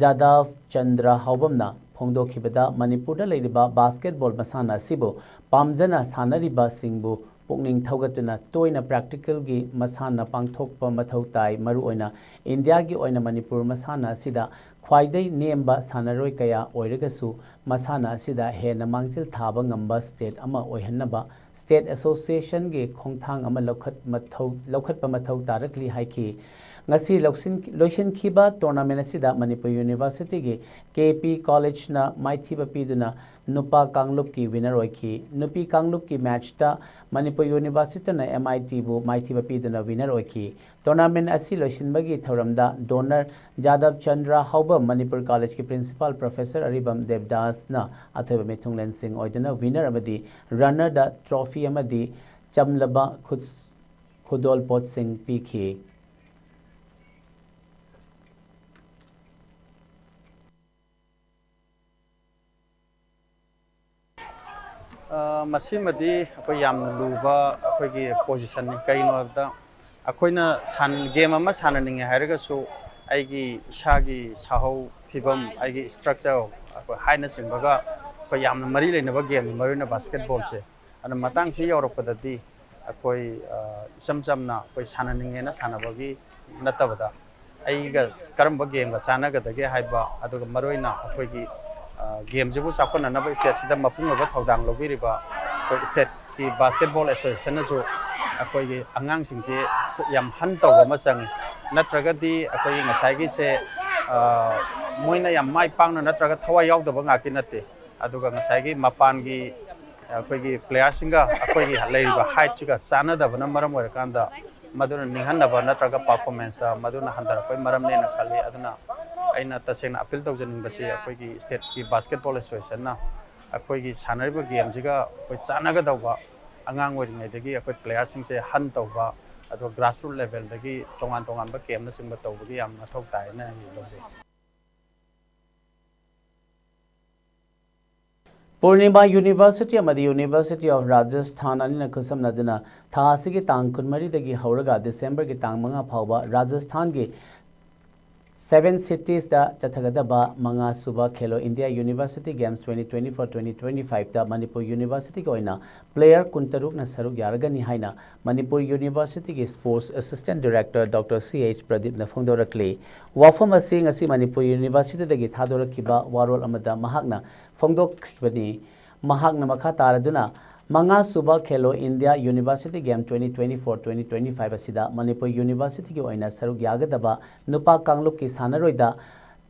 ꯖꯥꯗꯕ ꯆꯟꯗ꯭ꯔ ꯍꯥꯎꯕꯝꯅ ꯐꯣꯡꯗꯣꯛꯈꯤꯕꯗ, ꯃꯅꯤꯄꯨꯔꯗ ꯂꯩꯔꯤꯕ ꯕꯥꯁꯀꯦꯠꯕꯣꯜ ꯃꯁꯥꯟꯅ ꯑꯁꯤꯕꯨ ꯄꯥꯝꯖꯅ ꯁꯥꯟꯅꯔꯤꯕꯁꯤꯡꯕꯨ ꯄꯨꯛꯅꯤꯡ ꯊꯧꯒꯠꯇꯨꯅ ꯇꯣꯏꯅ ꯄ꯭ꯔꯦꯛꯇꯤꯀꯦꯜꯒꯤ ꯃꯁꯥꯟꯅ ꯄꯥꯡꯊꯣꯛꯄ ꯃꯊꯧ ꯇꯥꯏ꯫ ꯃꯔꯨꯑꯣꯏꯅ ꯏꯟꯗꯤꯌꯥꯒꯤ ꯑꯣꯏꯅ ꯃꯅꯤꯄꯨꯔ ꯃꯁꯥꯟꯅ ꯑꯁꯤꯗ ꯈ꯭ꯋꯥꯏꯗꯩ ꯅꯦꯝꯕ ꯁꯥꯟꯅꯔꯣꯏ ꯀꯌꯥ ꯑꯣꯏꯔꯒꯁꯨ, ꯃꯁꯥꯟꯅ ꯑꯁꯤꯗ ꯍꯦꯟꯅ ꯃꯥꯡꯖꯤꯜ ꯊꯥꯕ ꯉꯝꯕ ꯁ꯭ꯇꯦꯠ ꯑꯃ ꯑꯣꯏꯍꯟꯅꯕ ꯁ꯭ꯇꯦꯠ ꯑꯦꯁꯣꯁꯤꯌꯦꯁꯟꯒꯤ ꯈꯣꯡꯊꯥꯡ ꯑꯃ ꯂꯧꯈꯠ ꯃꯊꯧ, ꯂꯧꯈꯠꯄ ꯃꯊꯧ ꯇꯥꯔꯛꯂꯤ ꯍꯥꯏꯈꯤ꯫ ꯉꯁꯤ ꯂꯧꯁꯤꯟ-, ꯂꯣꯏꯁꯤꯟꯈꯤꯕ ꯇꯣꯔꯅꯥꯃꯦꯟ ꯑꯁꯤꯗ ꯃꯅꯤꯄꯨꯔ ꯌꯨꯅꯤꯚꯔꯁꯤꯇꯤꯒꯤ ꯀꯦ ꯄꯤ ꯀꯣꯂꯦꯖꯅ ꯃꯥꯏꯊꯤꯕ ꯄꯤꯗꯨꯅ ꯅꯨꯄꯥ ꯀꯥꯡꯂꯨꯞꯀꯤ ꯋꯤꯅꯔ ꯑꯣꯏꯈꯤ꯫ ꯅꯨꯄꯤ ꯀꯥꯡꯂꯨꯞꯀꯤ ꯃꯦꯠꯆꯇ ꯃꯅꯤꯄꯨꯔ ꯌꯨꯅꯤꯚꯔꯁꯤꯇꯤꯅ ꯑꯦꯝ ꯑꯥꯏ ꯇꯤꯕꯨ ꯃꯥꯏꯊꯤꯕ ꯄꯤꯗꯨꯅ ꯋꯤꯅꯔ ꯑꯣꯏꯈꯤ꯫ ꯇꯣꯔꯅꯥꯃꯦꯟ ꯑꯁꯤ ꯂꯣꯏꯁꯤꯟꯕꯒꯤ ꯊꯧꯔꯝꯗ ꯗꯣꯅꯔ ꯖꯥꯗꯕ ꯆꯟꯗ꯭ꯔ ꯍꯥꯎꯕꯝ, ꯃꯅꯤꯄꯨꯔ ꯀꯣꯂꯦꯖꯀꯤ ꯄ꯭ꯔꯤꯟꯁꯤꯄꯥꯜ ꯄ꯭ꯔꯣꯐꯦꯁꯔ ꯑꯔꯤꯕꯝ ꯗꯦꯕꯗꯥꯁꯅ ꯑꯊꯣꯏꯕ ꯃꯤꯊꯨꯡꯂꯦꯟꯁꯤꯡ ꯑꯣꯏꯗꯨꯅ ꯋꯤꯅꯔ ꯑꯃꯗꯤ ꯔꯟꯅꯔꯗ ꯇ꯭ꯔꯣꯐꯤ ꯑꯃꯗꯤ ꯆꯝꯂꯕ ꯈꯨꯠ-, ꯈꯨꯗꯣꯜꯄꯣꯠꯁꯤꯡ ꯄꯤꯈꯤ꯫ ꯑ, ꯃꯁꯤꯃꯗꯤ ꯑꯩꯈꯣꯏ ꯌꯥꯝꯅ ꯂꯨꯕ ꯑꯩꯈꯣꯏꯒꯤ ꯄꯣꯖꯤꯁꯟꯅꯤ꯫ ꯀꯩꯒꯤꯅꯣ ꯍꯥꯏꯕꯗ, ꯑꯩꯈꯣꯏꯅ ꯁꯥꯟ-, ꯒꯦꯝ ꯑꯃ ꯁꯥꯟꯅꯅꯤꯡꯉꯦ ꯍꯥꯏꯔꯒꯁꯨ, ꯑꯩꯒꯤ ꯏꯁꯥꯒꯤ ꯁꯥꯍꯧ ꯐꯤꯕꯝ, ꯑꯩꯒꯤ ꯏꯁꯇ꯭ꯔꯛꯆꯔ, ꯑꯩꯈꯣꯏ ꯍꯥꯏꯠꯅꯆꯤꯡꯕꯒ ꯑꯩꯈꯣꯏ ꯌꯥꯝꯅ ꯃꯔꯤ ꯂꯩꯅꯕ ꯒꯦꯝꯅꯤ, ꯃꯔꯨꯑꯣꯏꯅ ꯕꯥꯁꯀꯦꯠꯕꯣꯜꯁꯦ꯫ ꯑꯗꯨꯅ ꯃꯇꯥꯡꯁꯤ ꯌꯧꯔꯛꯄꯗꯗꯤ ꯑꯩꯈꯣꯏ, ꯑ, ꯏꯆꯝ ꯆꯝꯅ ꯑꯩꯈꯣꯏ ꯁꯥꯟꯅꯅꯤꯡꯉꯦꯅ ꯁꯥꯟꯅꯕꯒꯤ ꯅꯠꯇꯕꯗ, ꯑꯩꯒ ꯀꯔꯝꯕ ꯒꯦꯝꯒ ꯆꯥꯟꯅꯒꯗꯒꯦ ꯍꯥꯏꯕ, ꯑꯗꯨꯒ ꯃꯔꯨꯑꯣꯏꯅ ꯑꯩꯈꯣꯏꯒꯤ, ꯑ, ꯒꯦꯝꯁꯤꯕꯨ ꯆꯥꯎꯈꯠꯅꯅꯕ ꯏꯁꯇꯦꯠꯁꯤꯗ ꯃꯄꯨꯡ ꯑꯣꯏꯕ ꯊꯧꯗꯥꯡ ꯂꯧꯕꯤꯔꯤꯕ ꯑꯩꯈꯣꯏ ꯏꯁꯇꯦꯠꯀꯤ ꯕꯥꯁꯀꯦꯠꯕꯣꯜ ꯑꯦꯁꯣꯁꯤꯌꯦꯁꯟꯅꯁꯨ ꯑꯩꯈꯣꯏꯒꯤ ꯑꯉꯥꯡꯁꯤꯡꯁꯦ ꯌꯥꯝ ꯍꯟ ꯇꯧꯕ ꯑꯃ ꯆꯪꯉꯤ꯫ ꯅꯠꯇ꯭ꯔꯒꯗꯤ ꯑꯩꯈꯣꯏꯒꯤ ꯉꯁꯥꯏꯒꯤꯁꯦ, ꯑ, ꯃꯣꯏꯅ ꯌꯥꯝ ꯃꯥꯏ ꯄꯥꯛꯅ ꯅꯠꯇ꯭ꯔꯒ ꯊꯋꯥꯏ ꯌꯥꯎꯗꯕ ꯉꯥꯛꯇꯤ ꯅꯠꯇꯦ꯫ ꯑꯗꯨꯒ ꯉꯁꯥꯏꯒꯤ ꯃꯄꯥꯟꯒꯤ ꯑꯩꯈꯣꯏꯒꯤ ꯄ꯭ꯂꯦꯌꯥꯔꯁꯤꯡꯒ ꯑꯩꯈꯣꯏꯒꯤ ꯂꯩꯔꯤꯕ ꯍꯥꯏꯠꯁꯤꯒ ꯆꯥꯟꯅꯗꯕꯅ ꯃꯔꯝ ꯑꯣꯏꯔꯀꯥꯟꯗ ꯃꯗꯨꯅ ꯅꯤꯡꯍꯟꯅꯕ ꯅꯠꯇ꯭ꯔꯒ ꯄꯔꯐꯣꯔꯃꯦꯟꯁꯇ ꯃꯗꯨꯅ ꯍꯟꯊꯔꯛꯄꯒꯤ ꯃꯔꯝꯅꯦꯅ ꯈꯜꯂꯤ꯫ ꯑꯗꯨꯅ ꯑꯩꯅ ꯇꯁꯦꯡꯅ ꯑꯄꯤꯜ ꯇꯧꯖꯅꯤꯡꯕꯁꯤ ꯑꯩꯈꯣꯏꯒꯤ ꯁ꯭ꯇꯦꯠꯀꯤ ꯕꯥꯁꯀꯦꯠꯕꯣꯜ ꯑꯦꯁꯣꯁꯤꯌꯦꯁꯟꯅ ꯑꯩꯈꯣꯏꯒꯤ ꯁꯥꯟꯅꯔꯤꯕ ꯒꯦꯝꯁꯤꯒ ꯑꯩꯈꯣꯏ ꯆꯥꯟꯅꯒꯗꯧꯕ ꯑꯉꯥꯡ ꯑꯣꯏꯔꯤꯉꯩꯗꯒꯤ ꯑꯩꯈꯣꯏ ꯄ꯭ꯂꯦꯌꯥꯔꯁꯤꯡꯁꯦ ꯍꯟ ꯇꯧꯕ, ꯑꯗꯨꯒ ꯒ꯭ꯔꯥꯁꯔꯨꯠ ꯂꯦꯚꯦꯜꯗꯒꯤ ꯇꯣꯉꯥꯟ ꯇꯣꯉꯥꯟꯕ ꯀꯦꯝꯅꯆꯤꯡꯕ ꯇꯧꯕꯒꯤ ꯌꯥꯝ ꯃꯊꯧ ꯇꯥꯏꯅ ꯑꯩ ꯂꯧꯖꯩ꯫ ꯄꯨꯔꯅꯤꯃꯥ ꯌꯨꯅꯤꯚꯔꯁꯤꯇꯤ ꯑꯃꯗꯤ ꯌꯨꯅꯤꯚꯔꯁꯤꯇꯤ ꯑꯣꯐ ꯔꯥꯖꯁꯊꯥꯟ ꯑꯅꯤꯅ ꯈꯨꯠꯁꯝꯅꯗꯨꯅ ꯊꯥ ꯑꯁꯤꯒꯤ ꯇꯥꯡ ꯀꯨꯟꯃꯔꯤꯗꯒꯤ ꯍꯧꯔꯒ ꯗꯤꯁꯦꯝꯕꯔꯒꯤ ꯇꯥꯡ ꯃꯉꯥ ꯐꯥꯎꯕ ꯔꯥꯖꯁꯊꯥꯟꯒꯤ ꯁꯦꯚꯦꯟ ꯁꯤꯇꯤꯁꯇ ꯆꯠꯊꯒꯗꯕ ꯃꯉꯥ ꯁꯨꯕ Khelo India university games twenty twenty-four twenty twenty-fiveꯇ ꯃꯅꯤꯄꯨꯔ ꯌꯨꯅꯤꯚꯔꯁꯤꯇꯤꯒꯤ ꯑꯣꯏꯅ ꯄ꯭ꯂꯦꯌꯔ ꯀꯨꯟꯇꯔꯨꯛꯅ ꯁꯔꯨꯛ ꯌꯥꯔꯒꯅꯤ ꯍꯥꯏꯅ ꯃꯅꯤꯄꯨꯔ ꯌꯨꯅꯤꯚꯔꯁꯤꯇꯤꯒꯤ sports assistant director doctor C H ꯄ꯭ꯔꯗꯤꯞꯅ ꯐꯣꯡꯗꯣꯔꯛꯂꯤ꯫ ꯋꯥꯐꯝ ꯑꯁꯤ ꯉꯁꯤ ꯃꯅꯤꯄꯨꯔ ꯌꯨꯅꯤꯚꯔꯁꯤꯇꯤꯗꯒꯤ ꯊꯥꯗꯣꯔꯛꯈꯤꯕ ꯋꯥꯔꯣꯜ ꯑꯃꯗ ꯃꯍꯥꯛꯅ ꯐꯣꯡꯗꯣꯛꯈꯤꯕꯅꯤ꯫ ꯃꯍꯥꯛꯅ ꯃꯈꯥ ꯇꯥꯔꯗꯨꯅ ꯃꯉꯥ ꯁꯨꯕ Khelo India university game twenty twenty-four twenty twenty-five ꯑꯁꯤꯗ ꯃꯅꯤꯄꯨꯔ ꯌꯨꯅꯤꯚꯔꯁꯤꯇꯤꯒꯤ ꯑꯣꯏꯅ ꯁꯔꯨꯛ ꯌꯥꯒꯗꯕ ꯅꯨꯄꯥ ꯀꯥꯡꯂꯨꯞꯀꯤ ꯁꯥꯟꯅꯔꯣꯏꯗ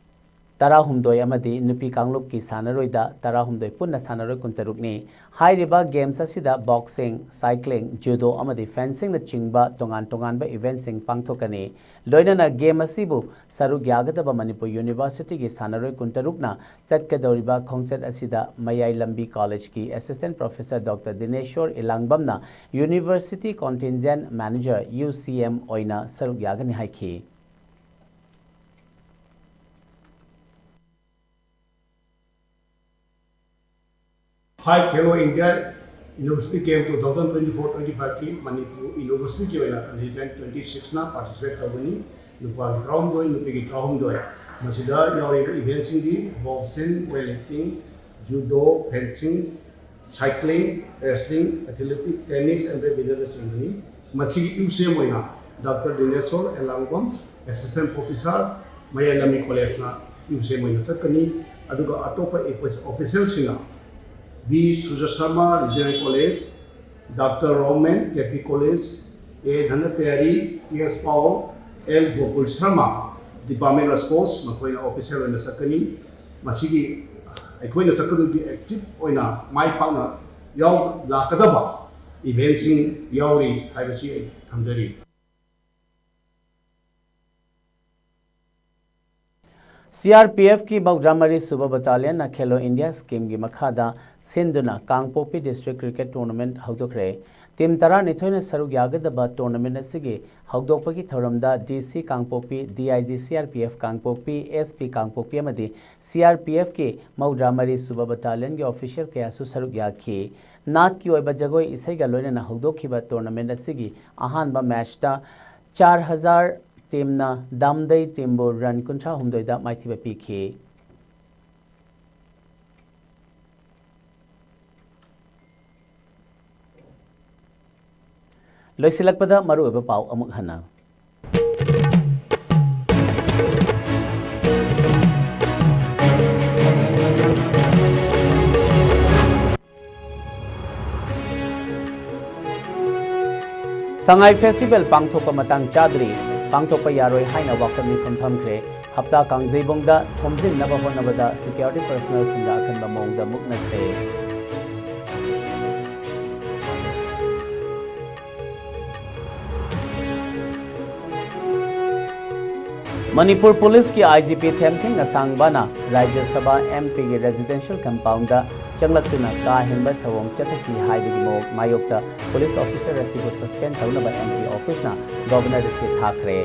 ꯇꯔꯥꯍꯨꯝꯗꯣꯏ ꯑꯃꯗꯤ ꯅꯨꯄꯤ ꯀꯥꯡꯂꯨꯞꯀꯤ ꯁꯥꯟꯅꯔꯣꯏꯗ ꯇꯔꯥꯍꯨꯝꯗꯣꯏ, ꯄꯨꯟꯅ ꯁꯥꯟꯅꯔꯣꯏ ꯀꯨꯟꯇꯔꯨꯛꯅꯤ꯫ ꯍꯥꯏꯔꯤꯕ ꯒꯦꯝꯁ ꯑꯁꯤꯗ ꯕꯣꯛꯁꯤꯡ, ꯁꯥꯏꯀ꯭ꯂꯤꯡ, ꯖꯨꯗꯣ ꯑꯃꯗꯤ ꯐꯦꯟꯁꯤꯡꯅꯆꯤꯡꯕ ꯇꯣꯉꯥꯟ ꯇꯣꯉꯥꯟꯕ ꯏꯚꯦꯟꯠꯁꯤꯡ ꯄꯥꯡꯊꯣꯛꯀꯅꯤ꯫ ꯂꯣꯏꯅꯅ ꯒꯦꯝ ꯑꯁꯤꯕꯨ ꯁꯔꯨꯛ ꯌꯥꯒꯗꯕ ꯃꯅꯤꯄꯨꯔ ꯌꯨꯅꯤꯚꯔꯁꯤꯇꯤꯒꯤ ꯁꯥꯟꯅꯔꯣꯏ ꯀꯨꯟꯇꯔꯨꯛꯅ ꯆꯠꯀꯗꯧꯔꯤꯕ ꯈꯣꯡꯆꯠ ꯑꯁꯤꯗ ꯃꯌꯥꯏ ꯂꯝꯕꯤ ꯀꯣꯂꯦꯖꯀꯤ ꯑꯦꯁꯤꯁꯇꯦꯟꯠ ꯄ꯭ꯔꯣꯐꯦꯁꯔ ꯗꯣꯛꯇꯔ ꯗꯤꯅꯦꯁꯣꯔ ꯏꯂꯥꯡꯕꯝꯅ university contingent manager, U C M, ꯑꯣꯏꯅ ꯁꯔꯨꯛ ꯌꯥꯒꯅꯤ ꯍꯥꯏꯈꯤ꯫ Five Khelo India University Game two thousand twenty-four twenty-five ꯀꯤ ꯃꯅꯤꯄꯨꯔ ꯌꯨꯅꯤꯚꯔꯁꯤꯇꯤꯒꯤ ꯑꯣꯏꯅ ꯀꯟꯇꯤꯟꯖꯦꯟꯠ twenty six ꯅ ꯄꯥꯔꯇꯤꯁꯤꯄꯦꯠ ꯇꯧꯒꯅꯤ꯫ ꯅꯨꯄꯥꯒꯤ ꯇꯔꯥꯍꯨꯝꯗꯣꯏ, ꯅꯨꯄꯤꯒꯤ ꯇꯔꯥꯍꯨꯝꯗꯣꯏ꯫ ꯃꯁꯤꯗ ꯌꯥꯎꯔꯤꯕ ꯏꯚꯦꯟꯠꯁꯤꯡꯗꯤ boxing, weight lifting, judo, fencing, cycling, wrestling, athletic, tennis and ꯕꯦꯗꯃꯤꯟꯇꯟꯅꯆꯤꯡꯕꯅꯤ꯫ ꯃꯁꯤꯒꯤ ꯌꯨ ꯁꯤ ꯑꯦꯝ ꯑꯣꯏꯅ doctor Dineshor Elangbam, assistant professor, Mayai Lambi ꯀꯣꯂꯦꯖꯅ U C M ꯑꯣꯏꯅ ꯆꯠꯀꯅꯤ꯫ ꯑꯗꯨꯒ ꯑꯇꯣꯞꯄ ꯑꯣꯐꯤꯁꯤꯌꯦꯜꯁꯤꯡꯅ B Suraj Sharma, regional college, doctor Romen, K P college, A Dhanapyari, T S Pau, L Gokul Sharma, Department of Sports ꯃꯈꯣꯏꯅ official ꯑꯣꯏꯅ ꯆꯠꯀꯅꯤ꯫ ꯃꯁꯤꯒꯤ ꯑꯩꯈꯣꯏꯅ ꯆꯠꯀꯗꯕꯒꯤ active ꯑꯣꯏꯅ ꯃꯥꯏ ꯄꯥꯛꯅ ꯌꯥꯎ ꯂꯥꯛꯀꯗꯕ eventꯁꯤꯡ ꯌꯥꯎꯔꯤ ꯍꯥꯏꯕꯁꯤ ꯑꯩ ꯊꯝꯖꯔꯤ꯫ ꯁꯤ ꯑꯥꯔ ꯄꯤ ꯑꯦꯐꯀꯤ ꯃꯧꯗ꯭ꯔꯥ ꯃꯔꯤ ꯁꯨꯕ ꯕꯇꯥꯂꯤꯌꯟꯅ ꯈꯦꯂꯣ ꯏꯟꯗꯤꯌꯥ ꯁ꯭ꯀꯤꯝꯒꯤ ꯃꯈꯥꯗ ꯁꯤꯟꯗꯨꯅ ꯀꯥꯡꯄꯣꯛꯄꯤ ꯗꯤꯁꯇ꯭ꯔꯤꯛ ꯀ꯭ꯔꯤꯀꯦꯠ ꯇꯣꯔꯅꯥꯃꯦꯟꯠ ꯍꯧꯗꯣꯛꯈ꯭ꯔꯦ꯫ ꯇꯤꯝ ꯇꯔꯥꯅꯤꯊꯣꯏꯅ ꯁꯔꯨꯛ ꯌꯥꯒꯗꯕ ꯇꯣꯔꯅꯥꯃꯦꯟꯠ ꯑꯁꯤꯒꯤ ꯍꯧꯗꯣꯛꯄꯒꯤ ꯊꯧꯔꯝꯗ D C Kangpokpi, D I G C R P F Kangpokpi, S P Kangpokpi ꯑꯃꯗꯤ ꯁꯤ ꯑꯥꯔ ꯄꯤ ꯑꯦꯐꯀꯤ ꯃꯧꯗ꯭ꯔꯥ ꯃꯔꯤ ꯁꯨꯕ ꯕꯇꯥꯂꯤꯌꯟꯒꯤ ꯑꯣꯐꯤꯁꯤꯌꯦꯜ ꯀꯌꯥꯁꯨ ꯁꯔꯨꯛ ꯌꯥꯈꯤ꯫ ꯅꯥꯠꯀꯤ ꯑꯣꯏꯕ ꯖꯒꯣꯏ ꯏꯁꯩꯒ ꯂꯣꯏꯅꯅ ꯍꯧꯗꯣꯛꯈꯤꯕ ꯇꯣꯔꯅꯥꯃꯦꯟꯠ ꯑꯁꯤꯒꯤ ꯑꯍꯥꯟꯕ ꯃꯦꯆꯇ ꯆꯥꯔ ꯍꯖꯥꯔ ꯇꯤꯝꯅ ꯗꯥꯝꯗꯩ ꯇꯤꯝꯕꯨ ꯔꯟ ꯀꯨꯟꯊ꯭ꯔꯥ ꯍꯨꯝꯗꯣꯏꯗ ꯃꯥꯏꯊꯤꯕ ꯄꯤꯈꯤ꯫ ꯂꯣꯏꯁꯤꯜꯂꯛꯄꯗ ꯃꯔꯨꯑꯣꯏꯕ ꯄꯥꯎ ꯑꯃꯨꯛ ꯍꯟꯅ꯫ ꯁꯉꯥꯏ ꯐꯦꯁꯇꯤꯚꯦꯜ ꯄꯥꯡꯊꯣꯛꯄ ꯃꯇꯥꯡ ꯆꯥꯗ꯭ꯔꯤ, ꯄꯥꯡꯊꯣꯛꯄ ꯌꯥꯔꯣꯏ ꯍꯥꯏꯅ ꯋꯥꯐꯝ ꯃꯤꯐꯝ ꯐꯝꯈ꯭ꯔꯦ꯫ ꯍꯞꯇꯥ ꯀꯥꯡꯖꯩꯕꯨꯡꯗ ꯊꯣꯝꯖꯤꯟꯅꯕ ꯍꯣꯠꯅꯕꯗ ꯁꯦꯀ꯭ꯌꯨꯔꯤꯇꯤ ꯄꯔꯁꯅꯦꯜꯁꯤꯡꯗ ꯑꯀꯟꯕ ꯃꯑꯣꯡꯗ ꯃꯨꯛꯅꯈ꯭ꯔꯦ꯫ ꯃꯅꯤꯄꯨꯔ ꯄꯨꯂꯤꯁꯀꯤ ꯑꯥꯏ ꯖꯤ ꯄꯤ ꯊꯦꯝꯊꯤꯡ ꯑꯁꯥꯡꯕꯅ ꯔꯥꯖ꯭ꯌ ꯁꯚꯥ ꯑꯦꯝ ꯄꯤꯒꯤ ꯔꯦꯁꯤꯗꯦꯟꯁꯤꯌꯦꯜ ꯀꯝꯄꯥꯎꯟꯗ ꯆꯪꯂꯛꯇꯨꯅ ꯀꯥ ꯍꯦꯟꯕ ꯊꯧꯑꯣꯡ ꯆꯠꯊꯈꯤ ꯍꯥꯏꯕꯒꯤ ꯃꯑꯣꯡ ꯃꯥꯌꯣꯛꯇ ꯄꯨꯂꯤꯁ ꯑꯣꯐꯤꯁꯔ ꯑꯁꯤꯕꯨ ꯁꯁꯄꯦꯟ ꯇꯧꯅꯕ ꯑꯦꯝ ꯄꯤ ꯑꯣꯐꯤꯁꯅ ꯒꯕꯔꯅꯔꯗ ꯆꯦ ꯊꯥꯈ꯭ꯔꯦ꯫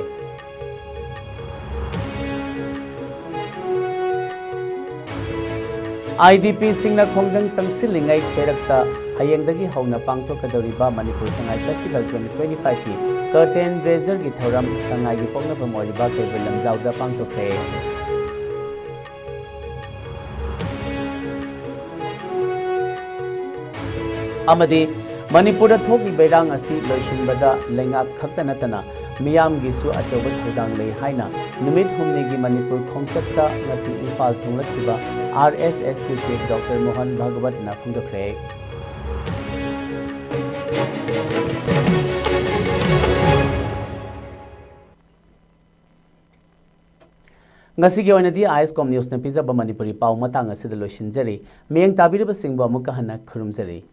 ꯑꯥꯏ ꯗꯤ ꯄꯤꯁꯤꯡꯅ ꯈꯣꯡꯖꯪ ꯆꯪꯁꯤꯜꯂꯤꯉꯩ ꯀꯩꯔꯛꯇ ꯍꯌꯦꯡꯗꯒꯤ ꯍꯧꯅ ꯄꯥꯡꯊꯣꯛꯀꯗꯧꯔꯤꯕ Manipur Sangai festival twenty twenty fiveꯀꯤ curtain raiserꯒꯤ ꯊꯧꯔꯝ ꯁꯉꯥꯏꯒꯤ ꯄꯣꯛꯅꯐꯝ ꯑꯣꯏꯔꯤꯕ ꯀꯩꯕꯨꯜ ꯂꯝꯖꯥꯎꯗ ꯄꯥꯡꯊꯣꯛꯈ꯭ꯔꯦ꯫ ꯑꯃꯗꯤ ꯃꯅꯤꯄꯨꯔꯗ ꯊꯣꯛꯂꯤꯕ ꯏꯔꯥꯡ ꯑꯁꯤ ꯂꯣꯏꯁꯤꯟꯕꯗ ꯂꯩꯉꯥꯛ ꯈꯛꯇ ꯅꯠꯇꯅ ꯃꯤꯌꯥꯝꯒꯤꯁꯨ ꯑꯆꯧꯕ ꯊꯧꯗꯥꯡ ꯂꯩ ꯍꯥꯏꯅ ꯅꯨꯃꯤꯠ ꯍꯨꯝꯅꯤꯒꯤ ꯃꯅꯤꯄꯨꯔ ꯈꯣꯡꯆꯠꯇ ꯉꯁꯤ ꯏꯝꯐꯥꯜ ꯊꯨꯡꯂꯛꯈꯤꯕ ꯑꯥꯔ ꯑꯦꯁ ꯑꯦꯁꯀꯤ ꯆꯤꯐ ꯗꯣꯛꯇꯔ ꯃꯣꯍꯟ ꯚꯒꯋꯠꯅ ꯐꯣꯡꯗꯣꯛꯈ꯭ꯔꯦ꯫ ꯉꯁꯤꯒꯤ ꯑꯣꯏꯅꯗꯤ ꯑꯥꯏ ꯑꯦꯁ ꯀꯣꯝ ꯅ꯭ꯌꯨꯁꯅ ꯄꯤꯖꯕ ꯃꯅꯤꯄꯨꯔꯤ ꯄꯥꯎ ꯃꯇꯥꯡ ꯑꯁꯤꯗ ꯂꯣꯏꯁꯤꯟꯖꯔꯤ꯫ ꯃꯤꯠꯌꯦꯡ ꯇꯥꯕꯤꯔꯤꯕꯁꯤꯡꯕꯨ ꯑꯃꯨꯛꯀ ꯍꯟꯅ ꯈꯨꯔꯨꯝꯖꯔꯤ꯫